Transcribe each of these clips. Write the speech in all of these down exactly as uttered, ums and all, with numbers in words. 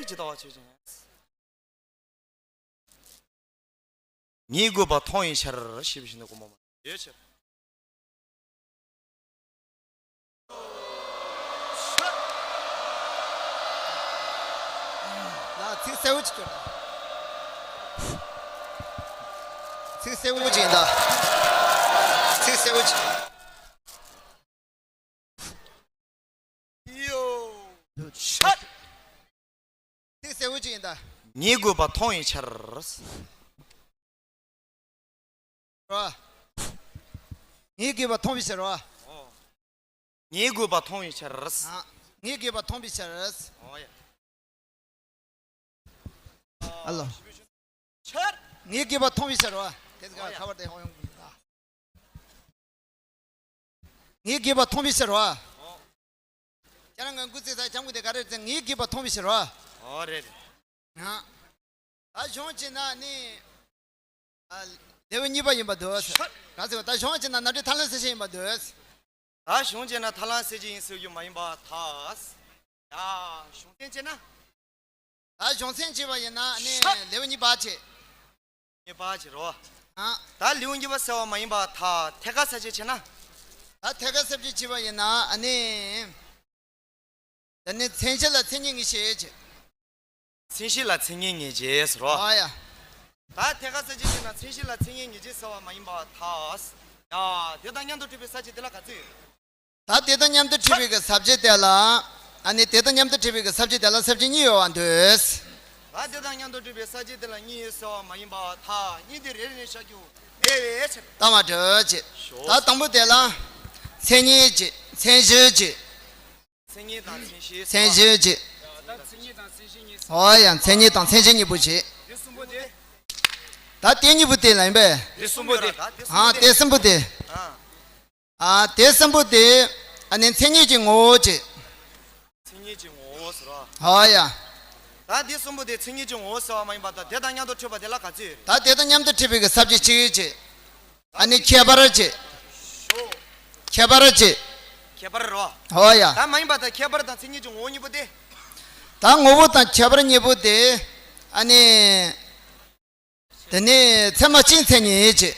ཇི་ལྟ་བ་ཆོས་ཅན། ཉིད་དགོས་པ་མཐོང་བའི་ཕྱིར་ཞེས་པའི་ཕྱིར་ན་དགོངས་པ་མ་ཡོད་ཕྱིར། ལ་ཚིག་གསལ་བོ་ཅིག་སྐྱོར། ཚིག་གསལ་བོ་ཅིག་ཡིན་ད། ཚིག་གསལ་བོ་ཅིག། ཡོ། ཤད། ཚིག་གསལ་བོ་ཅིག་ཡིན་ད། ཉིད་དགོས་པ་མཐོང་བའི་ཕྱིར། རོ། ཉིད་དགོས་པ་མཐོང་བའི་ཕྱིར་རོ། ཉིད་དགོས་པ་མཐོང་བའི་ཕྱིར། ཨ། ཉིད་དགོས་པ་མཐོང་བའི་ཕྱིར། ཨོ་ཡ། ཨ་ལོ། ཕྱིར། ཉིད་དགོས་པ་མཐོང་བའི་ཕྱིར་རོ། དེ་ཚོ་ཨོ་ཡ། ཁ་བར་དེ་ཧོང་ཡོང་གི་ད། ཉིད་དགོས་པ་མཐོང་བའི་ཕྱིར་རོ། ཨོ། ཁྱེད་རང་གི་སྐུ་ཚེ་ས་འཁྱམ་གི་དེ་ག་རེ་ཟེར། ཉིད་དགོས་པ་མཐོང་བའི་ཕྱིར་རོ། ཨོ་རེད་རེད། ཨ། ད་གཞུང་གཅིག་ན་ནི། ཨ། ལེའུ་གཉིས་པ་ཡིན་པ་འདོད། ག་ཚོད་ད་གཞུང་གཅིག་ན་ནམ་འགྲོས་ཐར་ལམ་གསལ་བྱེད་ཡིན་པ་འདོད། ད་གཞུང་གཅིག་ན་ཐར་ལམ་གསལ་བྱེད་ཡིན་ཟེར་རྒྱུ་མ་ཡིན་པ་ཐལ། ཡ། གཞུང་ཚན་གཅིག་ན། ད་གཞུང་ཚན་གཅིག་པ་ཡིན་ན་ནི་ལེའུ་གཉིས་པ་བྱེད། གཉིས་པ་བྱེད་རོ། ཨ། ད་ལེའུ་གཉིས་པ་གསལ་བ་མ་ཡིན་པ་ཐལ། ཐད་ཀར་གསལ་བྱེད་བྱེད་ན། ད་ཐད་ཀར་གསལ་བྱེད་བྱེད་པ་ཡིན་ན་ཨ་ནི། དེ་ནི་མཚན་གཞི་ལ་མཚན་ཉིད་ངེས་ཤེས་བྱེད། མཚན་གཞི་ལ་མཚན་ཉིད་ངེས་བྱེད་ཟེར་རོ། ཨ་ཡ། ད་ཐད་ཀར་གསལ་བྱེད་བྱེད་ན་མཚན་གཞི་ལ་མཚན་ཉིད་ངེས་བྱེད་གསལ་བ་མ་ཡིན་པ་ཐལ། ཡ། དེ་དང་མཉམ་དུ་འཁྲུལ་པའི་ས་བཅད་དེ་ལ་ག་ཚོད་ཡོད། ད་དེ་དང་མཉམ་དུ་འཁྲུལ་པའི་གི་ས་བཅད་དེ་ལ། ཨ་ནི་དེ་དང་མཉམ་དུ་འཁྲུལ་པའི་གི་ས་བཅད་དེ་ལ་ས་བཅད་གཉིས་ཡོད་པ་འདོད། ད་དེ་དང་མཉམ་དུ་འཁྲུལ་པའི་ས་བཅད་དེ་ལ་གཉིས་ཡོད་གསལ་བ་མ་ཡིན་པ་ཐལ། གཉིས་དེ་རེ་རེ་ནས་བཤད་རྒྱུ་མེད་པའི་ཕྱིར། ལྟ་བ་འདྲ་བྱེད། ད་དང་པོ་དེ་ལ། མཚན་ཉིད་བྱེད། མཚན་གཞི་བྱེད། མཚན་ཉིད་དང་མཚན་གཞི། མཚན་གཞི་བྱེད། ཨོ་ཡ། མཚན་ཉིད་དང་མཚན་གཞི་གཉིས་པོ་བྱེད། ད་དེ་གཉིས་པོ་དེ་ལ་ཡིན་པས། དེ་གསུམ་པོ་དེ། ཨ། དེ་གསུམ་པོ་དེ། ཨ། དེ་གསུམ་པོ་དེ། ཨ་ནི་མཚན་ཉིད་ཀྱི་ངོ་བོ་བྱེད། མཚན་ཉིད་ཀྱི་ངོ་བོ་ཟེར་རོ། ཨོ་ཡ། ད་དེ་གསུམ་པོ་དེ་མཚན་ཉིད་ཀྱི་ངོ་བོ་ཟེར་བ་མ་ཡིན་པ་དང་དེ་དང་མཉམ་དུ་འཁྲུལ་པ་དེ་ལ་ག་ཚོད་ཡོད་རེད། ད་དེ་དང་མཉམ་དུ་འཁྲུལ་པའི་གི་ས་བཅད་གཅིག་བྱེད། ཨ་ནི་ཁྱད་པར་བྱེད། ཁྱད་པར་བྱེད། ཁྱད་པར་རོ། ཨོ་ཡ། ད་མ་ཡིན་པ་དང་ཁྱད་པར་དང་མཚན་ཉིད་ཀྱི་ངོ་བོ་གཉིས་པོ་དེ། ད་ངོ་བོ་དང་ཁྱད་པར་གཉིས་པོ་དེ། ཨ་ནི། དེ་ནས་ཚད་མ་སྤྱིའི་མཚན་ཉིད་བྱེད།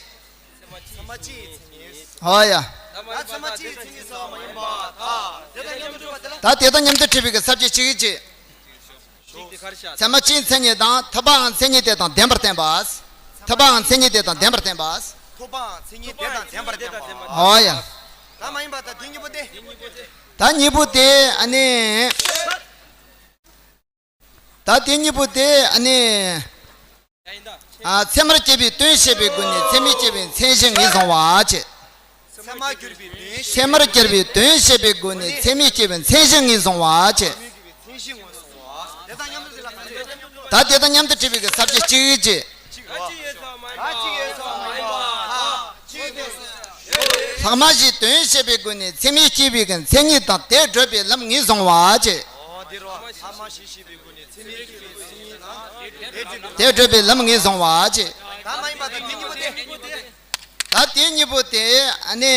ཚད་མ་སྤྱིའི་མཚན་ཉིད། ཨོ་ཡ། ད་ཚད་མ་སྤྱིའི་མཚན་ཉིད་ཟེར་བ་མ་ཡིན་པ་དང་དེ་དང་མཉམ་དུ་འཁྲུལ་པ་དེ་ལ། ད་དེ་དང་མཉམ་དུ་འཁྲུལ་པའི་གི་ས་བཅད་གཅིག་བྱེད། ཚད་མ་སྤྱིའི་མཚན་ཉིད་དང་ཐོབ་པའམ་མཚན་ཉིད་དེ་དང་ལྡན་པར་བསྟན་པ། ཐོབ་པའམ་མཚན་ཉིད་དེ་དང་ལྡན་པར་བསྟན་པ། ཐོབ་པའམ་མཚན་ཉིད་དེ་དང་ལྡན་པར་བསྟན་པ། ཨོ་ཡ། ད་མ་ཡིན་པ་དང་དེ་གཉིས་པོ་དེ། ད་གཉིས་པོ་དེ་ཨ་ནི། ད་དེ་གཉིས་པོ་དེ་ཨ་ནི། ཨ། ཚད་མར་གྱུར་པའི་དོན་བཤད་པའི་སྒོ་ནས་ཚད་མས་སྐྱེད་པའི་མཚན་གཞི་ངོས་བཟུང་བ་བྱེད། ཚད་མར་གྱུར་པའི་དོན་བཤད། ཚད་མར་གྱུར་པའི་དོན་བཤད་པའི་སྒོ་ནས་ཚད་མས་སྐྱེད་པའི་མཚན་གཞི་ངོས་བཟུང་བ་བྱེད། མཚན་གཞི་ངོས་བཟུང་བ། དེ་དང་མཉམ་དུ་དེ་ལ་ག་ཚོད། ད་དེ་དང་མཉམ་དུ་འཁྲུལ་པའི་གི་ས་བཅད་གཅིག་བྱེད། གཅིག་རོ། ད་གཅིག་ཡོད་ཟེར་བ་མ་ཡིན་པ་དང་གཅིག་དེ། ལྷག་མ་བཞིའི་དོན་བཤད་པའི་སྒོ་ནས་ཚད་མས་སྐྱེད་པའི་གི་མཚན་ཉིད་དང་དེ་བསྒྲུབ་པའི་ལམ་ངོས་བཟུང་བ་བྱེད། ཨོ་དེ་རོ། ལྷག་མ་བཞི་བཤད་པའི་སྒོ་ནས། དེ་བསྒྲུབ་པའི་ལམ་ངོས་བཟུང་བ་བྱེད། ད་མ་ཡིན་པ་དང་དེ་གཉིས་པོ་དེ། ད་དེ་གཉིས་པོ་དེ་ཨ་ནི།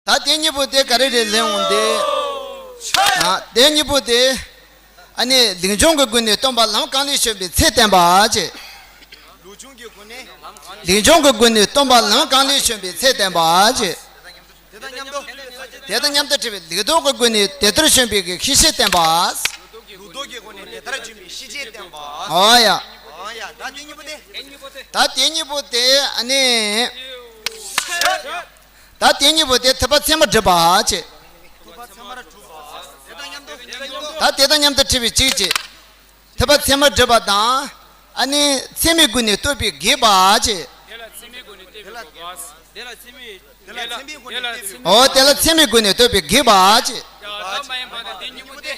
ད་དེ་གཉིས་པོ་དེ་ག་རེ་རེད་ལན་འོང་དེ། ཨ། དེ་གཉིས་པོ་དེ་ཨ་ནི་ལུགས་འབྱུང་གི་སྒོ་ནས་སྟོན་པ་ལམ་གང་ལས་བྱོན་པའི་ཚེ་བསྟན་པ་བྱེད། ལུགས་འབྱུང་གི་སྒོ་ནས། ལུགས་འབྱུང་གི་སྒོ་ནས་སྟོན་པ་ལམ་གང་ལས་བྱོན་པའི་ཚེ་བསྟན་པ་བྱེད། དེ་དང་མཉམ་དུ། དེ་དང་མཉམ་དུ་འཁྲུལ་པའི་ལུགས་ལྡོག་གི་སྒོ་ནས་དེ་ལྟར་བྱོན་པའི་གི་ཤེས་བྱེད་བསྟན་པ། ལུགས་ལྡོག་གི་སྒོ་ནས་དེ་ལྟར་བྱོན་པའི་ཤེས་བྱེད་བསྟན་པ། ཨོ་ཡ། ཨོ་ཡ། ད་དེ་གཉིས་པོ་དེ། ད་དེ་གཉིས་པོ་དེ་ཨ་ནི། ད་དེ་གཉིས་པོ་དེ་ཐོབ་པ་ཚད་མར་སྒྲུབ་པ་བྱེད། ཐོབ་པ་ཚད་མར་སྒྲུབ་པ། དེ་དང་མཉམ་དུ། ད་དེ་དང་མཉམ་དུ་འཁྲུལ་པའི་གཅིག་བྱེད། ཐོབ་པ་ཚད་མར་སྒྲུབ་པ་དང་། ཨ་ནི་ཚད་མའི་སྒོ་ནས་བསྟོད་པའི་དགོས་པ་བྱེད། དེ་ལ་ཚད་མའི་སྒོ་ནས་བསྟོད་པའི་དགོས་པ། དེ་ལ་ཚད་མའི། དེ་ལ་ཚད་མའི་སྒོ་ནས་བསྟོད་པའི། ཨོ། དེ་ལ་ཚད་མའི་སྒོ་ནས་བསྟོད་པའི་དགོས་པ་བྱེད། ད་མ་ཡིན་པ་དང་དེ་གཉིས་པོ་དེ།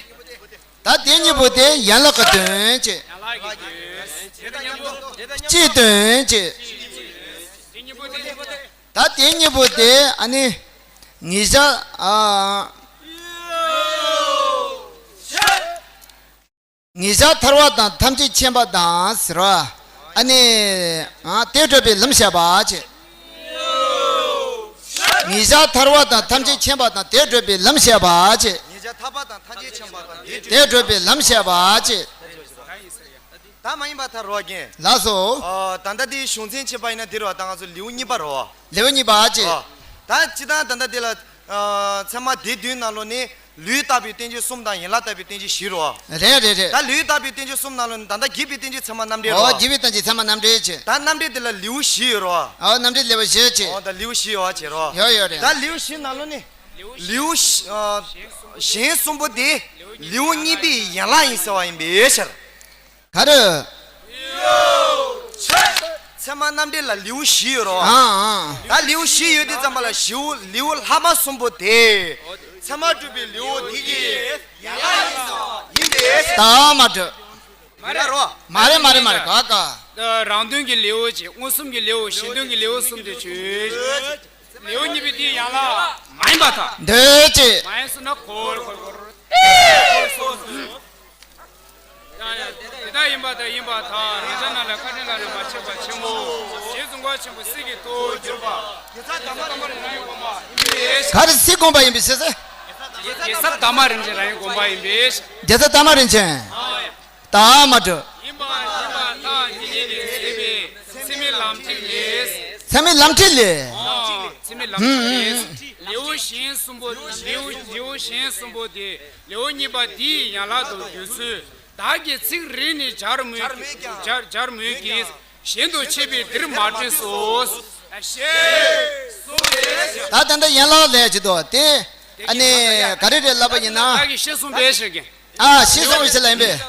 ད་དེ་གཉིས་པོ་དེ་ཡན་ལག་གི་དོན་བྱེད། ཡན་ལག་གི་དོན། དེ་དང་མཉམ་དུ། སྤྱིའི་དོན་བྱེད། དེ་གཉིས་པོ་དེ། ད་དེ་གཉིས་པོ་དེ་ཨ་ནི། ངེས་བྱ། ཨ། ངེས་བྱ་ཐར་བ་དང་ཐམས་ཅད་མཁྱེན་པ་དང་ཟེར་བ། ཨ་ནི། ཨ། དེ་བསྒྲུབ་པའི་ལམ་བཤད་པ་བྱེད། ངེས་བྱ་ཐར་བ་དང་ཐམས་ཅད་མཁྱེན་པ་དང་དེ་བསྒྲུབ་པའི་ལམ་བཤད་པ་བྱེད། ཐར་པ་དང་ཐམས་ཅད་མཁྱེན་པ་དང་དེ་དེ་བགྲོད་པའི་ལམ་བཤད་པ་ཅེས། ད་མ་ཡིན་པ་ཐལ་རོ་རྒན། ལགས་སོ། ཨོ། ད་ལྟ་དེའི་གཞུང་ཚན་ཕྱེ་བ་ཡིན་ན་དེ་རེད་བ། ད་ང་ཚོ་ལེའུ་གཉིས་པ་རེད་བ། ལེའུ་གཉིས་པ་ཅེས། ཨོ། ད་སྤྱིར་བཏང་ད་ལྟ་དེ་ལ། ཨ། ཚད་མ་སྡེ་བདུན་ནང་ལོགས་ནས་ལུས་བཏགས་པའི་བསྟན་བཅོས་གསུམ་དང་ཡན་ལག་བཏགས་པའི་བསྟན་བཅོས་བཞི་རེད་བ། རེད་རེད་རེད། ད་ལུས་བཏགས་པའི་བསྟན་བཅོས་གསུམ་ནང་ལོགས་ནས་ད་ལྟ་རྒྱས་པའི་བསྟན་བཅོས་ཚད་མ་རྣམ་འགྲེལ་རེད་བ། ཨོ། རྒྱས་པའི་བསྟན་བཅོས་ཚད་མ་རྣམ་འགྲེལ་ཅེས། ད་རྣམ་འགྲེལ་དེ་ལ་ལེའུ་བཞི་ཡོད་རེད་བ། ཨོ། རྣམ་འགྲེལ་ལེའུ་བཞི་ཅེས། ཨོ། ད་ལེའུ་བཞི་ཡོད་བ་ཅེས་རེད་བ། ཡོད་ཡོད་རེད། ད་ལེའུ་བཞི་ནང་ལོགས་ནས། ལེའུ་བཞི། ཨ། གཞན་གསུམ་པོ་དེ་ལེའུ་གཉིས་པའི་ཡན་ལག་ཡིན་ཟེར་བ་ཡིན་པའི་ཕྱིར། ག་རེ། ཚད་མ་རྣམ་འགྲེལ་ལ་ལེའུ་བཞི་ཡོད་རེད་བ། ཨང་ཨང་། ད་ལེའུ་བཞི་ཡོད་དུས་ཙམ་པ་ལ་བཞིའུ་ལེའུ་ལྷག་མ་གསུམ་པོ་དེ་ཚད་མ་སྒྲུབ་པའི་ལེའུ་འདི་གི་ཡན་ལག་ཡིན་ཟེར་བ་ཡིན་པའི་ཕྱིར། ད་མ་གྲུབ། མ་རེད་རོ། མ་རེད་མ་རེད་མ་རེད། ག་ག་རང་དོན་གྱི་ལེའུ་གཅིག་མངོན་སུམ་གྱི་ལེའུ། གཞན་དོན་གྱི་ལེའུ་གསུམ་དེ་ཆོས་ལེའུ་གཉིས་པའི་དེའི་ཡན་ལག་མ་ཡིན་པར་ཐལ། འདོད་ཅེས། མ་ཡིན་ཟེར་ན་གོ་བར་གོ་བར། ཡང་ཡང་དེ་ལྟར་ཡིན་པར་ཐལ། ཡིན་པར་ཐལ། རང་འཇགས་རྣམས་ལ་བཀའ་དྲིན་ལ་རེ་མ་ཆགས་པ་ཆེན་པོ། རྗེ་ཙོང་ཁ་ཆེན་པོ་གསེར་གྱི་ཐུར་གྱུར་པ། རྒྱལ་ཚབ་དར་མ་རིན་ཆེན་རང་ཡུལ་དགོན་པ་ཡིན་པའི་ཕྱིར། ག་རེ་སྲིད་དགོན་པ་ཡིན་པའི་ཕྱིར། རྒྱལ་ཚབ་དར་མ་རིན་ཆེན་རང་ཡུལ་དགོན་པ་ཡིན་པའི་ཕྱིར། རྒྱལ་ཚབ་དར་མ་རིན་ཆེན། ད་མ་གྲུབ། ཡིན་པར་ཡིན་པར་ཐལ། དེ་ཉིད་ནི་མཛད་པའི་ཚད་མའི་ལམ་ཁྲིད་ལས། ཚད་མའི་ལམ་ཁྲིད་ལས། ཨོ། ཚད་མའི་ལམ་ཁྲིད་ལས། ལེའུ་གཞན་གསུམ་པོ། ལེའུ་ལེའུ་གཞན་གསུམ་པོ་དེ་ལེའུ་གཉིས་པ་འདིའི་ཡན་ལག་ཏུ་འགྱུར་ཚུལ་བདག་གིས་ཚིག་རེ་ནས་སྦྱར་མོད། སྦྱར་སྦྱར་མོད་ཀྱི། གཞན་དུ་མཆིས་པས་འདིར་མ་བྲིས་སོ། ད་ད་ལྟ་ཡན་ལག་ལས་ཀྱི་དོ་དེ། ཨ་ནི་ག་རེ་རེད་ལབ་པ་ཡིན་ན། བདག་གིས་ཤེས་གསུངས་པའི་ཕྱིར་གྱི། ཨ། ཤེས་གསུངས་པའི་ཕྱིར་ལ་ཡིན་པས།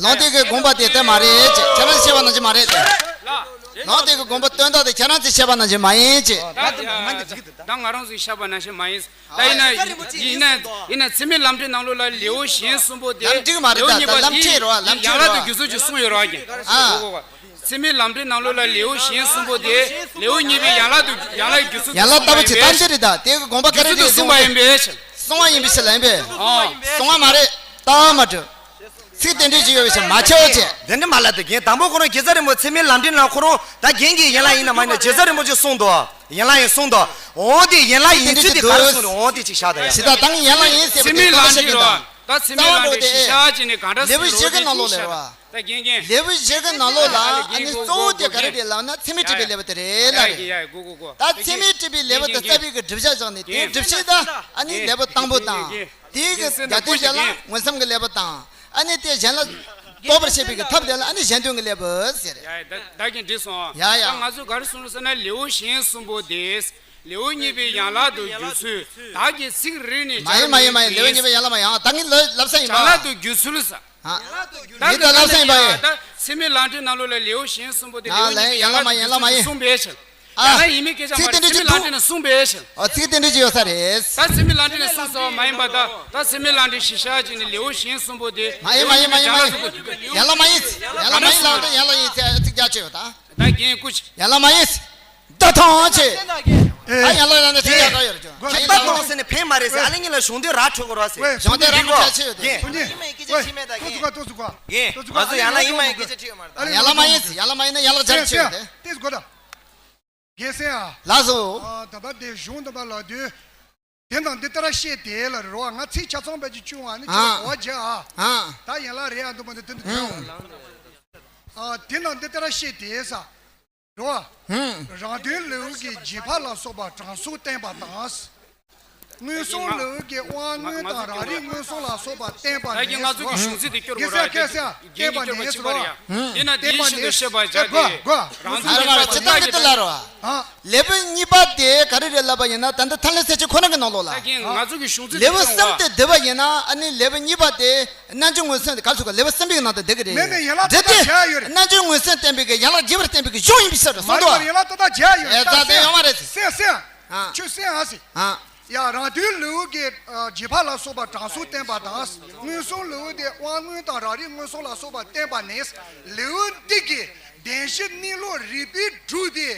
ལུང་དེ་གི་དགོངས་པ་དེ་དེ་མ་རེད་ཅེས། ཁྱེད་རང་བཤད་པ་ནང་བཞིན་མ་རེད་དེ། ལུང་དེ་གི་དགོངས་པ་དོན་དག་དེ་ཁྱེད་རང་ཚོས་བཤད་པ་ནང་བཞིན་མ་ཡིན་ཅེས། ད་ད་ང་རང་ཚོས་བཤད་པ་ནང་བཞིན་མ་ཡིན། ད་ཡིན་ན་ཡིན་ན་ཡིན་ན་ཚད་མའི་ལམ་ཁྲིད་ནང་ལོགས་ལ་ལེའུ་གཞན་གསུམ་པོ་དེ། ལམ་ཁྲིད་མ་རེད། ལེའུ་ད་གཉིས་པ་ལམ་ཁྲིད་དེ་རེད་བ། ལམ་ཡན་ཁྲིད་ལག་ཏུ་རེད་བ། འགྱུར་ཚུལ་ཅིག་གསུངས་ཡོད་རེད་བ་ཀྱང་། ཨ། ཚད་མའི་ལམ་ཁྲིད་ནང་ལོགས་ལ་ལེའུ་གཞན་གསུམ་པོ་དེ་ལེའུ་གཉིས་པའི་ཡན་ལག་ཏུ་ཡན་ལག་འགྱུར་ཚུལ་ཡན་ལག་ལྟ་བུ་ཅིག་གསུངས་པ་ཡིན་པའི་ཕྱིར། ད་དེ་གི་དགོངས་པ་ག་རེ་རེད་ཟེར་བ་ཡིན་པའི་ཕྱིར། གསུང་བ་ཡིན་པའི་ཕྱིར་ལ་ཡིན་པས། ཨོ། གསུང་བ་མ་རེད། ལྟ་བ་མ་གྲུབ། ཚིག་དེ་འདྲའི་ཅིག་ཡོད་པའི་ཕྱིར་མ་ཁྱབ་ཅེས། དེ་འདྲ་མ་ལབ་དེ་རྒན། དང་པོ་ཁོ་རང་རྒྱལ་ཚབ་རིན་པོ་ཆེ་ཚད་མའི་ལམ་ཁྲིད་ནང་ཁོ་རང་ད་རྒན་གྱིས་ཡན་ལག་ཡིན་ན་མ་ཡིན་ན་རྒྱལ་ཚབ་རིན་པོ་ཆེ་གསུངས་འདུག་ཡན་ལག་ཡིན་གསུངས་འདུག་འོ་དེ་ཡན་ལག་ཡིན་ཚུལ་དེ་ག་རེ་གསུངས་རེད། འོ་དེ་ཅིག་བཞག་ད་ཡ། ཞེ་ད་ད་ཡན་ལག་ཡིན་ཟེར་བ་དེ་ག་རེ་བཤད་ཀྱི་འདུག་ད་ཚད་མའི་ལམ་ཁྲིད་རོ། ད་ཚད་མའི་ལམ་ཁྲིད་ཞིབ་ཆ་ཅིག་ནས་གང་འདྲ་ལེའུ་བཞི་གི་ནང་ལོགས་ལ་རེད་བ། ད་རྒན་རྒན། ལེའུ་བཞི་གི་ནང་ལོགས་ལ་ཨ་ནི་གཙོ་བོ་དེ་ག་རེ་རེད་ལབ་ན་ཚད་མའི་སྒྲུབ་པའི་ལེའུ་དེ་རེད་ལ་རེད། ཡ་ཡ་གོ་གོ་གོ། ད་ཚད་མའི་སྒྲུབ་པའི་ལེའུ་དེ་རྩ་བའི་གི་སྒྲུབ་བྱ་བཞག་ནས་དེའི་སྒྲུབ་བྱེད་ད་ཨ་ནི་ལེའུ་དང་པོ་དང་། དེའི་གི་རྒྱབ་རྟེན་དེ་ལ་མངོན་སུམ་གྱི་ལེའུ་དང་། ཨ་ནི་དེ་གཞན་ལ་རྟོགས་པར་བྱེད་པའི་གི་ཐབས་དེ་ལ་ཨ་ནི་གཞན་དོན་གྱི་ལེའུ་ཟེར། ཡ་ཡ་ད་ད་གིན་འགྲིག་སོང་། ཡ་ཡ། ད་ང་ཚོས་ག་རེ་གསུངས་རེད་ཟེར་ན་ལེའུ་གཞན་གསུམ་པོ་དེ། ལེའུ་གཉིས་པའི་ཡན་ལག་ཏུ་འགྱུར་ཚུལ་བདག་གིས་ཚིག་རེ་ནས། མ་ཡིན་མ་ཡིན་མ་ཡིན། ལེའུ་གཉིས་པའི་ཡན་ལག་མ་ཡིན། ད་ངས་ལབ་ལབ་ས་ཡིན་པ། ཡན་ལག་ཏུ་འགྱུར་ཚུལ་ཟེར། ཨ། ད་ངས་ད་ལབ་ས་ཡིན་པ་ཡིན། ད་ཚད་མའི་ལམ་ཁྲིད་ནང་ལོགས་ལ་ལེའུ་གཞན་གསུམ་པོ་དེ་ལེའུ་གཉིས་པའི་ཡན་ལག་ཏུ་འགྱུར་ཚུལ་གསུངས་པའི་ཕྱིར། ཨ། ཡན་ལག་ཡིན་མིན་སྐད་ཆ་མ་རེད། ཚིག་དེ་འདྲ་ཅིག་འདུག་ཚད་མའི་ལམ་ཁྲིད་ནང་གསུངས་པའི་ཕྱིར། ཨ། ཚིག་དེ་འདྲ་ཅིག་ཡོད་ས་རེད། ད་ཚད་མའི་ལམ་ཁྲིད་ནང་གསུངས་སོང་མ་ཡིན་པ། ད་ད་ཚད་མའི་ལམ་ཁྲིད་ཞིབ་ཆ་ཅིག་ནས་ལེའུ་གཞན་གསུམ་པོ་དེ་མ་ཡིན་མ་ཡིན་མ་ཡིན་མ་ཡིན། ཡན་ལག་མ་ཡིན། ཡན་ལག་མ་ཡིན་ལབ་ན་ཡན་ལག་ཡིན་ཚེ་ཚིག་རྒྱག་ཆེ་ཡོད་ད། ད་རྒན་སྐུ་མཁྱེན། ཡན་ལག་མ་ཡིན། ད་ཐང་ཆེ། ད་ཡན་ལག་ཡང་ན་ཚིག་རྒྱག་ག་ཡོད་རེད་ཅོ། ད་ཡན་ལག་ཐང་ཟེར་ནས་ཕན་མ་རེད་ཟེར། ཨ་ལེ་ཉིན་ལ་གཞུང་དོན་ར་འཕྲོད་དགོས་ར་ཟེར། གཞུང་དོན་ར་མ་ཆ་ཆེ་ཡོད་དེ། ཡིན་མིན་སྐད་ཆ་ཤེས་མེད་ད་རྒན། ང་ཚོ་ཡན་ལག་ཡིན་མ་ཡིན་སྐད་ཆ་ཁྲིད་ཡོད་མ་རེད་ད། ཡན་ལག་མ་ཡིན་ཟེར། ཡན་ལག་མ་ཡིན་ན་ཡན་ལག་སྦྱར་ཆེ་ཡོད་དེ། རྒན་སེང་ཨ། ལགས་སོ། ད་ལྟ་དེ་གཞུང་དུ་མ་ལ་དུས། དེ་དང་འདི་ལྟར་བཤད་དེ་ལ་རེད་བ། ང་ཚིག་ཆ་ཚང་བས་ཀྱི་བཅུག་ཨ་ནི་ཨ། ཅོག་གོ་བ་བརྒྱབ་ཨ། ཨ། ད་ཡན་ལག་རེད་ཨ་འདུག་མ་འདུག་དེ་འདི་དོན་ཨ། དེ་དང་འདི་ལྟར་བཤད་དེ་ས། རེད་བ། ཧུམ། རང་དོན་ལེའུ་གི་རྗེས་ཕར་ལ་སོགས་པ་གྲངས་སུ་བསྟན་པ་དང་། མངོན་སུམ་ལེའུ་གི་དབང་མངོན་དང་རང་རིག་མངོན་སུམ་ལ་སོགས་པ་བསྟན་པ་ནས། ད་གིན་ང་ཚོ་གི་གཞུང་ཚིག་དེ་སྐྱོར་དགོས་ར། སྐད་ཆ་སྐད་པ་ནས་ཟེར་བ། དེས་ན་དེའི་ཤིན་ཏུ་བཤད་པ་བྱ་སྟེ། རང་ཚུགས་ཀྱི་ཕར་ཚིག་དང་གི་དེ་ལ་རོ། ལེའུ་གཉིས་པ་དེ་ག་རེ་རེད་ལབ་པ་ཡིན་ན། ད་ལྟ་ཐར་ལམ་གསལ་བྱེད་ཁོ་ན་གི་ནང་ལོགས་ལ། ད་གིན་ང་ཚོ་གི་གཞུང་ཚིག་དེ་ལེའུ་གསུམ་དེ་བསྡུས་པ་ཡིན་ན་ཨ་ནི་ལེའུ་གཉིས་པ་དེ་རྣལ་འབྱོར་མངོན་སུམ་དེ་ག་རེ་ཟེར་ག་ལེའུ་གསུམ་པའི་ནང་དུ་འདུས་ཀྱི་རེད། མེད་ནས་ཡན་ལག་དེ་དག་བྱས་ཡོད་རེད། རྣལ་འབྱོར་མངོན་སུམ་བསྟན་པའི་གི་ཡན་ལག་རྒྱས་པར་བསྟན་པའི་གི་གཞུང་ཡིན་པའི་ཕྱིར་རོ། མ་གསུངས་རེད་འདུག་པ། ཡན་ལག་དེ་དག་བྱས་ཡོད་རེད། ཨེ་ད་དེ་ཡོང་བ་རེད། སེང་སེང་། ཨ། ཁྱོད་སེང་ཨ་ཟེར། ཨ། ཡ། རང་དོན་ལེའུ་གི་ཨ་རྗེས་ཕར་ལ་སོགས་པ་གྲངས་སུ་བསྟན་པ་དང་། མངོན་སུམ་ལེའུ་དེ་དབང་མངོན་དང་རང་རིག་མངོན་སུམ་ལ་སོགས་པ་བསྟན་པ་ནས། ལེའུ་འདི་གི་བདེན་བཞི་གནས་ལུགས་རིགས་པས་སྒྲུབ་པའི་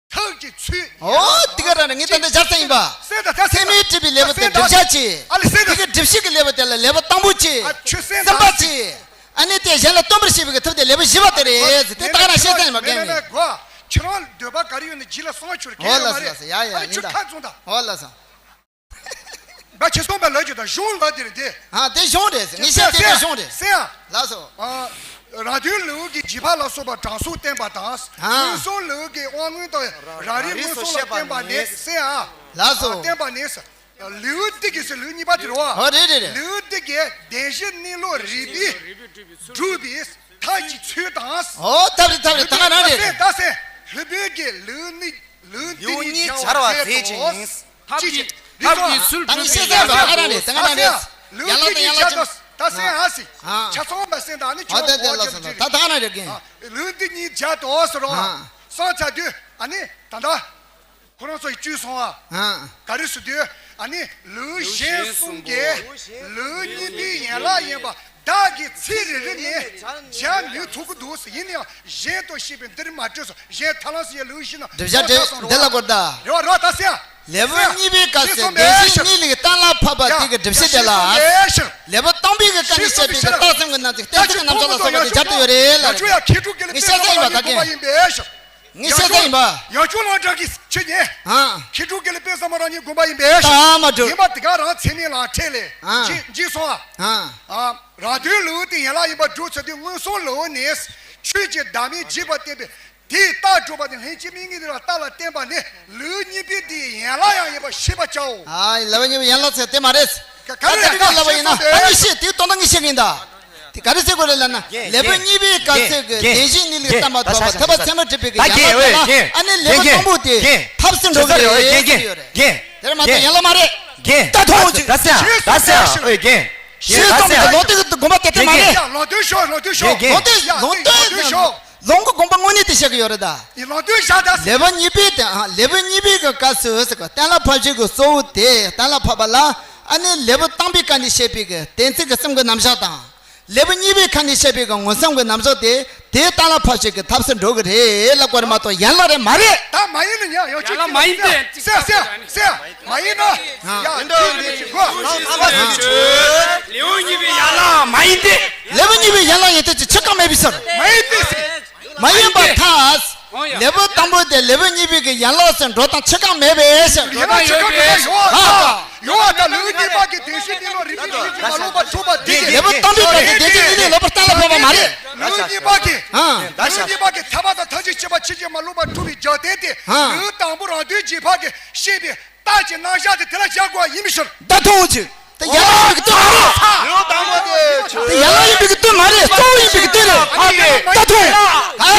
ཐབས་ཀྱི་ཚུལ། ཨོ། འདི་ག་རང་ངས་ད་ལྟ་སྦྱར་ས་ཡིན་པ། སེང་ད་ད་སེང་། ཚད་མས་སྒྲུབ་པའི་ལེའུ་དེ་སྒྲུབ་བྱ་གཅིག་ཨ་ལེ་སེང་ད། འདི་གི་སྒྲུབ་བྱེད་ཀྱི་ལེའུ་དེ་ལ་ལེའུ་དང་པོ་གཅིག་ཨ་ཁྱོད་སེང་ད། གསུམ་པ་གཅིག་ཨ་ནི་དེ་གཞན་ལ་སྟོན་པར་བྱེད་པའི་གི་ཐབས་དེ་ལེའུ་བཞི་པ་དེ་རེད་ཟེར། དེ་ད་ག་རང་བཤད་ས་ཡིན་པ། མེད་མེད་མེད་མེད་གོ། ཁྱོད་རང་འདོད་པ་ག་རེ་ཡོད་ན་རྗེས་ལ་གསུང་བ་ཁྱོད་ཨོ་ལ་ས་ལ་ས། ཡ་ཡ་ཡིན་ད། ཨོ་ལ་ས། བ་ཁྱེད་སོང་བ་ལོས་ཀྱི་དང་གཞུང་ལ་དེ་རེད་དེ། ཨ་དེ་གཞུང་རེད། ངས་བཤད་དེ་གཞུང་རེད། སེ་ཡ། ལགས་སོ། ཨ། རང་དོན་ལེའུ་གི་རྗེས་ཕར་ལ་སོགས་པ་དྲང་སྲོང་བསྟན་པ་དང་། ཨ། མངོན་སུམ་ལེའུ་གི་དབང་མངོན་དང་རང་རིག་མངོན་སུམ་ལ་བསྟན་པ་ནི་སེ་ཡ། ལགས་སོ། བསྟན་པ་ནི། ལེའུ་འདི་གི་སེ་ལེའུ་གཉིས་པ་དེ་རེད་བ། ཨོ་རེད་རེད་རེད། ལེའུ་འདི་གི་བདེན་བཞི་གནས་ལུགས་རིགས་པས་སྒྲུབ་པའི་ཐབས་ཀྱི་ཚུལ་དང་། ཨོ་ཐབས་རེད་ཐབས་རེད། ད་ག་རང་རེད། ད་སེ་ད་སེ་ལྷུན་པོའི་གི་ལེའུ་གཉིས་ལེའུ་འདི་ལེའུ་གཉིས་གཉིས་སྦྱར་བ་མཛད་ཅིང་། ཐབས་ཀྱི་ཐབས་ཀྱི་ཚུལ་ད་ངས་བཤད་ས་ཡིན་པ་ཨ་རང་རེད། ད་ང་རང་རེད། ཡན་ལག་དང་ཡན་ལག་ཅིག་ད་སེ་ཨ་སི། ཨ། ཆ་ཚང་བ་སེ་ད་ནི་ཨ་ཆོག་ད་དེ་ལ་སོང་ད་ད་ག་རང་རེད་རྒན། ལེའུ་འདི་གཉིས་སྦྱར་དུ་ཟེར་རོ། ཨ། སོང་ཚར་དུས་ཨ་ནི་ད་ད། ཁོ་རང་ཚོ་ཡི་བཅུས་སོང་ཨ། ཨ། ག་རེ་ཟེར་དུས་ཨ་ནི་ལེའུ་གཞན་གསུམ་གྱི་ལེའུ་གཉིས་པའི་ཡན་ལག་ཡིན་པ་བདག་གིས་ཚིག་རེ་རེ་ནས་སྦྱར་ནུས་ཐུབ་ཀྱི་འདུག་ཟེར། ཡིན་ནའང་གཞན་དུ་ཤེས་པའི་འདིར་མ་སྤྲོས་སོ། གཞན་ཐར་ལམ་ཟེར་ཡའི་ལེའུ་བཞི་ནང་སྒྲུབ་བྱ་སོང་ཚར་སོང་འདི་ལ་རོ། སྐོར་ད། རེ་བ་རོ་ད་སེ་ཡ། ལེའུ་གཉིས་པའི་སྐབས་སུ་བདེན་བཞི་གཉིས་ལུགས་གཏན་ལ་ཕབ་པ་དེ་གི་སྒྲུབ་བྱེད་དེ་ལ། ལེའུ་སྟོང་པའི་གི་སྐབས་ནས་བཤད་པའི་གི་རྟགས་ཙམ་གྱི་ནང་དུ་གཏན་ཚིགས་ཀྱི་རྣམ་གཞག་ལ་སོགས་པ་དེ་སྦྱར་དུ་ཡོད་རེད་ལ། ངས་བཤད་ས་ཡིན་པ་ད་གིན། ངས་བཤད་ས་ཡིན་པ། ཡང་ཆུང་ལ་འདྲ་གི་ཆོས་ཉན། ཨ། མཁས་གྲུབ་དགེ་ལེགས་དཔལ་བཟང་མོ་རང་ཉིད་དགོངས་པ་ཡིན་པས། ད་མ་གྲུབ། ཡིན་པ་དེ་ག་རང་ཚད་མེད་ལ་ཁྲེལ་ལས། ཨ། འཇིག་འཇིག་སོང་ཨ། ཨ། རང་དོན་ལེའུ་སྟེ་ཡན་ལག་ཡིན་པར་སྒྲུབ་ཚུལ་དེ་མངོན་སུམ་ལེའུ་ནས་ཆོས་ཀྱི་བདག་མེད་འཇིག་པར་བསྟན་པས། དེའི་རྟགས་སྒྲུབ་པ་དེ་ལྷན་སྐྱེས་མིག་གཉིས་ལ་རྟགས་ལ་བརྟེན་པ་ནི་ལེའུ་གཉིས་པའི་དེའི་ཡན་ལག་ཡང་ཡིན་པར་ཤེས་པར་བྱའོ། ཨ། ལེའུ་གཉིས་པའི་ཡན་ལག་ཟེར་དེ་མ་རེད། ག་ག་རེ་ད་དེ་ག་ལབ་པ་ཡིན་ན་ད་ངས་བཤད་དེ་དོན་དག་ངས་བཤད་གིན་ད། དེ་ག་རེ་ཟེར་དགོས་རེད་ལབ་ན། ལེའུ་གཉིས་པའི་སྐབས་ཚོད་ཀྱི་བདེན་བཞིའི་གནས་ལུགས་གཏན་མ་ཐོབ་པ་ཐོབ་པ་ཚད་མ་གྲུབ་པའི་གི་ཡན་ལག་དེ་ལ། ཨ་ནི་ལེའུ་དང་པོ་དེ་ཐབས་སུ་འགྲོ་གི་རེད་ཟེར་གྱི་ཡོད་རེད། དེར་མ་གཏོགས་ཡན་ལག་མ་རེད། ད་ཐོང་ཅིག་ད་སེ་ཡ། ད་སེ་ཡ། ཨོ་རྒན། ཤེས་ཙམ་གྱི་ལོ་དེ་གི་དགོངས་པ་དེ་ལྟར་མ་རེད། ལོ་དོན་ཤོག་ལོ་དོན་ཤོག་རྒན། ལོ་དོན་ལོ་དོན་ཤོག་ལོ་ངོ་དགོངས་པ་དངོས་གནས་དེ་བཤད་གི་ཡོད་རེད་ད། ལོ་དོན་བཞག་ད། ལེའུ་གཉིས་པའི་དེ་ཨ་ལེའུ་གཉིས་པའི་གི་སྐབས་སུ་ཟེར་གི་གཏན་ལ་ཕབ་བྱེད་ཀྱི་གཙོ་བོ་དེ་གཏན་ལ་ཕབ་པ་ལ་ཨ་ནི་ལེའུ་དང་པོའི་སྐབས་ནས་བཤད་པའི་གི་གཏན་ཚིགས་ཀྱི་སེམས་ཀྱི་རྣམ་གཞག་དང་། ལེའུ་གཉིས་པའི་ཁ་ནས་བཤད་པའི་གི་མངོན་སུམ་གྱི་རྣམ་གཞག་དེ་དེའི་གཏན་ལ་ཕབ་བྱེད་ཀྱི་ཐབས་སུ་འགྲོ་གི་རེད་ལབ་དགོས་རེད་མ་གཏོགས་ཡན་ལག་རེད་མ་རེད། ད་མ་ཡིན་ན་ཡང་ཡང་ཡན་ལག་མ་ཡིན་ཏེ། སེ་སེ་སེ་མ་ཡིན་ན་ཡང་དེ་ལེའུ་གཉིས་པའི་ཡན་ལག་མ་ཡིན་ཏེ། ལེའུ་གཉིས་པའི་ཡན་ལག་ཡིན་ཏེ་ཅི་ཆགས་ཀྱང་མེད་པའི་ཕྱིར། མ་ཡིན་ཏེ་སེ། མ་ཡིན་པར་ཐལ། ལེའུ་དང་པོ་དེ་ལེའུ་གཉིས་པའི་གི་ཡན་ལག་ཟེར་འགྲོ་སྟངས་ཆགས་ཀྱང་མེད་པའི་ཕྱིར། ཡོད་ན་ཆགས་ཀྱང་མེད་པའི་ཡོད་ཨ། ཡོད་ཨ། ད་ལེའུ་གཉིས་པ་གི་བདེན་བཞིའི་གནས་ལུགས་རིགས་པས་ཤེས་བྱེད་མ་ལོག་པར་གྲུབ་པ་དེ་གི། ལེའུ་དང་པོའི་སྐབས་དེ་བདེན་བཞིའི་གནས་ལུགས་ལོག་པར་གཏན་ལ་ཕབ་པ་མ་རེད། ལེའུ་གཉིས་པ་གི་ཨ། ལེའུ་གཉིས་པ་གི་ཐེག་པ་དང་ཐམས་ཅད་མཁྱེན་པ་ཕྱིན་ཅི་མ་ལོག་པར་གྲུབ་པའི་རྒྱུ་དེ་དེ། ཨ། ལེའུ་དང་པོ་རང་དོན་རྗེས་དཔག་གི་ཤེས་པའི་རྟགས་ཀྱི་རྣམ་གཞག་དེ་དེ་ལ་བཞག་དགོས་པ་ཡིན་པའི་ཕྱིར། ད་ཐོང་ཅིག་ད་ཡན་ལག་ཡིན་པའི་གི་དོན་མ་རེད། ལེའུ་དང་པོ་དེ་ཆོས། ད་ཡན་ལག་ཡིན་པའི་གི་དོན་མ་རེད། གཙོ་བོ་ཡིན་པའི་གི་དོན་རེད། ད་ཐོང་། ད་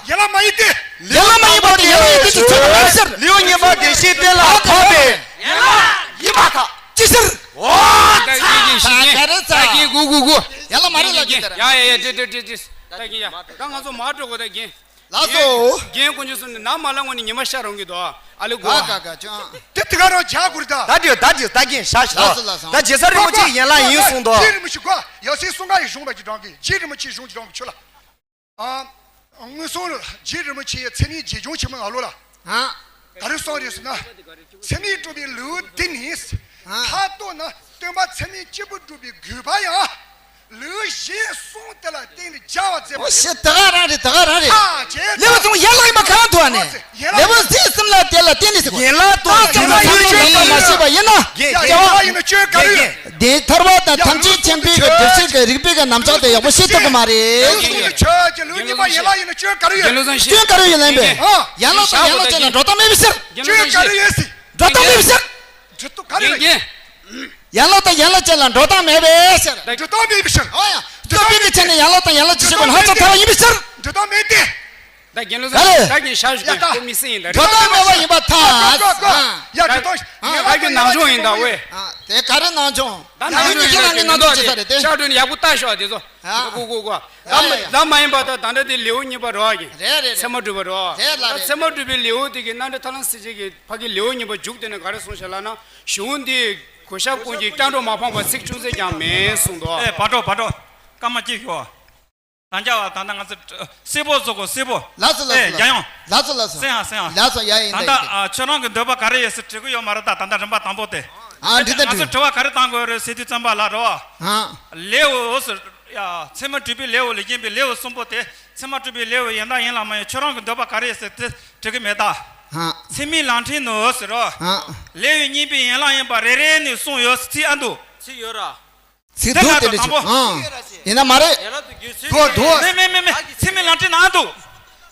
ཡན་ལག་མ་ཡིན་ཏེ། ཡན་ལག་མ་ཡིན་པ་དེ་ཡན་ལག་ཡིན་ཏེ་ཆོས་ཆོས་མ་ཡིན་ཟེར། ལེའུ་གཉིས་པ་བདེན་བཞིའི་གཏན་ལ་ཕབ་པའི་ཡན་ལག་ཡིན་པར་ཐལ། ཅི་ཟེར། ད་ཡིན་གྱི་ཞིག་ཡིན། ད་ག་རེ་ད་ཚ། ཡིན་གུ་གུ་གུ། ཡན་ལག་མ་རེད་ལབ་ཀྱི་ད་རེད། ཡ་ཡ་ཡ་དེ་དེ་དེ་དེ་ད་གིན་ཡ་ད་ང་ཚོ་མ་འགྲོ་གོ་ད་གིན། ལགས་སོ། རྒན་དཀོན་མཆོག་གསུམ་ནི་ནམ་མ་ལ་ངོ་ནི་ཉི་མ་ཤར་རང་གི་དོ། ཨ་ལེ་གོ། ག་ག་ག་ཅང་། དེ་དེ་ག་རང་བྱ་དགོས་རེད་ད། ད་དེ་ད་དེ་ད་གིན་ཤ་ཤ། ལགས་སོ་ལགས་སོ། ད་རྗེ་ས་རིན་པོ་ཆེ་ཡན་ལག་ཡིན་གསུངས་དོ། རྗེ་རིན་པོ་ཆེ་གོ། ཡ་སེ་གསུང་ག་ཡི་གཞུང་བ་ཅི་དྲང་གི། རྗེ་རིན་པོ་ཆེ་གཞུང་ཅི་དྲང་གི་ཆོས་ལ། ཨ། མངོན་སུམ་རྗེ་རིན་པོ་ཆེ་ཡི་ཚད་མའི་རྗེས་འཇུག་ཆེན་མོ་ང་ལོ་ལ། ཨ། ག་རེ་གསུངས་རེད་ཟེར་ན། ཚད་མས་གྲུབ་པའི་ལེའུ་འདི་ནི། ཨ། མཐར་གཏུགས་ན་སྟོན་པ་ཚད་མས་སྐྱེས་བུ་བསྒྲུབ་པའི་དགོས་པ་ཡང་། ལེའུ་གཞན་གསུམ་དེ་ལ་བརྟེན་ནས་སྦྱར་བར་མཛད་པ། ཨོ་ཤེ་ད་ག་རང་རེད། ད་ག་རང་རེད། ཨ་ཅེ། ལེའུ་གསུམ་ཡན་ལག་ཡིན་པ་གང་ཐུག་ཨ་ནི། ལེའུ་གཞན་གསུམ་ལ་དེ་ལ་བརྟེན་ནས་ཟེར་གོ། ཡན་ལག་ཏུ་རྟགས་ཙམ་ལ་བསམ་བློ་ཡན་ལག་མ་བྱས་པ་ཡིན་ན། ཡན་ལག་ཡིན་ན་སྐྱོན་ག་རེ་ཡོད། དེ་ཐར་པ་དང་ཐམས་ཅད་མཁྱེན་པའི་གི་སྒྲུབ་བྱེད་ཀྱི་རིགས་པའི་གི་རྣམ་གཞག་དེ་ཡག་པོ་ཤེས་ཐུབ་ཀྱི་མ་རེད། ལེའུ་གསུམ་གྱི་ཆོས་ཀྱི་ལེའུ་གཉིས་པ་ཡན་ལག་ཡིན་ན་སྐྱོན་ག་རེ་ཡོད། རྒྱལ་བློན་བཟང་ཞིག་སྐྱོན་ག་རེ་ཡོད་ལན་པས། ཡན་ལག་དང་ཡན་ལག་བཅས་ལ་འགྲོ་སྟངས་མེད་པའི་ཕྱིར། སྐྱོན་ག་རེ་ཡོད་ཟེར། འགྲོ་སྟངས་མེད་པའི་ཕྱིར། འགྲོ་སྟངས་ག་རེ་ཡོད། ཡན་ལག་དང་ཡན་ལག་བཅས་ལ་འགྲོ་སྟངས་མེད་པའི་ཕྱིར། འགྲོ་སྟངས་མེད་པའི་ཕྱིར། ཨོ་ཡ། སྟོན་པའི་གི་ཆ་ནས་ཡན་ལག་དང་ཡན་ལག་བཅས་ཤེས་དགོས་ན་ཧ་ཅང་ཐལ་བ་ཡིན་པའི་ཕྱིར། འགྲོ་སྟངས་མེད་དེ། ད་རྒན་ལོ་ག་རེ། ད་རྒན་ཤ་ཞུ་ཡ་ད། ཁོ་མི་སྲིད་ཡིན་ད་རེད། འགྲོ་སྟངས་མེད་པ་ཡིན་པར་ཐལ། ཡ་འགྲོ་སྟངས། ད་རྒན་ནང་སྦྱོང་ཡིན་ད་ཝེ། དེ་ག་རེ་ནང་སྦྱོང་། ད་ནང་སྦྱོང་ཡིན་ད་རྒན་ནང་སྦྱོང་བྱེད་ས་རེད་དེ། ཤ་འགྲོ་ནས་ཡག་པོ་ལྟ་ཤོག་དེ་ཚོ། གོ་གོ་གོ། ད་མ་ཡིན་པ་ད་ད་ལྟ་དེ་ལེའུ་གཉིས་པ་རོ་ཨ་གི། རེད་རེད་རེད། ཚད་མ་གྲུབ་པ་རོ། རེད་ལ་རེད། ཚད་མ་གྲུབ་པའི་ལེའུ་དེ་གི་རྣམ་འགྲེལ་ཐར་ལམ་གསལ་བྱེད་ཀྱི་ཕ་གི་ལེའུ་གཉིས་པ་མཇུག་དེ་ནས་ག་རེ་གསུངས་ཤག་ལབ་ན། གཞུང་འདི་གོ་ཤཱཀ་ཀུན་གྱི་སྐྱབས་འགྲོ་མ་སྤངས་པ་ཚིག་ཅུང་ཟད་ཀྱང་མེད་གསུངས་འདུག་ཨེ་བ་འགྲོ་བ་འགྲོ། སྐར་མ་གཅིག་ཞུ། ད་འཇའ་བ་ད་ལྟ་ང་ཚོ་སེར་པོ་བཟོ་དགོས་སེར་པོ། ལགས་སོ་ལགས་ཨེ་སོ་རྒྱ་ཡོང་། ལགས་སོ་ལགས་སོ། སེང་ཧ་སེང་ཧ། ལགས་སོ་ཡ་ཡིན་ད་ད་ལྟ་ཡིན་ད། ཨ་ཁྱོད་རང་གི་འདོད་པ་ག་རེ་ཡོད་ཟེར་དྲི་གི་ཡོད་མ་རེད་ད། ད་ལྟ་རིམ་པ་དང་པོ་དེ། ཨ་འདི་ལྟ་ང་ཚོ་དྲི། དྲི་བ་ག་རེ་བཏང་དགོས་རེད་ཟེར་དུས་ཙམ་པ་ལ་རོ། ཨ། ལེའུ་ཟེར། ཡ་ཚད་མ་གྲུབ་པའི་ལེའུ་ལ་བརྒྱན་པའི་ལེའུ་གསུམ་པོ་དེ་ཚད་མ་གྲུབ་པའི་ལེའུ་ཡིན་དང་ཡིན་ལ་མ་ཡིན་ཁྱོད་རང་གི་འདོད་པ་ག་རེ་ཡོད་ཟེར་དེ་དྲི་གི་མེད་ད། ཧ། ཚད་མའི་ལམ་ཕྲན་ནོ་ཟེར་རོ། ཧ། ལེའུ་གཉིས་པའི་ཡན་ལག་ཡིན་པ་རེ་རེ་ནས་གསུངས་ཡོད་ཚིག་ཨ་འདུག་ཚིག་ཡོད་ར། ཚིག་འདུག་དེ་ལ་དེ་དང་པོ། ཨང་། ཡིན་ན་མ་རེད། ཡན་ལག་ཏུ་རྒྱུད་ཚིག་འདུག་འདུག་མེ་མེ་མེ་མེ། ཚད་མའི་ལམ་ཕྲན་ན་འདུག་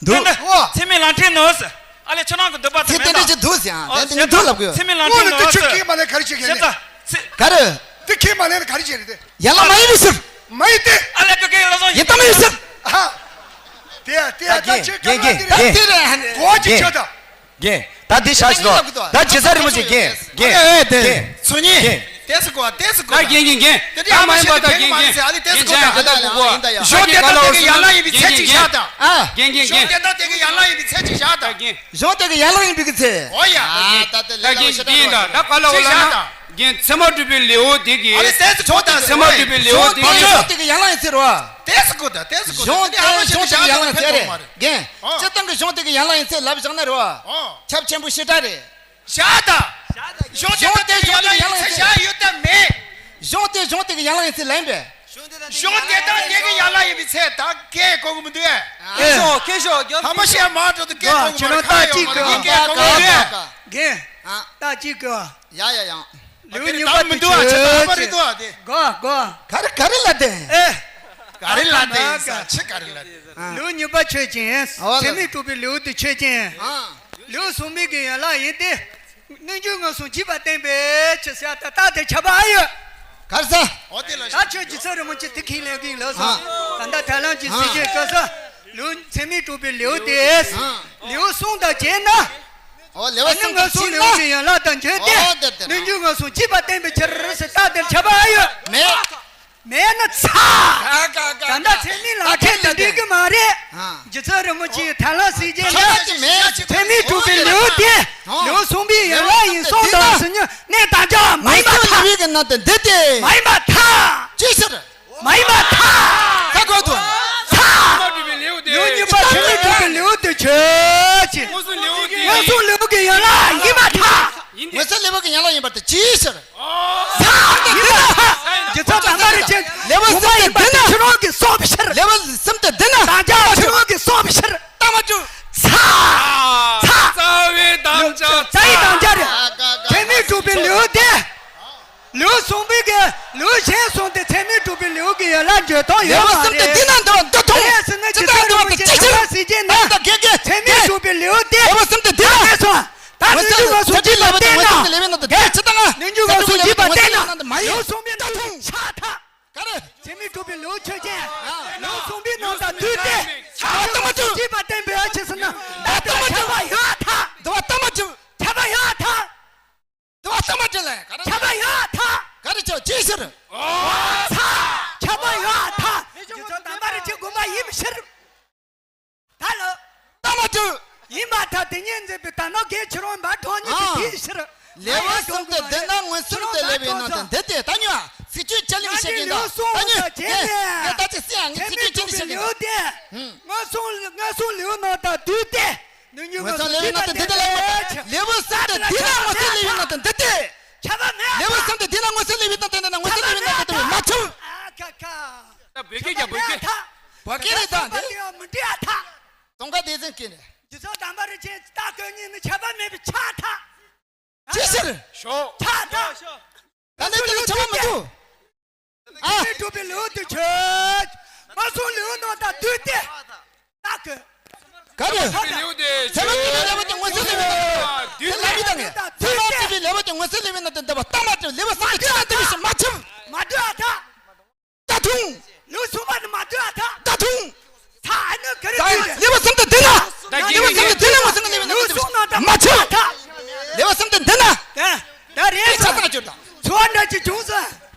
འདུག་དེ་འདི་ཚད་མའི་ལམ་ཕྲན་ནོ་ཟེར། ཨ་ལས་ཁྱོད་རང་གི་འདོད་པ་དེ་ཚིག་དེ་མེད་ད། འདྲ་ཅིག་འདུག་ཟེར་ཨང་། ཨོ་དེ་འདི་འདུག་ལབ་དགོས། ཚད་མའི་ལམ་ཕྲན་ནོ་ཟེར། ཁྱོད་ཀྱིས་མ་ལས་ག་རེ་བྱེད་ཤེས་ནས། ག་རེ། དེ་ཁྱེད་མ་ལས་ག་རེ་བྱེད་རེད་དེ། ཡན་ལག་མ་ཡིན་པའི་ཕྱིར། མ་ཡིན་ཏེ། ཨ་ལས་ཀ་ཀའི་ལ་སོང་ཡིན་ད་མ་ཡིན་ཕྱིར། ཨ། དེ་ཡ་དེ་ཡ་ད་ཁྱོད་ཀྱི་ལ་དེ་རེད། དེ་རེད་ཧ་ནི། གོ་ཅི་ཁྱོད་ད། རྒན། ད་འདི་བཞག་ཞིག་དོ། ད་རྗེ་བཙུན་རིན་པོ་ཆེ་རྒན། རྒན། ཨེ་ཨེ་དེ། རྒན། ཚོ་གཉིས། རྒན། ཏེས་གོ་ཏེས་གོ་ད་རྒན་རྒན་རྒན། དེ་ད་ཡང་མ་ཡིན་པ་ད་རྒན་རྒན། ཨ་ལི་ཏེས་གོ་ད། ད་ད་གོ་གོ། གཞུང་དེ་དག་དེ་གི་ཡན་ལག་ཡིན་པའི་ཚད་ཅིག་བཞག་ད། ཨ། རྒན་རྒན་རྒན། གཞུང་དེ་དག་དེ་གི་ཡན་ལག་ཡིན་པའི་ཚད་ཅིག་བཞག་ད། རྒན། གཞུང་དེ་གི་ཡན་ལག་ཡིན་པའི་གི་ཚད། ཨོ་ཡ། ཨ་ད་དེ་ལས་ལ་ཞེ་དྲག་རོ། ཅིག་བཞག་ད། རྒན་ཚད་མ་གྲུབ་པའི་ལེའུ་དེ་གི། ཨ་ལི་ཏེས་གོ་ད་ཚད་མ་གྲུབ་པའི་ལེའུ་དེ་གི། གཞུང་དེ་གི་ཡན་ལག་ཡིན་ཚད་རོ། ཏེས་གོ་ད་ཏེས་གོ་ད། གཞུང་དེ་གཞུང་དེ་གི་ཡན་ལག་ཡིན་ཚད་རེད། རྒན། སྤྱིར་བཏང་གི་གཞུང་དེ་གི་ཡན་ལག་ཡིན་ཚད་ལབ་བཞག་ན་རེད་བ། ཁྱབ་ཆེན་པོ་ཞེ་དྲག་རེད། བཞག་ད། གཞུང་དེ་གཞུང་དེ་གི་ཡན་ལག་ཡིན་ཚད་བཞག་ཡོད་ད་མེད། གཞུང་དེ་གཞུང་དེ་གི་ཡན་ལག་ཡིན་ཚད་ལན་པས། གཞུང་དེ་དང་དེ་གི་ཡན་ལག་ཡིན་པའི་ཚད་ད་སྐད་གོ་གི་མི་འདུག་ཨེ། སྐད་ཤོག་སྐད་ཤོག་རྒྱབ། ཧམ་པ་བཤད་མ་འགྲོ་དུ་སྐད་གོ་གི་མི་འདུག་ཁ་ཡོང་མ་འདུག་སྐད་གོ་གི་མི་འདུག་ཨེ། རྒན། ད་ཅིག་གི་བ། ཡ་ཡ་ཡང་། ལེའུ་གཉིས་པ་དེ་མི་འདུག་ཨ། ཆེ་ད་ཧམ་པ་རེད་འདུག་ཨ་དེ། གོ་གོ། ག་རེ་ག་རེ་ལ་དེ། ཨེ། ག་རེ་ལ་དེ་ཡིན་ས་ཆེ་ག་རེ་ལ་དེ། ལེའུ་གཉིས་པ་ཆོས་ཅན། ཨོ་ལ། ཚད་མས་གྲུབ་པའི་ལེའུ་དེ་ཆོས་ཅན། ཨ། ལེའུ་གསུམ་པའི་གི་ཡན་ལག་ཡིན་ཏེ། སྣོད་བཅུད་ངན་སོང་འཇིག་པ་བསྟན་པའི་ཕྱིར་ཟེར་ད་རྟགས་དེར་ཁྱབ་པ་ཨ་ཡོད། གར་ས། ཨོ་དེ་ལ་ད་ཆོས་རྗེ་ཚེ་རིང་མོ་ཆེ་དེ་ཁས་ལེན་གི་ལགས་སོ། ཨ། ད་ལྟ་ཐར་ལམ་གྱི་སྲས་ཆེན་བཀའ་ས། ལེའུ་ཚད་མས་གྲུབ་པའི་ལེའུ་དེ། ཨ། ལེའུ་གསུམ་དང་བཅས་ན། ཨོ་ལེའུ་གསུམ་དང་བཅས་ན། ངན་སོང་ལེའུ་གི་ཡན་ལག་དང་བཅས་ཏེ། ཨོ་དེ་དེ་ན། སྣོད་བཅུད་ངན་སོང་འཇིག་པ་བསྟན་པའི་ཕྱིར་ཟེར་རྟགས་དེར་ཁྱབ་པ་ཨ་ཡོད། མེད། མེད་ན་ཚ། ག་ག་ག་ད་ལྟ་ཚད་མའི་ལག་ཁྱེར་དུ་འགྲིག་གི་མ་རེད། ཨ། རྗེ་ཚེ་རིན་པོ་ཆེའི་ཐར་ལམ་སྲིད་ཅན་ན། ཚད་མས་གྲུབ་པའི་ལེའུ་སྟེ། ཨ། ལེའུ་གསུམ་པའི་ཡན་ལག་ཡིན་གསུངས་དང་ཟེར་ཉན་གནས་དང་འཇགས་མ་ཡིན་པར་ཐལ། ལེའུ་གི་ནང་དུ་འདི་སྟེ། མ་ཡིན་པར་ཐལ། ཅི་ཕྱིར། མ་ཡིན་པར་ཐལ། ད་གོ་ཐུབ། ཚ། ལེའུ་གཉིས་པ་ཚད་མས་གྲུབ་པའི་ལེའུ་དེ་ཆོས་ཅན། མངོན་སུམ་ལེའུ་གི་ཡན་ལག་ཡིན་པར་ཐལ། ཅི་ཕྱིར། མངོན་སུམ་ལེའུ་གི་ཡན་ལག་ཡིན་པར་ཐལ། ཅི་ཕྱིར། ཚ། ཡིན་པར་ཐལ། རྗེ་བཙུན་དམ་པ་རིན་ཆེན་ལེའུ་གསུམ་དེ་འདི་ན། ཁྱེད་རང་གིས་གསུངས་པའི་ཕྱིར། ལེའུ་གསུམ་དེ་འདི་ན། དམ་བཅའ་ཁྱེད་རང་གིས་གསུངས་པའི་ཕྱིར། རྟགས་མ་གྲུབ། ཚ། ཚ། རྩ་བའི་དམ་བཅའ། རྩ་བའི་དམ་བཅའ་རེད། ཚད་མས་གྲུབ་པའི་ལེའུ་སྟེ། ལེའུ་གསུམ་པའི་གི་ལེའུ་གཞན་གསུམ་དེ་ཚད་མས་གྲུབ་པའི་ལེའུ་གི་ཡན་ལག་འཇོག་སྟངས་ཡོད་མ་རེད། ལེའུ་གསུམ་དེ་འདི་ན་འདུག་འདུག་མཐོང་། ག་རེ་ཟེར་ན་རྗེ་བཙུན་རིན་པོ་ཆེ་ཐར་ལམ་སྲིད་ཅན་ན། ད་དགེ་རྒན། ཚད་མས་གྲུབ་པའི་ལེའུ་སྟེ། ལེའུ་གསུམ་དེ་འདི་ན། ད་གསུངས། ད་སྣོད་བཅུད་ངན་སོང་འཇིག་པ་བསྟན་ན། ལེའུ་གསུམ་དེ་འདི་ན། སྣོད་བཅུད་ངན་སོང་འཇིག་པ་བསྟན་ན། ལེའུ་གསུམ་པའི་ནང་དུ་ཆགས་ཐལ། ག་རེ། ཚད་མས་གྲུབ་པའི་ལེའུ་ཆོས་ཅན། ལེའུ་གསུམ་པའི་ནང་དུ་འདུས་ཏེ། ལེའུ་གསུམ་འཇིག་པ་བསྟན་པའི་ཕྱིར་ཟེར་ན། ད་ལྟ་མ་ཁྱབ་པ་ཡོད་ཐལ། འདི་བ་ལྟ་མ་ཁྱབ། ཁྱབ་པ་ཡོད་ཐལ། འདི་བ་ལྟ་མ་ཁྱབ་ལ་ག་རེ། ཁྱབ་པ་ཡོད་ཐལ། ག་རེ་ཆོས་ཅི་ཕྱིར། ཚ། ཁྱབ་པ་ཡོད་ཐལ། རྗེ་བཙུན་དམ་པ་རིན་ཆེན་དགོངས་པ་ཡིན་པའི་ཕྱིར། ད་ལོ། ལྟ་མ་ཁྱབ། ཡིན་པར་ཐལ། དེ་ཉིད་འཛིན་པའི་དག་སྣང་གིས་ཁྱེད་རང་མ་གྲོངས་ཉིད་ཀྱི་དེའི་ཕྱིར། ལེའུ་གསུམ་དེ་འདི་ན་མངོན་སུམ་དུ་སླེབས་པའི་ནང་དུ་འདི་སྟེ། ད་ཉོན། ཚིག་བརྗོད་ཅི་ལེ་མི་བྱེད་ཀྱིན་འདུག་ད་ཉོན། ངས་ད་ཅི་སྲིད་ཨ། ངས་ཚིག་བརྗོད་ཅི་ལེ་བྱེད་ཀྱིན་འདུག་ལེའུ་སྟེ། མངོན་སུམ་མངོན་སུམ་ལེའུ་ནང་དུ་འདུས་ཏེ། སྣོད་བཅུད་ངན་སོང་འཇིག་པ་བསྟན་པའི་ཕྱིར། ལེའུ་གསུམ་དེ་འདི་ན་མངོན་སུམ་སླེབས་པའི་ནང་དུ་འདི་སྟེ། ཁྱབ་པ་མེད། ལེའུ་གསུམ་དེ་འདི་ན་མངོན་སུམ་སླེབས་པའི་ནང་དུ་འདི་སྟེ། མངོན་སུམ་སླེབས་པའི་ནང་དུ་མ་ཁྱབ། ཨ་ཁ་ཁ། ད་བོད་སྐད་རྒྱབ། བོད་སྐད། བོད་སྐད་རེད་ད་འདི། མི་འདྲ་ཐལ། ཙོང་ཁ་སྡེ་ཚན་སྐད་རེད། རྗེ་བཙུན་དམ་པ་རིན་ཆེན་རྟ་ཀོན་གཉིས་ནི་ཁྱབ་པ་མེད་པའི་ཆ་ཐལ། ཅི་ཕྱིར། ཆགས་ཐལ། ད་ནི་དེ་ལ་ཆགས་པ་མི་འདུག་ཨ། ཚད་མས་གྲུབ་པའི་ལེའུ་དེ་ཆོས། མངོན་སུམ་ལེའུ་ནང་དང་བསྡུས་ཏེ། ད་གི། ག་རེ། ཚད་མས་གྲུབ་པའི་ལེའུ་དེ་ཚད་མས་གྲུབ་པའི་ལེའུ་དེ་མངོན་སུམ་ལེའུ་ནང་དང་བསྡུས་ཏེ། ཚད་མས་གྲུབ་པའི་ལེའུ་དེ་མངོན་སུམ་ལེའུ་ནང་དུ་འདི་བ་ལྟ་མ་གྲུབ། ལེའུ་གསུམ་དེ་ཅི་ལ་འདི་བའི་ཕྱིར་མ་ཁྱབ། མ་འདུས་ཐལ། མ་འདུས་ཐལ། ད་དུང་། ལེའུ་གསུམ་པ་དེ་མ་འདུས་ཐལ། ད་དུང་། ད་ཨ་ནི་ག་རེ་ད་འདུས་ལེའུ་གསུམ་དེ་འདི་ན། ད་ལེའུ་གསུམ་དེ་འདི་ན་མངོན་སུམ་ལེའུ་ནང་དུ་མ་ཁྱབ། ལེའུ་གསུམ་དེ་འདི་ན། ད་ད་རེད། ཆ་ཚང་གྱུར་ད། ཚོར་བ་འདྲ་ཅིག་བྱུང་སོང་།